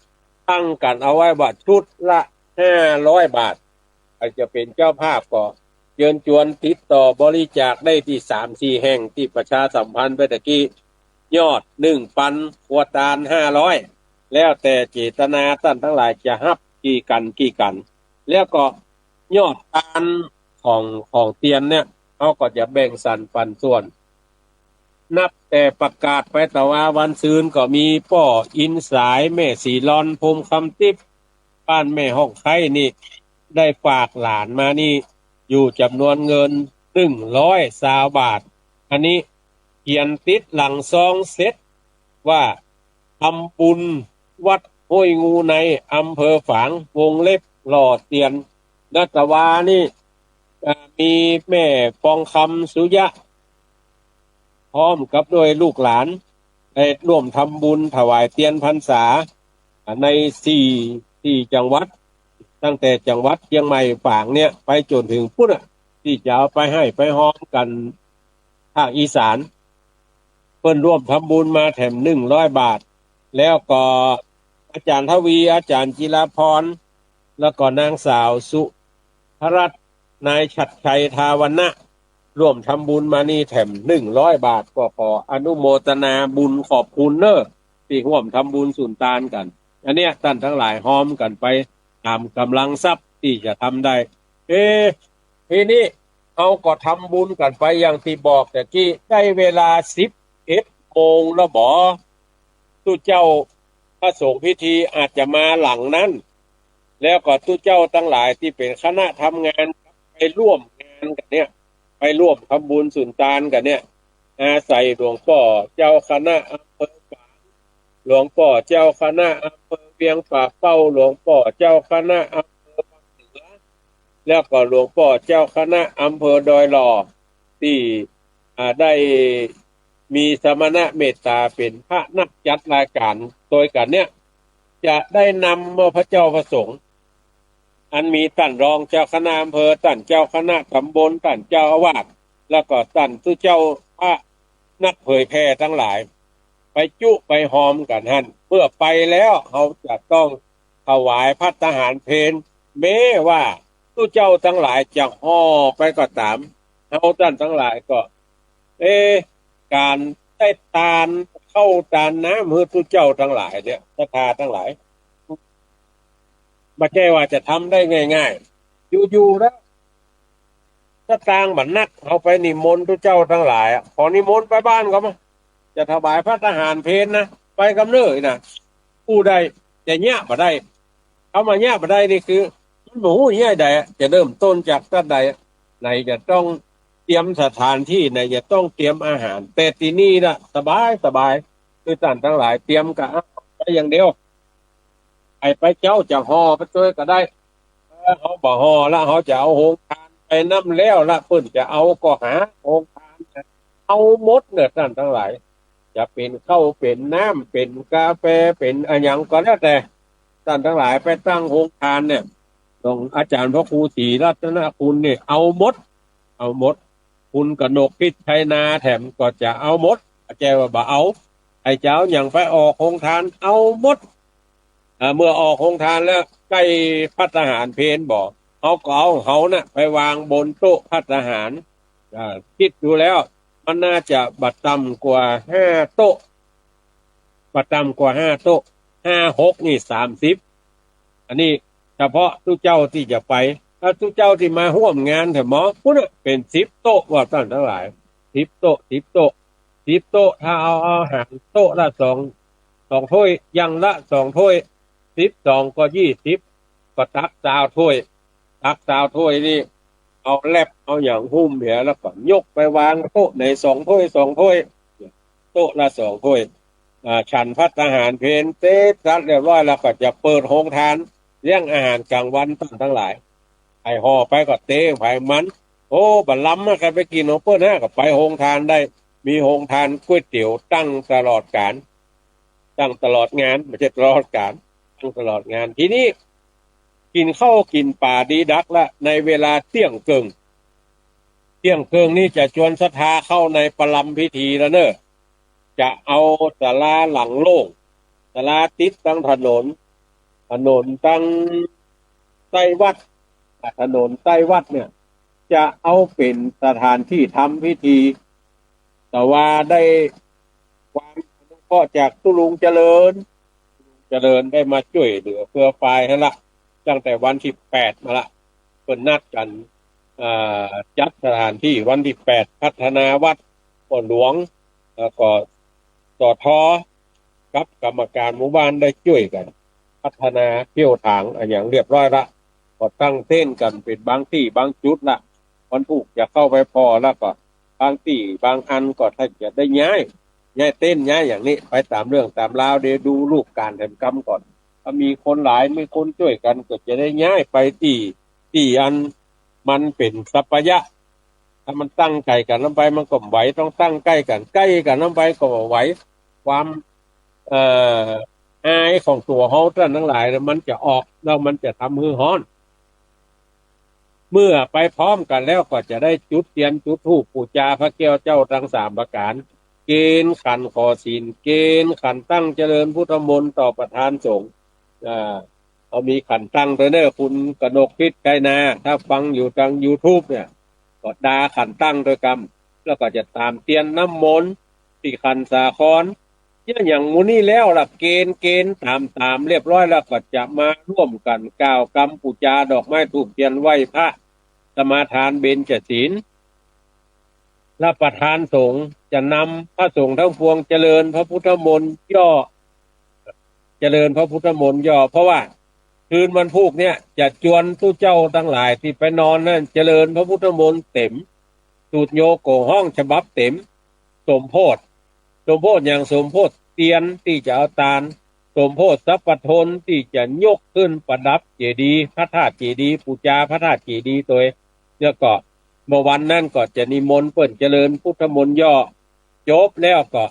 ตั้งกั๋นเอาไว้ว่าชุดละห้าร้อยบาท ใผจะเป๋นเจ้าภาพก็เจิญจวนติดต่อบริจาคได้ตี้สามสี่แห่งตี้ประชาสัมพันธ์ไปตะกี้ ยอดหนึ่งปัน ครัวตานห้าร้อย แล้วแต่เจตนาต้านตังหลายจะฮับกี่กั๋นกี่กั๋น แล้วก็ยอดตานของ ของเตียนเนี่ย เฮาก็จะแบ่งสรรปันส่วน นับแต่ประกาศไปตะวาวันซืนก็มีป้ออินสาย แม่ศรีลอน พรหมคำติ๊บ บ้านแม่ฮ่องไคล้นี่ ได้ฝากหลานมานี่ อยู่จ๋ำนวนเงินหนึ่งร้อยซาวบาท อันนี้เขียนติดหลังซองเสร็จว่า ทำบุญวัดห้วยงูใน อำเภอฝาง วงเล็บหล่อเตียน ณ ตะวานี่ อ่า มีแม่ปองคำสุยะ พร้อมกับด้วยลูกหลาน ได้ร่วมทำบุญถวายเตียนพรรษา อ่า ในสี่ สี่จังหวัด ตั้งแต่จังหวัดเจียงใหม่ฝางเนี่ย ไปจ๋นเถิงปู๊นน่ะ ตี้จะเอาไปไห้ไปฮอมกั๋นภาคอีสาน เปิ้นร่วมทำบุญมาแถมหนึ่งร้อยบาท แล้วก็อาจ๋ารย์ทวี อาจ๋ารย์จิราพร แล้วก็นางสาวสุภรัตน์ นายฉัตรชัย ทาวรรณะ ร่วมทำบุญมานี่แถมหนึ่งร้อยบาท ก็ขออนุโมทนาบุญขอบคุณเน่อ ตี้ร่วมทำบุญสุนตานกั๋น อันเนี้ยต้านตังหลายฮอมกั๋นไปต๋ามก๋ำลังทรัพย์ตี้จะทำได้ เอ๊ะ ทีนี้เฮาก็ทำบุญกั๋นไปอย่างตี้บอกตะกี้ ได้เวลาสิบเอ็ดโมงแล้วบ่ ตุ๊เจ้าพระสงฆ์พิธีอาจจะมาหลังนั้น แล้วก็ตุ๊เจ้าตังหลายตี้เป๋นคณะทำงานไปร่วมงานกั๋นเนี่ย ไปร่วมทำบุญสุนตานกั๋นเนี่ย อาศัยหลวงป้อเจ้าคณะอำเภอฝาง หลวงป้อเจ้าคณะอำเภอเวียงป่าเป้า หลวงป้อเจ้าคณะอำเภอวังเหนือ แล้วก็หลวงป้อเจ้าคณะอำเภอดอยหล่อ ตี้ อ่า ได้มีสมณะเมตต๋าเป๋นพระนักจัดรายก๋านตวยกั๋นเนี่ย จะได้นำเอาพระเจ้าพระสงฆ์ อันมีต้านรองเจ้าคณะอำเภอ ต้านเจ้าคณะต๋ำบล ต้านเจ้าอาวาส แล้วก็ต้านตุ๊เจ้าพระนักเผยแผ่ตังหลาย ไปจุไปฮอมกั๋นหั้น เมื่อไปแล้วเฮาจะต้องถวายภัตตาหารเพล แม้ว่าตุ๊เจ้าตังหลายจะห่อไปก็ต๋าม เฮาต้านตังหลายก็ เอ๊ะ ก๋านได้ตานข้าวตานน้ำหื้อตุ๊เจ้าตังหลายเนี่ย ศรัทธาตังหลาย บ่ใจ้ว่าจะทำได้ง่ายๆ อยู่ๆ แล้ว สตางค์บ่นัก เฮาไปนิมนต์ตุ๊เจ้าตังหลายอะ ขอนิมนต์ไปบ้านก็มา จะถวายภัตตาหารเพลนะ ไปกำเนิดนะ ผู้ใดจะเยียะบ่ได้ เฮามาเยียะบ่ได้นี่คือ มันบ่ฮู้เยียะใดอะ จะเริ่มต้นจากตั๊ดใดอะ ไหนจะต้องเตรียมสถานที่ ไหนจะต้องเตรียมอาหาร แต่ตี้นี่นะสบายสบาย คือต้านตังหลายเตรียมกะอาหารไปอย่างเดียว ไอ้ไปเจ้าจะห่อไปตวยก็ได้ เออ เฮาบ่ห่อละ เฮาจะเอาโฮงทานไปนำแล้วละ เปิ้นจะเอาก็หาโฮงทาน เอาหมดเน่อต้านตังหลาย จะเป๋นข้าวเป๋นน้ำเป๋นกาแฟเป๋นอะหยังก็แล้วแต่ ต้านตังหลายไปตั้งโฮงทานเนี่ย ของอาจ๋ารย์พระครูศรีรัตนคุณเนี่ย เอาหมด เอาหมด คุณกนกพิชชัยนาแถมก็จะเอาหมด บ่ใจ้ว่าบ่เอา ไอ้เจ้าหยังไปออกโฮงทาน เอาหมด อ่า เมื่อออกโฮงทานแล้ว ใก้ภัตตาหารเพลบ่ เฮาก็เอาเฮาน่ะไปวางบนโต๊ะภัตตาหาร อ่า กึ๊ดดูแล้ว มันน่าจะบ่ต่ำกว่าห้าโต๊ะ บ่ต่ำกว่าห้าโต๊ะ ห้าหกนี่สามสิบ อันนี้เฉพาะตุ๊เจ้าตี้จะไป ถ้าตุ๊เจ้าตี้มาฮ่วมงานแถมหมอ ปู๊นน่ะ เป๋นสิบโต๊ะ ว่าต้านตังหลาย สิบโต๊ะ สิบโต๊ะ สิบโต๊ะ ถ้าเอา เอาอาหารโต๊ะละสอง สองถ้วย อย่างละสองถ้วย สิบสองก็ยี่สิบ ก็ตักซาวถ้วย ตักซาวถ้วยนี่ เอาแล็บเอาหยังหุ้มเหีย แล้วก็ยกไปวางโต๊ะไหนสองถ้วย สองถ้วย โต๊ะละสองถ้วย อ่า ฉันภัตตาหารเพลเสร็จสับเรียบร้อยแล้วก็จะเปิดโฮงทาน เลี้ยงอาหารกลางวันต้านตังหลาย ไผห่อไปก็เต๊ไผมัน โอ้ บ่ลำอะ ใผไปกิ๋นของเปิ้นนะ ก็ไปโฮงทานได้ มีโฮงทานก๋วยเตี๋ยวตั้งตลอดกาล ตั้งตลอดงาน บ่ใจ้ตลอดกาล ตั้งตลอดงาน ตี้นี่ กิ๋นข้าวกิ๋นป๋าดีดักละ ในเวลาเตี้ยงเกิ่ง เตี้ยงเกิ่งนี่จะจวนศรัทธาเข้าในประลำพิธีแล้วเน่อ จะเอาศาลาหลังโล่ง ศาลาติดตังถนน ถนนตังใต้วัด อ่ะ ถนนใต้วัดเนี่ย จะเอาเป๋นสถานตี้ทำพิธี แต่ว่าได้ความอนุเคราะห์จากตุ๊ลุงเจริญ เจริญได้มาจ้วยเหลือเฟือฝ่ายหั้นละ ตั้งแต่วันตี้แปดมาละ เปิ้นนัดกั๋น อ่า จัดสถานตี้วันตี้แปด พัฒนาวัดป้อหลวง แล้วก็ สท กับกรรมการหมู่บ้านได้จ้วยกั๋น พัฒนาเตี้ยวถางอะหยังเรียบร้อยละ ก็ตั้งเต็นท์กั๋นเป๋นบางตี้บางจุดละ วันพูกจะเข้าไปผ่อ แล้วก็บางตี้บางอันก็ถ้าจะได้ย้าย ย้ายเต็นท์ย้ายอย่างนี้ ไปต๋ามเรื่องต๋ามราว เดี๋ยวดูฤดูก๋าลแถมกำก่อน ถ้ามีคนหลาย มีคนจ้วยกั๋น ก็จะได้ย้ายไปตี้ ตี้อันมันเป๋นสัปปะยะ ถ้ามันตั้งไก๋กั๋นลำไปมันก็บ่ไหว ต้องตั้งใก้กั๋น ใก้กั๋นลำไปก็บ่ไหว ความ เอ่อ อายของตั๋วเฮาต้านตังหลายเนี่ยมันจะออก แล้วมันจะทำหื้อฮ้อน เมื่อไปพร้อมกั๋นแล้วก็จะได้จุดเตียนจุดธูปปู๋จาพระแก้วเจ้าตังสามประก๋าน เก๋ณฑ์ขันขอศีล เก๋ณฑ์ขันตั้งเจริญพุทธมนต์ต่อประธานสงฆ์ อ่า เอามีขันตั้งตวยเน่อ คุณกนกพิษไกรนา ถ้าฟังอยู่ตังยูทูบเนี่ย ก็ดาขันตั้งตวยกำ แล้วก็จะต๋ามเตียนน้ำมนต์ตี้ขันสาคร เนี่ยอย่างหมู่นี้แล้วละ เก๋ณฑ์ เก๋ณฑ์ต๋าม ต๋ามเรียบร้อยแล้ว ก็จะมาร่วมกั๋นกล่าวกำปู๋จาดอกไม้ธูปเตียนไหว้พระ สมาทานเบญจศีล และประธานสงฆ์จะนำพระสงฆ์ตังปวงเจริญพระพุทธมนต์ย่อ เจริญพระพุทธมนต์ย่อ เพราะว่าคืนวันพูกเนี่ยจะจวนตุ๊เจ้าตังหลายตี้ไปนอนนั้นเจริญพระพุทธมนต์เต๋ม สูตรโยโกฮ้องฉบับเต๋ม สมโภช สมโภชอย่างสมโภชเตียนตี้จะเอาตาน สมโภชสัพพทนตี้จะยกขึ้นประดับเจดีย์ พระธาตุเจดีย์ ปู๋จาพระธาตุเจดีย์ตวย แล้วก็เมื่อวันนั้นก็จะนิมนต์เปิ้นเจริญพุทธมนต์ย่อ จบแล้วก็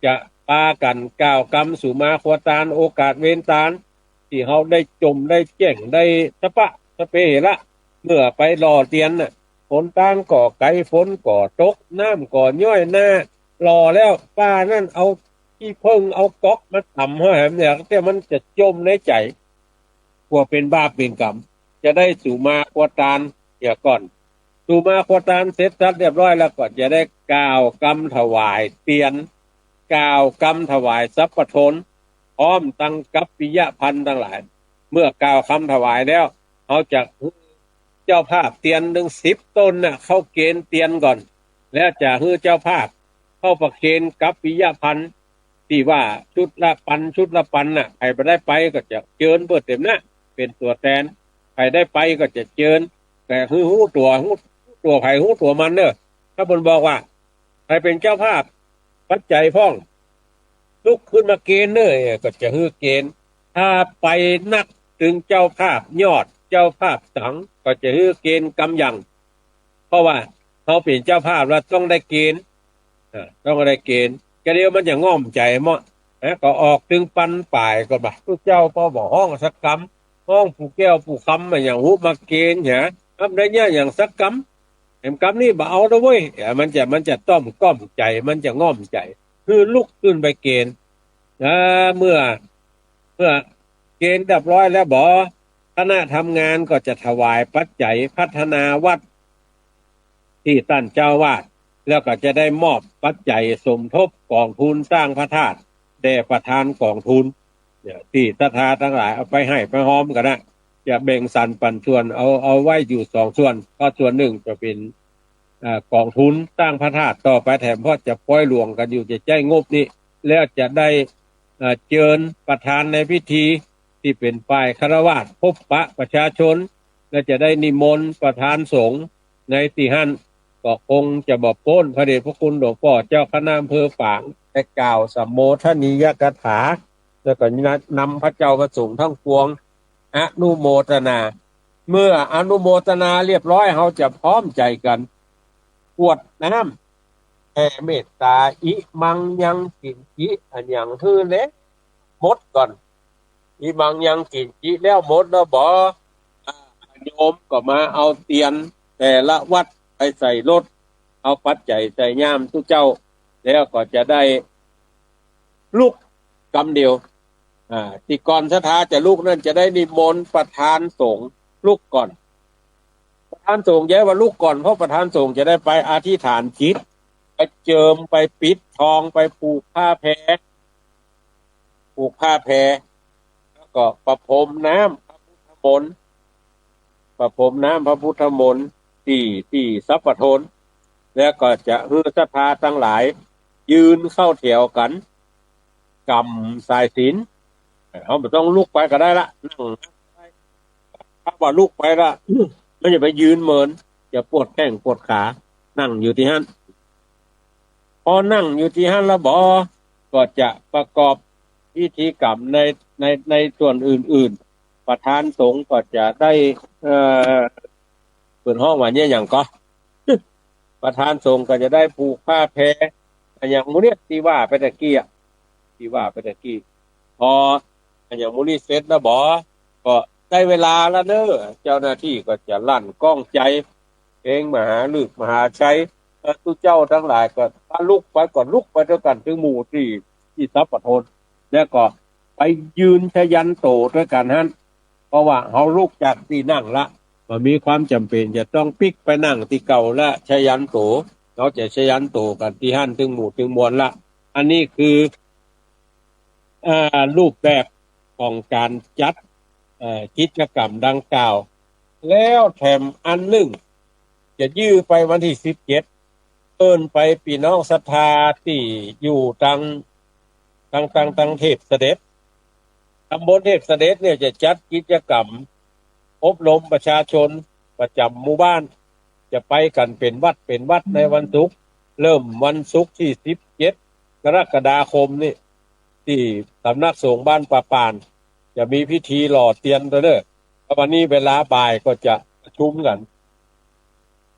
จะปากั๋นกล่าวกำสุมาครัวตาน โอกาสเวนตาน ตี้เฮาได้จ่มได้แจ้งได้สะปะสะเปละ เมื่อไปหล่อเตียนน่ะ หนตางก็ไก๋ ฝนก็ตก น้ำก็ย้อยหน้า หล่อแล้ว ป้านั้นเอาขี้เผิ้งเอาก๊อกมาตำหื้อแหมเนี่ย แต่มันจะจ่มในใจ๋ กั๋วเป๋นบาปเป๋นก๋รรม จะได้สุมาครัวตานเสียก่อน สุมาครัวตานเสร็จสับเรียบร้อยแล้วก็จะได้กล่าวกำถวายเตียน กล่าวกำถวายสัพพทน พร้อมตังกัปปิยพันธ์ตังหลาย เมื่อกล่าวกำถวายแล้ว เฮาจะหื้อเจ้าภาพเตียนตึงสิบต๋นน่ะ เข้าเก๋ณฑ์เตียนก่อน แล้วจะหื้อเจ้าภาพเข้าประเคนกัปปิยพันธ์ ตี้ว่าชุดละปัน ชุดละปันน่ะ ใผบ่ได้ไปก็จะเจิญเปิ้นเต๋มนะ เป๋นตั๋วแตน ใผได้ไปก็จะเจิญ แต่หื้อฮู้ตั๋ว ฮู้ตั๋วใผฮู้ตั๋วมันเน่อ ถ้าเปิ้นบอกว่า ใผเป๋นเจ้าภาพปัจจัยพ่อง ลุกขึ้นมาเก๋ณฑ์เน่อ ก็จะหื้อเก๋ณฑ์ ถ้าไปนักตึงเจ้าภาพยอด เจ้าภาพสัง ก็จะหื้อเก๋ณฑ์กำยัง เพราะว่าเฮาเป๋นเจ้าภาพแล้วต้องได้เก๋ณฑ์ อ่า ต้องได้เก๋ณฑ์ กะเดียวมันจะง่อมใจ๋เมาะ นะ ก็ออกตึงปันป๋ายก่อนบ่า ตุ๊เจ้าป้อบ่ฮ้องสักกำ ฮ้องปู่แก้วปู่คำมาอย่างฮู้มาเก๋ณฑ์หยา ทำได้เนี่ยอย่างสักกำ แหมกำนี้บ่เอาละเว้ย อ่า มันจะ มันจะต้อมก้อมใจ๋ มันจะง่อมใจ๋ คือลุกขึ้นไปเก๋ณฑ์ อ่า เมื่อ เมื่อเก๋ณฑ์เรียบร้อยแล้วบ่ คณะทำงานก็จะถวายปัจจัยพัฒนาวัดตี้ต้านเจ้าอาวาส แล้วก็จะได้มอบปัจจัยสมทบก๋องทุนสร้างพระธาตุแด่ประธานก๋องทุน เนี่ย ตี้ศรัทธาตังหลายเอาไปไห้ไปฮอมกั๋นนะ จะแบ่งสรรปันส่วน เอา เอาไว้อยู่สองส่วน ก็ส่วนนึ่งจะเป๋น เอ่อ ก๋องทุนสร้างพระธาตุต่อไปแถม เพราะจะปอยหลวงกั๋นอยู่ จะใจ๊งบนี้ แล้วจะได้ เอ่อ เจิญประธานในพิธีตี้เป๋นฝ่ายฆราวาสพบปะประชาชน และจะได้นิมนต์ประธานสงฆ์ในตี้หั้น ก็คงจะบ่ป๊นพระเดชพระคุณหลวงป้อเจ้าคณะอำเภอฝาง ได้กล่าวสมโภชนียกถา แล้วก็นำพระเจ้าพระสงฆ์ตังปวงอนุโมทนา เมื่ออนุโมทนาเรียบร้อย เฮาจะพร้อมใจ๋กั๋นกรวดน้ำแผ่เมตตา อิมังยังกิญจิ อะหยังหื้อแล้วหมดก่อน อิมังยังกิญจิ แล้วหมดแล้วบ่ โยมก็มาเอาเตียนแต่ละวัดไปใส่รถ เอาปัจจัยใส่ญาณตุ๊เจ้า แล้วก็จะได้ลุกกำเดียว อ่า ตี้ก่อนศรัทธาจะลุกนั้นจะได้นิมนต์ประธานสงฆ์ลุกก่อน ประธานสงฆ์จะว่าลุกก่อน เพราะประธานสงฆ์จะได้ไปอธิษฐานจิต ไปเจิม ไปปิดทอง ไปผูกผ้าแพร ผูกผ้าแพร แล้วก็ประพรมน้ำพระพุทธมนต์ ประพรมน้ำพระพุทธมนต์ตี้ ตี้สัพพะโทน แล้วก็จะหื้อศรัทธาตังหลายยืนเข้าแถวกั๋น กำสายสิญจน์ เฮาบ่ต้องลุกไปก็ได้ละ นั่ง ถ้าว่าลุกไปละ มันจะไปยืนเมิน จะปวดแข้งปวดขา นั่งอยู่ตี้หั้น พอนั่งอยู่ตี้หั้นแล้วบ่ ก็จะประกอบพิธีกรรมใน ใน ในส่วนอื่นๆ ประธานสงฆ์ก็จะได้ เอ่อ เปิ้นฮ้องว่าเนี่ยหยังก็ ประธานสงฆ์ก็จะได้ผูกผ้าแพร อะหยังหมู่เนี่ยตี้ว่าไปตะกี้อะ ตี้ว่าไปตะกี้ พออะหยังหมู่นี้เสร็จแล้วบ่ ก็ได้เวลาแล้วเน้อ เจ้าหน้าตี้ก็จะลั่นก้องไจร เพลงมหาฤกษ์มหาชัย เอ่อ ตุ๊เจ้าตังหลายก็ถ้าลุกไปก็ลุกไปตวยกั๋นตึงหมู่ตี้ ตี้สัพพะโทน แล้วก็ไปยืนชยันโตตวยกั๋นหั้น เพราะว่าเฮาลุกจากตี้นั่งละ บ่มีความจ๋ำเป๋นจะต้องปิ๊กไปนั่งตี้เก่าละ ชยันโต เฮาจะชยันโตกั๋นตี้หั้นตึงหมู่ตึงมวลละ อันนี้คือ อ่า รูปแบบของก๋านจัด เอ่อ กิจกรรมดังกล่าว แล้วแถมอันนึ่ง จะยื้อไปวันตี้สิบเจ็ด เอิ้นไปปี้น้องศรัทธาตี้อยู่ตัง ตัง ตัง ตังเทพเสด็จ ตำบลเทพเสด็จเนี่ยจะจัดกิจกรรมอบรมประชาชนประจ๋ำหมู่บ้าน จะไปกั๋นเป๋นวัดเป๋นวัดในวันศุกร์ เริ่มวันศุกร์ตี้สิบเจ็ดกรกฎาคมนี่ ตี้สำนักสงฆ์บ้านป่าป่าน จะมีพิธีหล่อเตียนตวยเน้อ แล้ววันนี้เวลาบ่ายก็จะประชุมกั๋น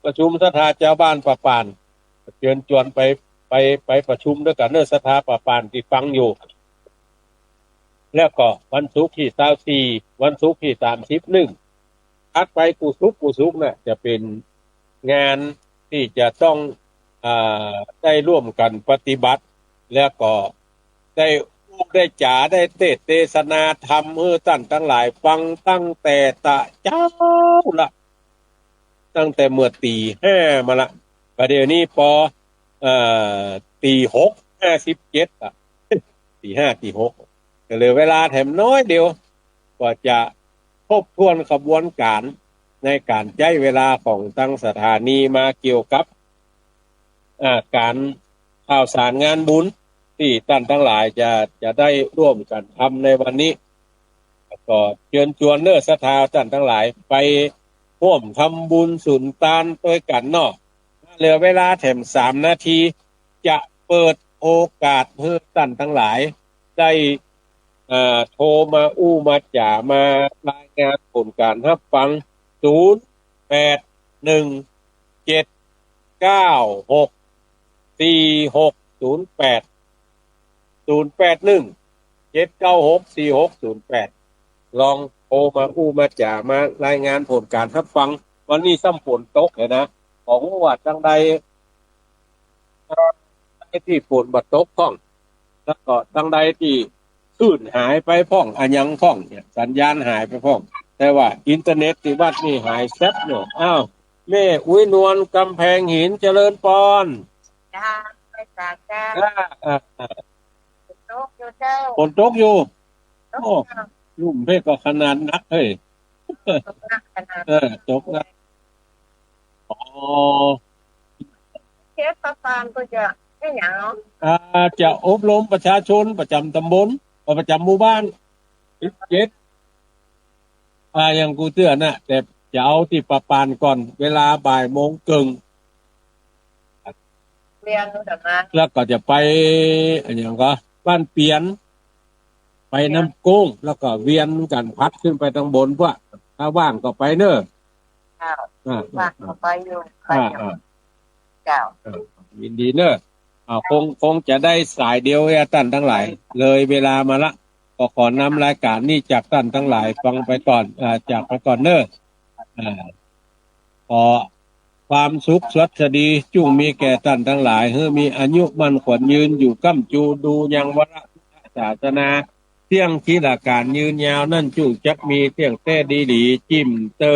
ประชุมศรัทธาจาวบ้านป่าป่าน เจิญจวนไป ไป ไปประชุมตวยกั๋นเน้อ ศรัทธาป่าป่านตี้ฟังอยู่ แล้วก็วันศุกร์ตี้ซาวสี่ วันศุกร์ตี้สามสิบนึ่ง ถัดไปกู้ศุกร์ กู้ศุกร์น่ะ จะเป๋นงานตี้จะต้อง อ่า ได้ร่วมกั๋นปฏิบัติ แล้วก็ได้อู้ได้จ๋า ได้เตสน์เตสนาธรรมหื้อต้านตังหลายฟังตั้งแต่ตะเจ๊าละ ตั้งแต่เมื่อตี๋ห้ามาละ บ่าเดี่ยวนี้ปอ เอ่อ ตี๋หกห้าสิบเจ็ดอะ ตี๋ห้า ตี๋หก ก็เหลือเวลาแถมน้อยเดียว ก็จะทบทวนขบวนก๋านในก๋านใจ๊เวลาของตังสถานีมาเกี่ยวกับ อ่า ก๋านข่าวสารงานบุญตี้ต้านตังหลายจะ จะได้ร่วมกั๋นทำในวันนี้ ก็เจิญจวนเน้อศรัทธาต้านตังหลายไปร่วมทำบุญสุนตานตวยกั๋นเนาะ เหลือเวลาแถมสามนาที จะเปิดโอกาสหื้อต้านตังหลายได้ เอ่อ โทรมาอู้มาจ๋ามารายงานผลก๋านฮับฟัง ศูนย์แปดหนึ่งเจ็ดเก้าหกสี่หกศูนย์แปด ศูนย์แปดหนึ่งเจ็ดเก้าหกสี่หกศูนย์แปด ลองโทรมาอู้มาจ๋ามารายงานผลก๋านฮับฟัง วันนี้ซ้ำฝนตกเลยนะ บ่ฮู้ว่าตังใด เอ่อ ตังใดตี้ฝนบ่ตกพ่อง แล้วก็ตังใดตี้คลื่นหายไปพ่อง อะหยังพ่องเนี่ย สัญญาณหายไปพ่อง แต่ว่าอินเทอร์เน็ตตี้วัดนี่หายแซ็บเนี่ย อ้าว แม่อุ๊ยนวล กำแพงหิน เจริญปอน เจ้า ไปกราบเจ้า อ่า อ่า อ่า ฝนตกอยู่เจ้า ฝนตกอยู่ ตก โอ้ เจ้า ลุ่มเพชรก็ขนาดนักเฮ้ย ตกหนักขนาด เออ ตกหนัก อ๋อ เขตป่าป่านก็จะเฮ็ดหยังเนาะ อ่า จะอบรมประชาชนประจ๋ำตำบล เอ่อ ประจ๋ำหมู่บ้าน สิบเจ็ด อ่า อย่างกูเตื้อน่ะ แต่จะเอาตี้ป่าป่านก่อน เวลาบ่ายโมงเกิ่ง เวียนกันมา แล้วก็จะไป อะหยังก็ บ้านเปียน ไปน้ำโก้ง แล้วก็เวียนกั๋นพัดขึ้นไปตังบนพวก ถ้าว่างก็ไปเน้อ เจ้า อ่า ว่างก็ไปอยู่ ไปอยู่ อ่า อ่า เจ้า อ่า ยินดีเน้อ อ่า คง คงจะได้สายเดียวอะต้านตังหลาย เลยเวลามาละ ก็ขอนำรายก๋านนี้จากต้านตังหลายฟังไปก่อน อ่า จากไปก่อนเน้อ อ่า ขอความสุขสวัสดีจุ่งมีแก่ต้านตังหลาย หื้อมีอายุมั่นขวัญยืนอยู่ก้ำจู ดูยังวรพุทธศาสนา เตี้ยงทีละก๋าลยืนยาว นั้นจุ่งจักมีเตี้ยงแต๊ดีหลี จิ่มเตอ